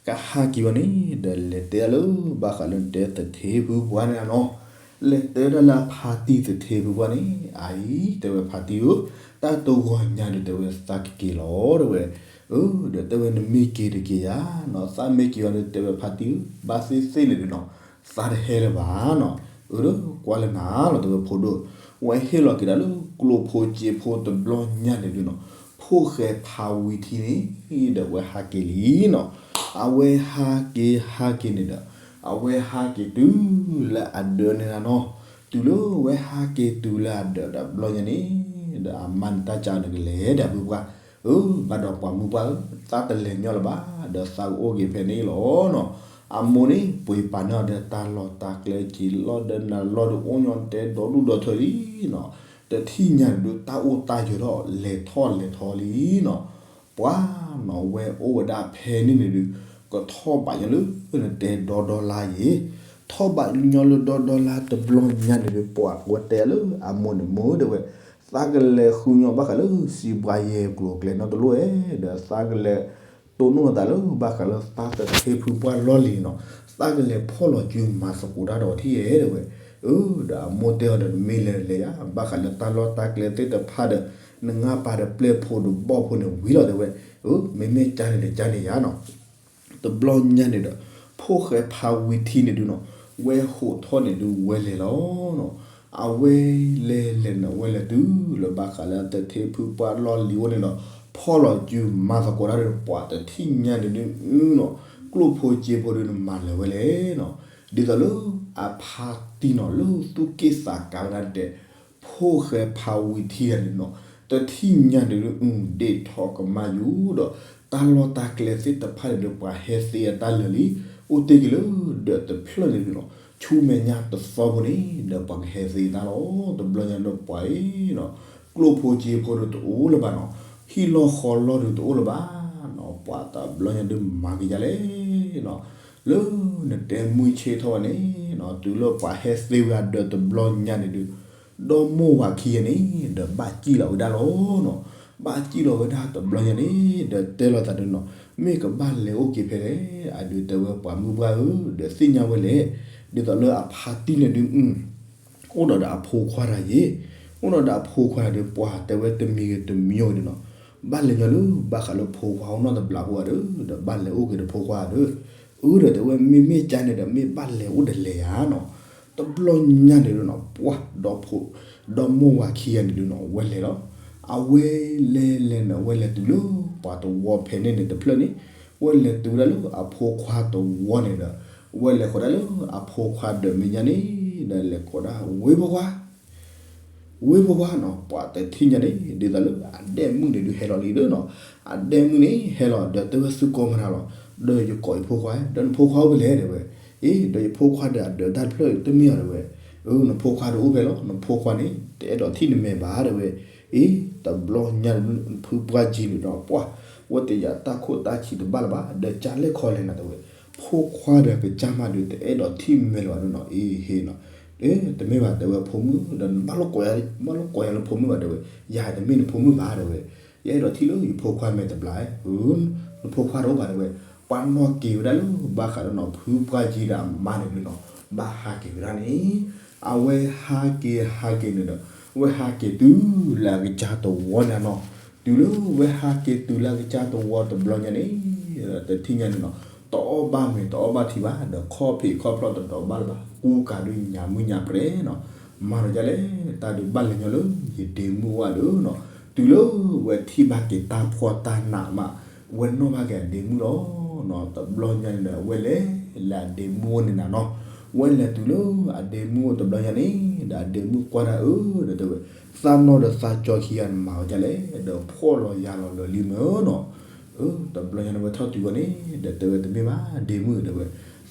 ကဟးက့ၤဝဲန့ၣ် ဒီးလဲၤတဲဒၣ်လၢဘၣ်ဃးလၢနတဲသထ့ဖုပှၢ်န့ၣ်နီၤ, လဲၤတဲဒၣ်လၢအဖါတံၢ်သထ့ဖုပှၢ်န့ၣ် အအံၤ တဲဝဲဖါတံၢ်ဧၢ, တၢ်တဂီၤညါဒုးတဲဝဲသးကက့ၤလီၤတဲဝဲ, အၢ ဒီးတဲဝဲနမ့ၢ်က့ၤတက့ၤယၤနီၤ, သးမ့ၢ်က့ၤဝဲဒုးတဲဝဲဖါတံၢ်ဧၢ, ဘၣ်သ့ၣ်သ့ၣ်န့ၣ်ဒုးနီၤ, သးတဟဲလၢၤဘၣ်နီၤ, အၢ ဒီးကွၢ်လၢနၤလီၤတဲဝဲဖိဒိၣ်, ဝဲဟ့ၣ်လီၤက့ၤဒၣ်လၢကျိဖိစ့ဖိတဘျီညါန့ၣ်ဒုးနီၤ, ဖိ ဖိၣ်ဃဲဖးဝံၤထံန့ၣ်ဒီး ဝဲဟးက့ၤလံနီၤ. အဝဲဟးက့ၤဟးက့ၤန့ၣ်ဒီး အဝဲဟးက့ၤတုၤလၢအဒၢးန့ၣ်လီၤနီၤ. တုၤလၢဝဲဟးက့ၤတုၤလၢအဒၢးဒီး ဘျီညါန့ၣ်ဒီး အမါန့ၣ် တၢ်ကးန့ၣ်ကလဲၤဒီး ဖုပှၢ်ဧၢ, ဘၣ်ဒီးပှၤမုၣ်ပှၢ်ဧၢ, သးတလဲၤညီလၢၤဘၣ်, ဒီးသးကအိၣ်က့ၤဖဲန့ၣ်လီၤနီၤ. အမိၢ်န့ၣ် ပှ့ၤပာ်န့ၢ်အီၤဒီး တၢ်လီၢ်တၢ်ကျဲ က့ၤလီၢ်ဒီးနၤလီၢ်ဒီး အိၣ်ညီတဲဒီဒူၣ်ဒီထၢလံနီၤ. တထံၣ်ညါန့ၣ်ဒုး တၢ်အိၣ်တၢ်ယၢၤထီၣ် လဲၤထီၣ်လဲၤထီလံနီၤ. ပှၤနီၤ ဝဲအိၣ်ဝဲဒၣ်ဖဲန့ၣ်န့ၣ်ဒုး ကထီၣ်ဘးညီလၢ နတဲဒီဒီလါယဲ, ထီၣ်ဘးညီလၢဒီဒီလါ တဘျီညါန့ၣ်ဒုး ပှၤဝဲတဲလၢအမိၢ်န့ၣ် မိၢ်ဧၢ တဲဝဲ, သးကလဲၤဃုညီဘၣ်ဃးလၢ စံးဘှါယဲၢ်ကျိၤကျဲနီတလိၣ်ဧဲ, ဒီးသးကလဲၤတိၢ်နီၣ်သးလၢ ဘၣ်ဃးလၢသးတထ့ဖုပှၢ်လီၢ်လံၤနီၤ, သးကလဲၤဖီၣ်လီၤစုမၤသကိးတၢ်ဒီးထံၣ်ဧဲ တဲဝဲ. အၢ ဒီးအမိၢ်တဲအီၤဒီး နမ့ၢ်လဲၤလဲၤယၤ ဘၣ်ဃးလၢတၢ်လီၢ်တၢ်ကျဲသ့ၣ်တဖၣ်ဒီး နငါပၤဒီးပျဲၢ်ဖိဒီးဘီၣ်ဖိန့ၣ်ဝံၤလီၤ တဲဝဲ. အၢ မ့မ့ၢ်ကါန့ၣ်ဒီးကါန့ၣ်ယၤနီၤ. တဘျီညါန့ၣ်ဒီး ဖိၣ်ဃဲဖးဝံၤထံန့ၣ်ဒုးနီၤ ဝဲဟိးထီၣ်န့ၣ်ဒုး ဝဲလဲၤလီၤနီၤ. အဝဲလဲၤလဲၤန့ၣ် ဝဲလဲၤတုၤလၢဘၣ်ဃးလၢအတထ့ဖုပှၢ်လီၢ်လံၤအိၣ်န့ၣ်ဒီး ဖီၣ်လီၤစုမၤသကိးတၢ်ဒီး ပှၤတထံၣ်ညါန့ၣ်ဒုးနီၤ ကျိၣ်ဖိစ့ဖိဒုးန့ၣ် မၤလၢၤဝဲလဲၣ်နီၤ. ဒ်သိးလၢအဖါတံၢ်နီၤ လၢသူၣ်က့ၣ်သးကါဝဲဒၣ်တဲ ဖိၣ်ဃဲဖးဝံၤထံဂၤန့ၣ်နီၤ တထံၣ်ညါန့ၣ်ဒုး ဒ့ၣ်ထီၣ်ကမၣ်ယူၤဒီး တၢ်လီၢ်တၢ်ကျဲသ့ၣ်တဖၣ်န့ၣ်ဒီး ပှၤဟဲသ့အတၢ်လၢာ်လံ, အိၣ်တ့ၢ်က့ၤလၢဒၢးတဖျၢၣ်န့ၣ်ဒုးနီၤ ဆူမဲာ်ညါတသီဖိန့ၣ်ဒီး ပှၤကဟဲသ့တၢ်လီၤ. တဘျီညါဒီးပှၤအံၤနီၤ ကျိၣ်ဖိစ့ဖိဒီးတအိၣ်လၢၤဘၣ်နီၤ, ဟံၣ်လီၢ်ဃီလီၢ်ဒီးတအိၣ်လၢၤဘၣ်နီၤ, ပှၤတဘျီညါဒုးမၤက့ၤယၤလဲၣ်နီၤ. လၢနတဲမုၢ်ဆ့ၣ်ထီၣ်ဝဲန့ၣ်နီၤ တုၤလၢပှၤဟဲသ့ဝဲအဒၢးတဘျီညါန့ၣ်ဒုး ဒီမိၢ်ဝၤခံဂၤန့ၣ်ဒီး ဘၣ်စံၣ်လီၤဝဲဒၣ်လီၤနီၤ. ဘၣ်စံၣ်လီၤဝဲဒၣ်တဘျီညါန့ၣ်ဒီး တဲလိာ်သးဒုးနီၤ မ့ၢ်ကဘၣ်လဲၤအိၣ်က့ၤဖဲလဲၣ်, အဒုးတဲဝဲပှၤမုၣ်ပှၢ်ဧၢ ဒီးသ့ၣ်ညါဝဲလဲၣ်, ဒ်သိးလၢအဖါတံၢ်န့ၣ်ဒုး အိၣ်ဒီးဒီးအဖိခွါတဂၤယဲ, အိၣ်ဒီးဒီးအဖိခွါတဂၤဒီး ပှၤတဲဝဲတမံၤဂ့ၤတမံၤဂ့ၤန့ၣ်နီၤ, ဘၣ်လဲၤညီလၢ ဘၣ်ဃးလၢဖိခွါအိၣ်နီတဘျီဖိဧါဒီး ဒီးဘၣ်လဲၤအိၣ်က့ၤဒီးဖိခွါဒီး, အၢ ဒီးတဲဝဲမ့မ့ၢ်ကါန့ၣ်ဒီး မ့ၢ်ဘၣ်လဲၤအိၣ်ဒီးလဲၤဧါနီၤ. တဘျီညါန့ၣ်ဒုးနီၤ ပှၤဒီဖိ ဒီမိၢ်ဝၤခံဂၤန့ၣ်ဒုးနီၤ ဝဲလဲၤလီၤ. အဝဲလဲၤလဲၤန့ၣ် ဝဲလဲၤတုၤလၢပှၤတဝီဖဲန့ၣ်န့ၣ်တဖျၢၣ်န့ၣ်, ဝဲလဲၤတုၤဝဲဒၣ်လၢအဖိခွါတဝီန့ၣ်ဒီး ဝဲလဲၤဃီၤဒၣ်လၢအဖိခွါဒီးမဲာ်ညါန့ၣ် ဒီးလဲၤကိးဒၣ် ဝ့ၢ်ဖိခွါ ဝ့ၢ်ဖိခွါနီၤ, ပှၤတထံၣ်ညါန့ၣ် ဒ်သိးလၢအဒဲမုၣ်န့ၣ်ဒုးဟဲလီၤလံဒီးနီၤ, အဒဲမုၣ်န့ၣ်ဟဲလီၤ ဒီးတဲဝဲသုကိးမတၤလီၤ, ဒီးယကိးယဖိခွါ, ဒီးနဖိခွါအိၣ်ဖဲလဲၣ် တဲဝဲ. အ့ ဒီးယဖိခွါဒီးအဒၢးတၢ်တဖျၢၣ်တမ့ၢ်အီၤ တဲဝဲ. အၢ နဖိခွါဒီးအိၣ်ဖဲလီၤ, နဖိခွါန့ၣ် တအဲၣ်ဒိးထံၣ်နမဲာ်ဘၣ် တဲဝဲ. အ့ တဘျီညါန့ၣ် ဖုပှၢ်ကံန့ၣ်ဒီး ပှၤ ဝဲတယာ်တၢ်ခိၣ်တၢ်ဆံးတဘၣ်လၢၤဘၣ်, ဒီးကလဲၣ်ခီလဲၣ်နၤ တဲဝဲ. ဖိခွါဒီးကစၢ်မးဒုး တအဲၣ်ဒိးထံၣ်မဲာ်လၢၤဘၣ်ဒုးနီၤ, အ့ဟ့နီၤ. အ့ တမ့ၢ်ဘၣ် တဲဝဲ ဖိမုၣ်, ဒီးနဘၣ်လိာ်ကိးယၤ ဘၣ်လိာ်ကိးယၤလၢဖိမုၣ်ဘၣ် တဲဝဲ. ယၤတမ့ၢ်နဖိမုၣ်ဘၣ် တဲဝဲ. ယအဲၣ်ဒိးထံၣ်လၢယဖိခွါမဲာ်တဘျီ, နဖိခွါတအိၣ်ဘၣ် တဲဝဲ. ပှၤနီၣ်က့ၤဝဲဒၣ်လၢ ဘၣ်ဃးဒီးနီၤ ဖုပှၢ်ကံဒီးအမါန့ၣ်ဒုးနီၤ, ဘၣ်ဟးက့ၤဝဲဒၣ်န့ၣ်, အဝဲဟးက့ၤဟးက့ၤန့ၣ်ဒီး ဝဲဟးက့ၤတုၤလၢအကစၢ်တဝီန့ၣ်နီၤ, တုၤလၢဝဲဟးက့ၤတုၤလၢအကစၢ်တဝီတဘျီညါန့ၣ်, တထံၣ်ညါန့ၣ်နီၤ, တအီၣ်ဘၣ်မ့ၤတအီၣ်ဘၣ်ထံဘၣ်, ဒီးခီၣ်ဖံးခီၣ်ဖျီၣ်တဒိးဘၣ်လၢၤဘၣ်, ကူကၤဒုးညၣ်မုၢ်ညၣ်ပြဲနီၤ, မၤဒီးဒ်လဲၣ်, တၢ်ဒုးဘၣ်လဲၤညီလၢယဒ့မုၣ်အိၣ်ဒီးနီၤ, တုၤလၢဝဲထံၣ်ဘၣ်က့ၤတၢ်ဖှီၣ်တၢ်နးမး, ဝဲနီၣ်ဘၣ်က့ၤအဒ့မုၣ်လီၤနီၤ, တဘျီညါန့ၣ်ဒီး အဝဲလဲၤလၢအဒ့မုၣ်အိၣ်န့ၣ်နၤနီၤ, ဝဲလဲၤတုၤလၢအဒ့မုၣ်အိၣ်တဘျီညါန့ၣ်, ဒီးအဒ့မုၣ်ကွၢ်တၢ်အၢ ဒီးတဲဝဲ, သးနီၢ်ဒီးသးကၠီခံဂၤန့ၣ်မၤဝဲဒ်လဲၣ်, ဒီးဖှီၣ်လီၤယာ်လီၤလၢာ်လံမ့ၢ်နီၤ, အၢ တဘျီညါန့ၣ်ဝဲထီၣ်တုၤဝဲန့ၣ် ဒီးတဲဝဲတမ့ၢ်ဘၣ် ဒ့မုၣ် တဲဝဲ,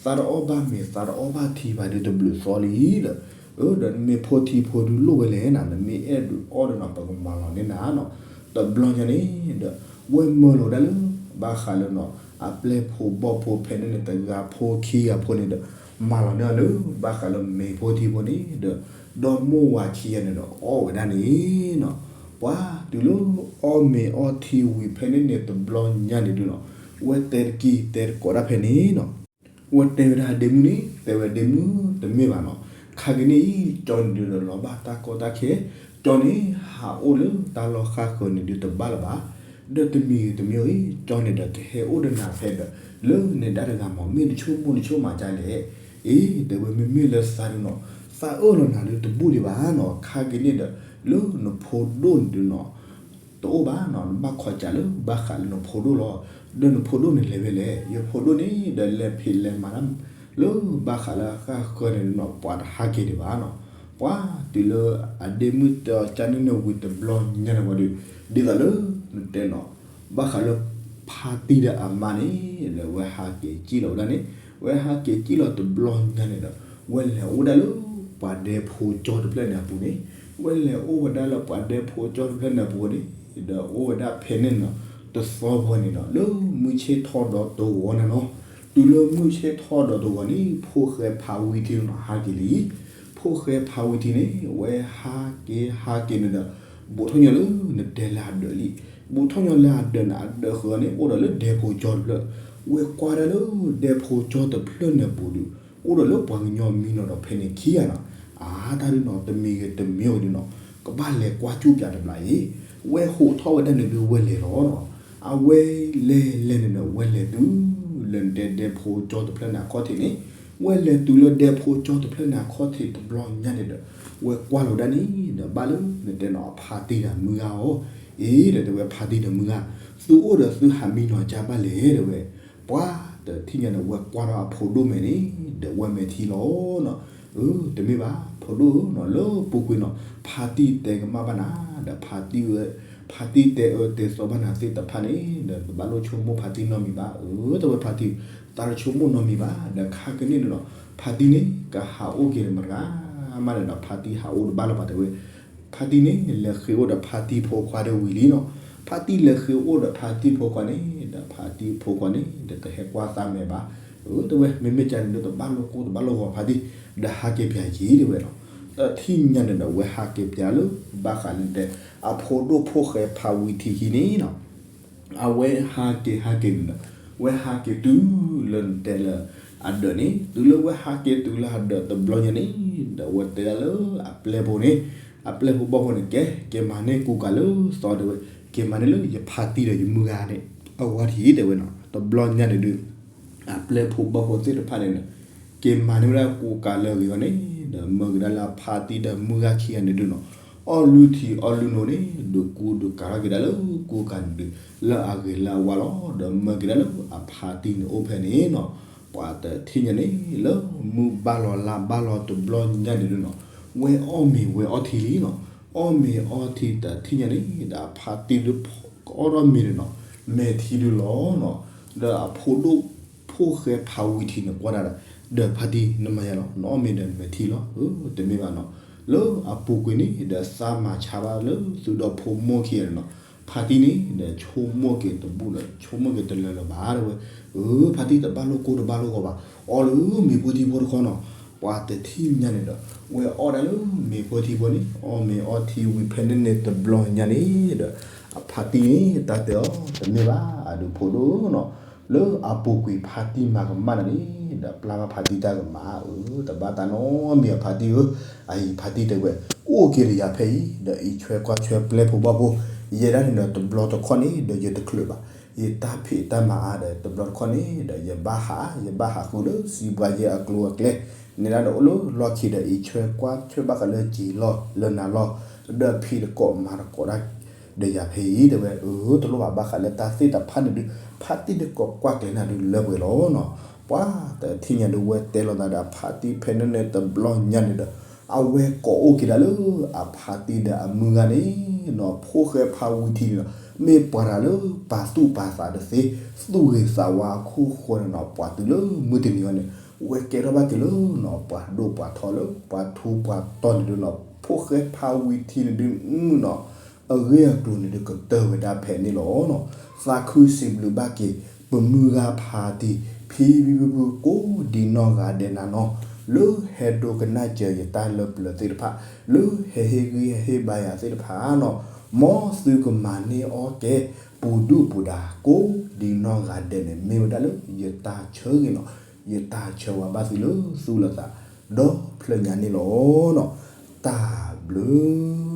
သးတအီၣ်ဘၣ်မ့ၤ သးတအီၣ်ဘၣ်ထံဘၣ်ဒုးတဘျုးသီလံဒီး, အၢ ဒီးနမ့ၢ်ဖိထံဖိဒုးလိၣ်ဝဲလဲၣ်နၤ, နမ့ၢ်အဲၣ်ဒုးအီၣ်ဒီးနီၤ ပကမၤလီၤန့ၢ်နၤနီၤ, တဘျီညါန့ၣ်ဒီး, ဝဲမၢလီၤဝဲဒၣ်လၢ ဘၣ်ဃးလၢနီၤ, အပျဲၢ်ဖိဘီၣ်ဖိဖဲန့ၣ်န့ၣ် တဂၤဖိခံဂၤဖိန့ၣ်ဒီး, မၤလီၤန့ၢ်အီၤလၢ ဘၣ်ဃးလၢမ့ၤဖိထံဖိန့ၣ်ဒီး, ဒီမိၢ်ဝၤခံဂၤန့ၣ်ဒီး အီၣ်ဝဲဒၣ်န့ၣ်နီၤ, ပှၤတုၤလၢအီၣ်မ့ၤအီၣ်ထံဝံၤဖဲန့ၣ်န့ၣ် တဘျီညါန့ၣ်ဒုးနီၤ, ဝဲတဲတကံၢ်တဲတကိးဒၣ်ဖဲန့ၣ်နီၤ ဝဲတဲဝဲဒၣ်ဒ့မုၣ်န့ၣ် တဲဝဲဒ့မုၣ်တမ့ၢ်ဘၣ်နီၤ, ခါက့ၤန့ၣ်အံၤ ကၠီန့ၣ်ဒုးဒီးလီၤဘၣ်တၢ်ကီတၢ်ခဲ, ကၠီန့ၣ် ဟးအိၣ်လၢတၢ်လီၢ်ဃၣ်ဃၢၤန့ၣ်ဒုးတဘၣ်လၢၤဘၣ်, ဒီးတမံၤဂ့ၤတမံၤဂ့ၤ ကၠီန့ၣ်ဒီးကဟဲအိၣ်ဒီးနၤဖဲဒီး, လၢနဒါတဂၤမး မ့ၢ်နဆိကမိၣ်နဆိကမးဒ်လဲၣ်, အ့ တဲဝဲမ့မ့ၢ်လၢသးဒုးနီၤ, သးအၢၣ်လီၤနၤဒုးတဘူၣ်ဒံးဘၣ်နီၤ, ခါက့ၤန့ၣ်ဒီး, လၢနဖိဒိၣ်န့ၣ်ဒုးနီၤ တအိၣ်ဘၣ်နီၤ, နဘၣ်ခီးကးလၢဘၣ်ဃးလၢနဖိဒိၣ်လီၤ. ဒီးနဖိဒိၣ်န့ၣ်လဲၤဝဲလဲၣ်, ယဖိဒိၣ်န့ၣ်ဒီးလဲၤဖံးလဲၤမၤတၢ်လၢဘၣ်ဃးလၢအဃၢၤန့ၣ်နီၤ ပှၤတဟးက့ၤဒံးဘၣ်နီၤ. ပှၤတုၤလၢအဒ့မုၣ်တဲအီၤကန့ၣ်န့ၣ်ဝံၤတဘျီညါန့ၣ်ဝံၤဒီး ဒ်သိးလၢနတဲနီၤ ဘၣ်ဃးလၢဖါတံၢ်ဒီးအမါန့ၣ် ဒီးဝဲဟးက့ၤစံၣ်လီၤဝဲဒၣ်န့ၣ်, ဝဲဟးက့ၤစံၣ်လီၤတဘျီညါန့ၣ်ဒီး ဝဲလဲၤအိၣ်ဝဲဒၣ်လၢပှၤဒဲဖိကၠီတဖျၢၣ်န့ၣ်အပူၤန့ၣ်, ဝဲလဲၤအိၣ်ဝဲဒၣ်လၢပှၤဒဲဖိကၠီတဖျၢၣ်န့ၣ်အပူၤန့ၣ်, ဒီးအိၣ်ဝဲဒၣ်ဖဲန့ၣ်နီၤ တသီဘီန့ၣ်နီၤ လၢမုၢ်ဆ့ၣ်ထီၣ်ဒီးတဂီၤန့ၣ်လီၤ. တုၤလၢမုၢ်ဆ့ၣ်ထီၣ်ဒီးတဂီၤန့ၣ် ဖိၣ်ဃဲဖါဝံထံနီၤ ဟးက့ၤလံ. ဖိၣ်ဃဲဖါဝံထံန့ၣ် ဝဲဟးက့ၤဟးက့ၤန့ၣ်ဒီး ဘူးထီၣ်ညီလၢနတဲလၢအဒၢးလံ. ဘူးထီၣ်ညီလၢအဒၢးန့ၣ် အဒၢးဃုာ်န့ၣ် အိၣ်ဒီးလၢဒဲဖိကၠီတဖျၢၣ်, ဝဲကွၢ်ဒၣ်လၢဒဲဖိကၠီတဖျၢၣ်န့ၣ်အပူၤဒီး အိၣ်ဒီးလၢပှၤကညီမံနီၤဒီးဖဲန့ၣ်ခံဂၤနီၤ, အါတၢ်ဒုနီၤ တမံၤဂ့ၤတမံၤဂ့ၤဒုနီၤ ကဘၣ်လဲၤကွၢ်စူၣ်ပၠးတဘျီအံၤ, ဝဲဟိးထီၣ်ဝဲဒၣ်န့ၣ်ဒုဝဲလဲၤလီၤနီၤ. အဝဲလဲၤလဲၤန့ၣ်ဒီး ဝဲလဲၤတုၤလၢနတဲဒဲဖိကၠီတဖျၢၣ်န့ၣ်အခီၣ်ထံးန့ၣ်, ဝဲလဲၤတုၤလၢဒဲဖိကၠီတဖျၢၣ်န့ၣ်အခီၣ်ထံးတဘျီညါန့ၣ်ဒီး ဝဲကွၢ်လီၤဝဲဒၣ်န့ၣ်ဒီး ဘၣ်လၢနတဲနီၤ အဖါတံၢ်ဒီးမုၢ်ဂၤအီၤ, အ့ ဒီးတဲဝဲဖါတံၢ်ဒီးမုၢ်ဂၤ, သုအိၣ်ဒီးသုဟးမံနီၤကၢ်ဘၣ်လဲၣ် တဲဝဲ ပှၤတထံၣ်ညါန့ၣ် ဝဲကွၢ်ထီၣ်အဖိဒိၣ်မဲာ်န့ၣ် ဒီးဝဲမဲာ်ထံလီၤနီၤ. အၢ တမ့ၢ်ဘၣ် ဖိဒိၣ်နီၤ လၢပူၤကွံာ်နီၤ ဖါတံၢ်တဲကမၣ်ဘၣ်နၤ, ဒီးဖါတံၢ်ဝဲ ဖါတံၢ်တဲအၢတဲသီဘၣ်နၤသ့ၣ်တဖၣ်န့ၣ် ဒီးတဘၣ်လိၣ်ဆိကမိၣ်ဖါတံၢ်နီတမံၤဘၣ်. အၢ တဲဝဲဖါတံၢ် သးတဆိကမိၣ်နီတမံၤဘၣ်. ဒီးခါကန့ၣ်န့ၣ်နီၤ ဖါတံၢ်န့ၣ် ကဟးအိၣ်က့ၤဒီးမတၤဂၤမးန့ၣ်ဒီး ဖါတံၢ်ဟးအိၣ်တဘၣ်လၢၤဘၣ်တဲဝဲ ဖါတံၢ်န့ၣ် လဲၤဃ့အိၣ်ဒီးဖါတံၢ်ဖိခွါဒီးဝံၤလံနီၤ. ဖါတံၢ်လဲၤဃ့အိၣ်ဒီးဖါတံၢ်ဖိခွါန့ၣ် ဒီးဖါတံၢ်ဖိခွါန့ၣ် ဒီးတဟဲကွၢ်သးမဲာ်ဘၣ်. အၢ တဲဝဲ မ့မ့ၢ်ကန့ၣ်ဒီး တဘၣ်လိၣ်ကိၢ်တဘၣ်လိၣ်ဂီၤဖါတံၢ် ဒီးဟးက့ၤပၠးယံၤတဲဝဲနီၤ. တထံၣ်ညါန့ၣ်ဒီး ဝဲဟးက့ၤပၠးလၢ ဘၣ်ဃးလၢတဲ အဖိဒိၣ်ဖိၣ်ဃဲဖါဝံထံဟံၣ်န့ၣ်နီၤ အဝဲဟးက့ၤဟးက့ၤန့ၣ်ဒီး ဝဲဟးက့ၤတုၤလၢနတဲလၢအဒၢးန့ၣ် တုၤလၢဝဲဟးက့ၤတုၤလၢအဒၢးတဘျီညါန့ၣ် ဒီးဝဲတဲဒၣ်လၢအပျဲၢ်ဖိန့ၣ် အပျဲၢ်ဖိဘီၣ်ဖိန့ၣ် ကဲ က့ၤမၤန့ၢ်ကူကၤလၢသီတဲဝဲ က့ၤမၤန့ၢ်လၢယဖါတံၢ်ဒီးယမုၢ်ဂၤန့ၣ် အဝဲထံၣ်တဲဝဲနီၤ တဘျီညါန့ၣ်ဒုး အပျဲၢ်ဖိဘီၣ်ဖိသ့ၣ်တဖၣ်န့ၣ်ဒီး က့ၤမၤန့ၢ်ဝဲဒၣ်ကူကၤလၢအဂ့ၤအီၤန့ၣ် ဒီးမၢက့ၤဒၣ်လၢအဖါတံၢ်ဒီးမုၢ်ဂၤခံဂၤန့ၣ်ဒုးနီၤ အီၣ်လုၢ်ထံအီၣ်လုၢ်နိန့ၣ် ဒုးကူဒုးကၤထီၣ်က့ၤဒၣ်လၢကူကၤန့ၣ်ဒုး လၢအဂ့ၤလၢအဝါလီၤ. ဒီးမၢက့ၤဒၣ်လၢအဖါတံၢ်န့ၣ်အိၣ်ဖဲန့ၣ်နီၤ ပှၤတထံၣ်ညါန့ၣ် လၢမုၢ်ဘၣ်လီၤလါဘၣ်လီၤတဘျီညါန့ၣ်ဒုးနီၤ ဝဲအီၣ်မ့ၤဝဲအီထံလံနီၤ အီၣ်မ့ၤအီထံတထံၣ်ညါန့ၣ် ဒီးအဖါတံၢ်ဒုးကအီၣ်ထီၣ်မ့ၤန့ၣ်နီၤ မဲာ်ထံဒုးလီၤနီၤ ဒီးအဖိဒိၣ်ဖိၣ်ဃဲဖးဝံထံန့ၣ်ကွၢ်ဒၣ်ဒီး ဒီးဖါတံၢ်နမၤယၤလီၤ နအီၣ်မ့ၤဒီးနမဲာ်ထံလီၤ အၢ တမ့ၢ်ဘၣ်နီၤ လၢအပူၤကွံာ်န့ၣ် ဒီးသးမၤဆါဘၣ်လၢသုဒီဖိမိၢ်ခံဂၤန့ၣ်နီၤ ဖါတံၢ်န့ၣ် ဒီးဆိကမိၣ်က့ၤတဘူၣ်ဒီး ဆိကမိၣ်က့ၤတလၢာ်လၢၤဘၣ်တဲဝဲ အၢ ဖါတံၢ်တဘၣ်လိၣ်ကိၢ်တဘၣ်လိၣ်ဂီၤဘၣ် အီၣ်လၢမ့ၤဖိထံဖိတခီနီၤ ပှၤတထံၣ်ညါန့ၣ်ဒီး ဝဲအီၣ်ဒၣ်လၢမ့ၤဖိထံဖိန့ၣ် အီၣ်မ့ၤအီထံဝံၤဖဲန့ၣ်န့ၣ်တဘျီညါန့ၣ်ဒီး အဖါတံၢ်န့ၣ် တၢ်တဲအီၤ တမ့ၢ်ဘၣ် အဒုးဖိဒိၣ်နီၤ လၢအပူၤကွံာ်ဖါတံၢ်မၤကမၣ်နၤန့ၣ် ဒီးပျၢ်ဘၣ်ဖါတံၢ်တၢ်ကမၣ် အၢ တဘၣ်တၢ်နီတမံၤအဖါတံၢ်ဧၢ အအံၤဖါတံၢ်တဲဝဲ အိၣ်က့ၤဒီးယၤဖဲအံၤ ဒီးအံးထွဲကွၢ်ထွဲပျဲၢ်ဖိဘီၣ်ဖိ ယဲဒၣ်န့ၣ်ဒီးတဘျီတခီၣ်န့ၣ်ဒီးယတချုးဘၣ် ယတၢ်ဖံးတၢ်မၤအါဒီးတဘျီတခီၣ်န့ၣ်ဒီးယဘၣ်ဟး ယဘၣ်ဟးဃုာ်လၢစံးဘှါယဲအကျိၤအကျဲ န့ၣ်ဒၣ်ဒီးအိၣ်လၢလီၢ်ခံဒီးအံးထွဲကွၢ်ထွဲဘၣ်ဃးလၢကံၤလီၢ်လၢနၤလီၢ် ဒီးဖံးတကိးမၤတကိးဒၣ် ဒီးယၤဖဲအံၤတဲဝဲ အၢ တလိၣ်ဘၣ်ဘၣ်ဃးလၢတၢ်သ့ၣ်တဖၣ်န့ၣ်ဒုး ဖါတံၢ်ဒုးကိးကွၢ်ကျဲၤနၤဒုးလၢပှဲၤလီၤနီၤ ပှၤတထံၣ်ညါဒုးဝဲတဲလီၤသးဒီးအဖါတံၢ်ဖဲန့ၣ်န့ၣ်တဘျီညါန့ၣ်ဒီး အဝဲကိးအိၣ်က့ၤဒၣ်လၢအဖါတံၢ်ဒီးအမုၢ်ဂၤန့ၣ်နီၤ ဖိၣ်ဃဲဖးဝံထံန့ၣ်နီၤ မ့ၢ်ပှၤတဂၤလၢပာ်သူၣ်ပာ်သးတသ့ သူၣ်ဂ့ၤသးဝါအခိၣ်ဃိန့ၣ်နီၤ ပှၤတုၤလၢမုၢ်တနံၤအံၤန့ၣ် ဝဲကဲထီၣ်ဘၣ်က့ၤလၢနီၤ ပှၤဒိၣ်ပှၤထီလၢပှၤထူပှၤတီၤန့ၣ်ဒုးနီၤ ဖိၣ်ဃဲဖးဝံထံန့ၣ်ဒုးနီၤ အဂ့ၢ်အကျိၤန့ၣ်ဒုးကတၢၢ်ဝဲဒၣ်ဖဲန့ၣ်လီၤနီၤ သးခုစံးဘျုးဘၣ်က့ၤ ပမုၢ်ဂၤဖါတံၢ် ဖံဖံဖုဖုကိးဒံနီၢ်ဂၤဒဲးနၤနီၤ လၢဟဲဒိကနၣ်စၢၤယတၢ်လၢပျၢၤသ့ၣ်တဖၣ် လၢဟဲဟ့ၣ်ဂံၢ်ဟ့ၣ်ဘါယၤသ့ၣ်တဖၣ်နီၤ မ်သုကမၤန့ၢ်အီၣ်ကဲ ပူၤဒုၣ်ပူၤဒါ ကိးဒံနီၢ်ဂၤဒဲးန့ၣ် မ့ၢ်ဝဲဒၣ်လၢယတၢ်ဆၢဂ့ၤနီၤ ယတၢ်ဆၢဝါဘၣ်သုလၢသူၣ်လၢသး ဒီဖျၢၣ်ညါန့ၣ်လီၤနီၤ တၢ်ဘျုး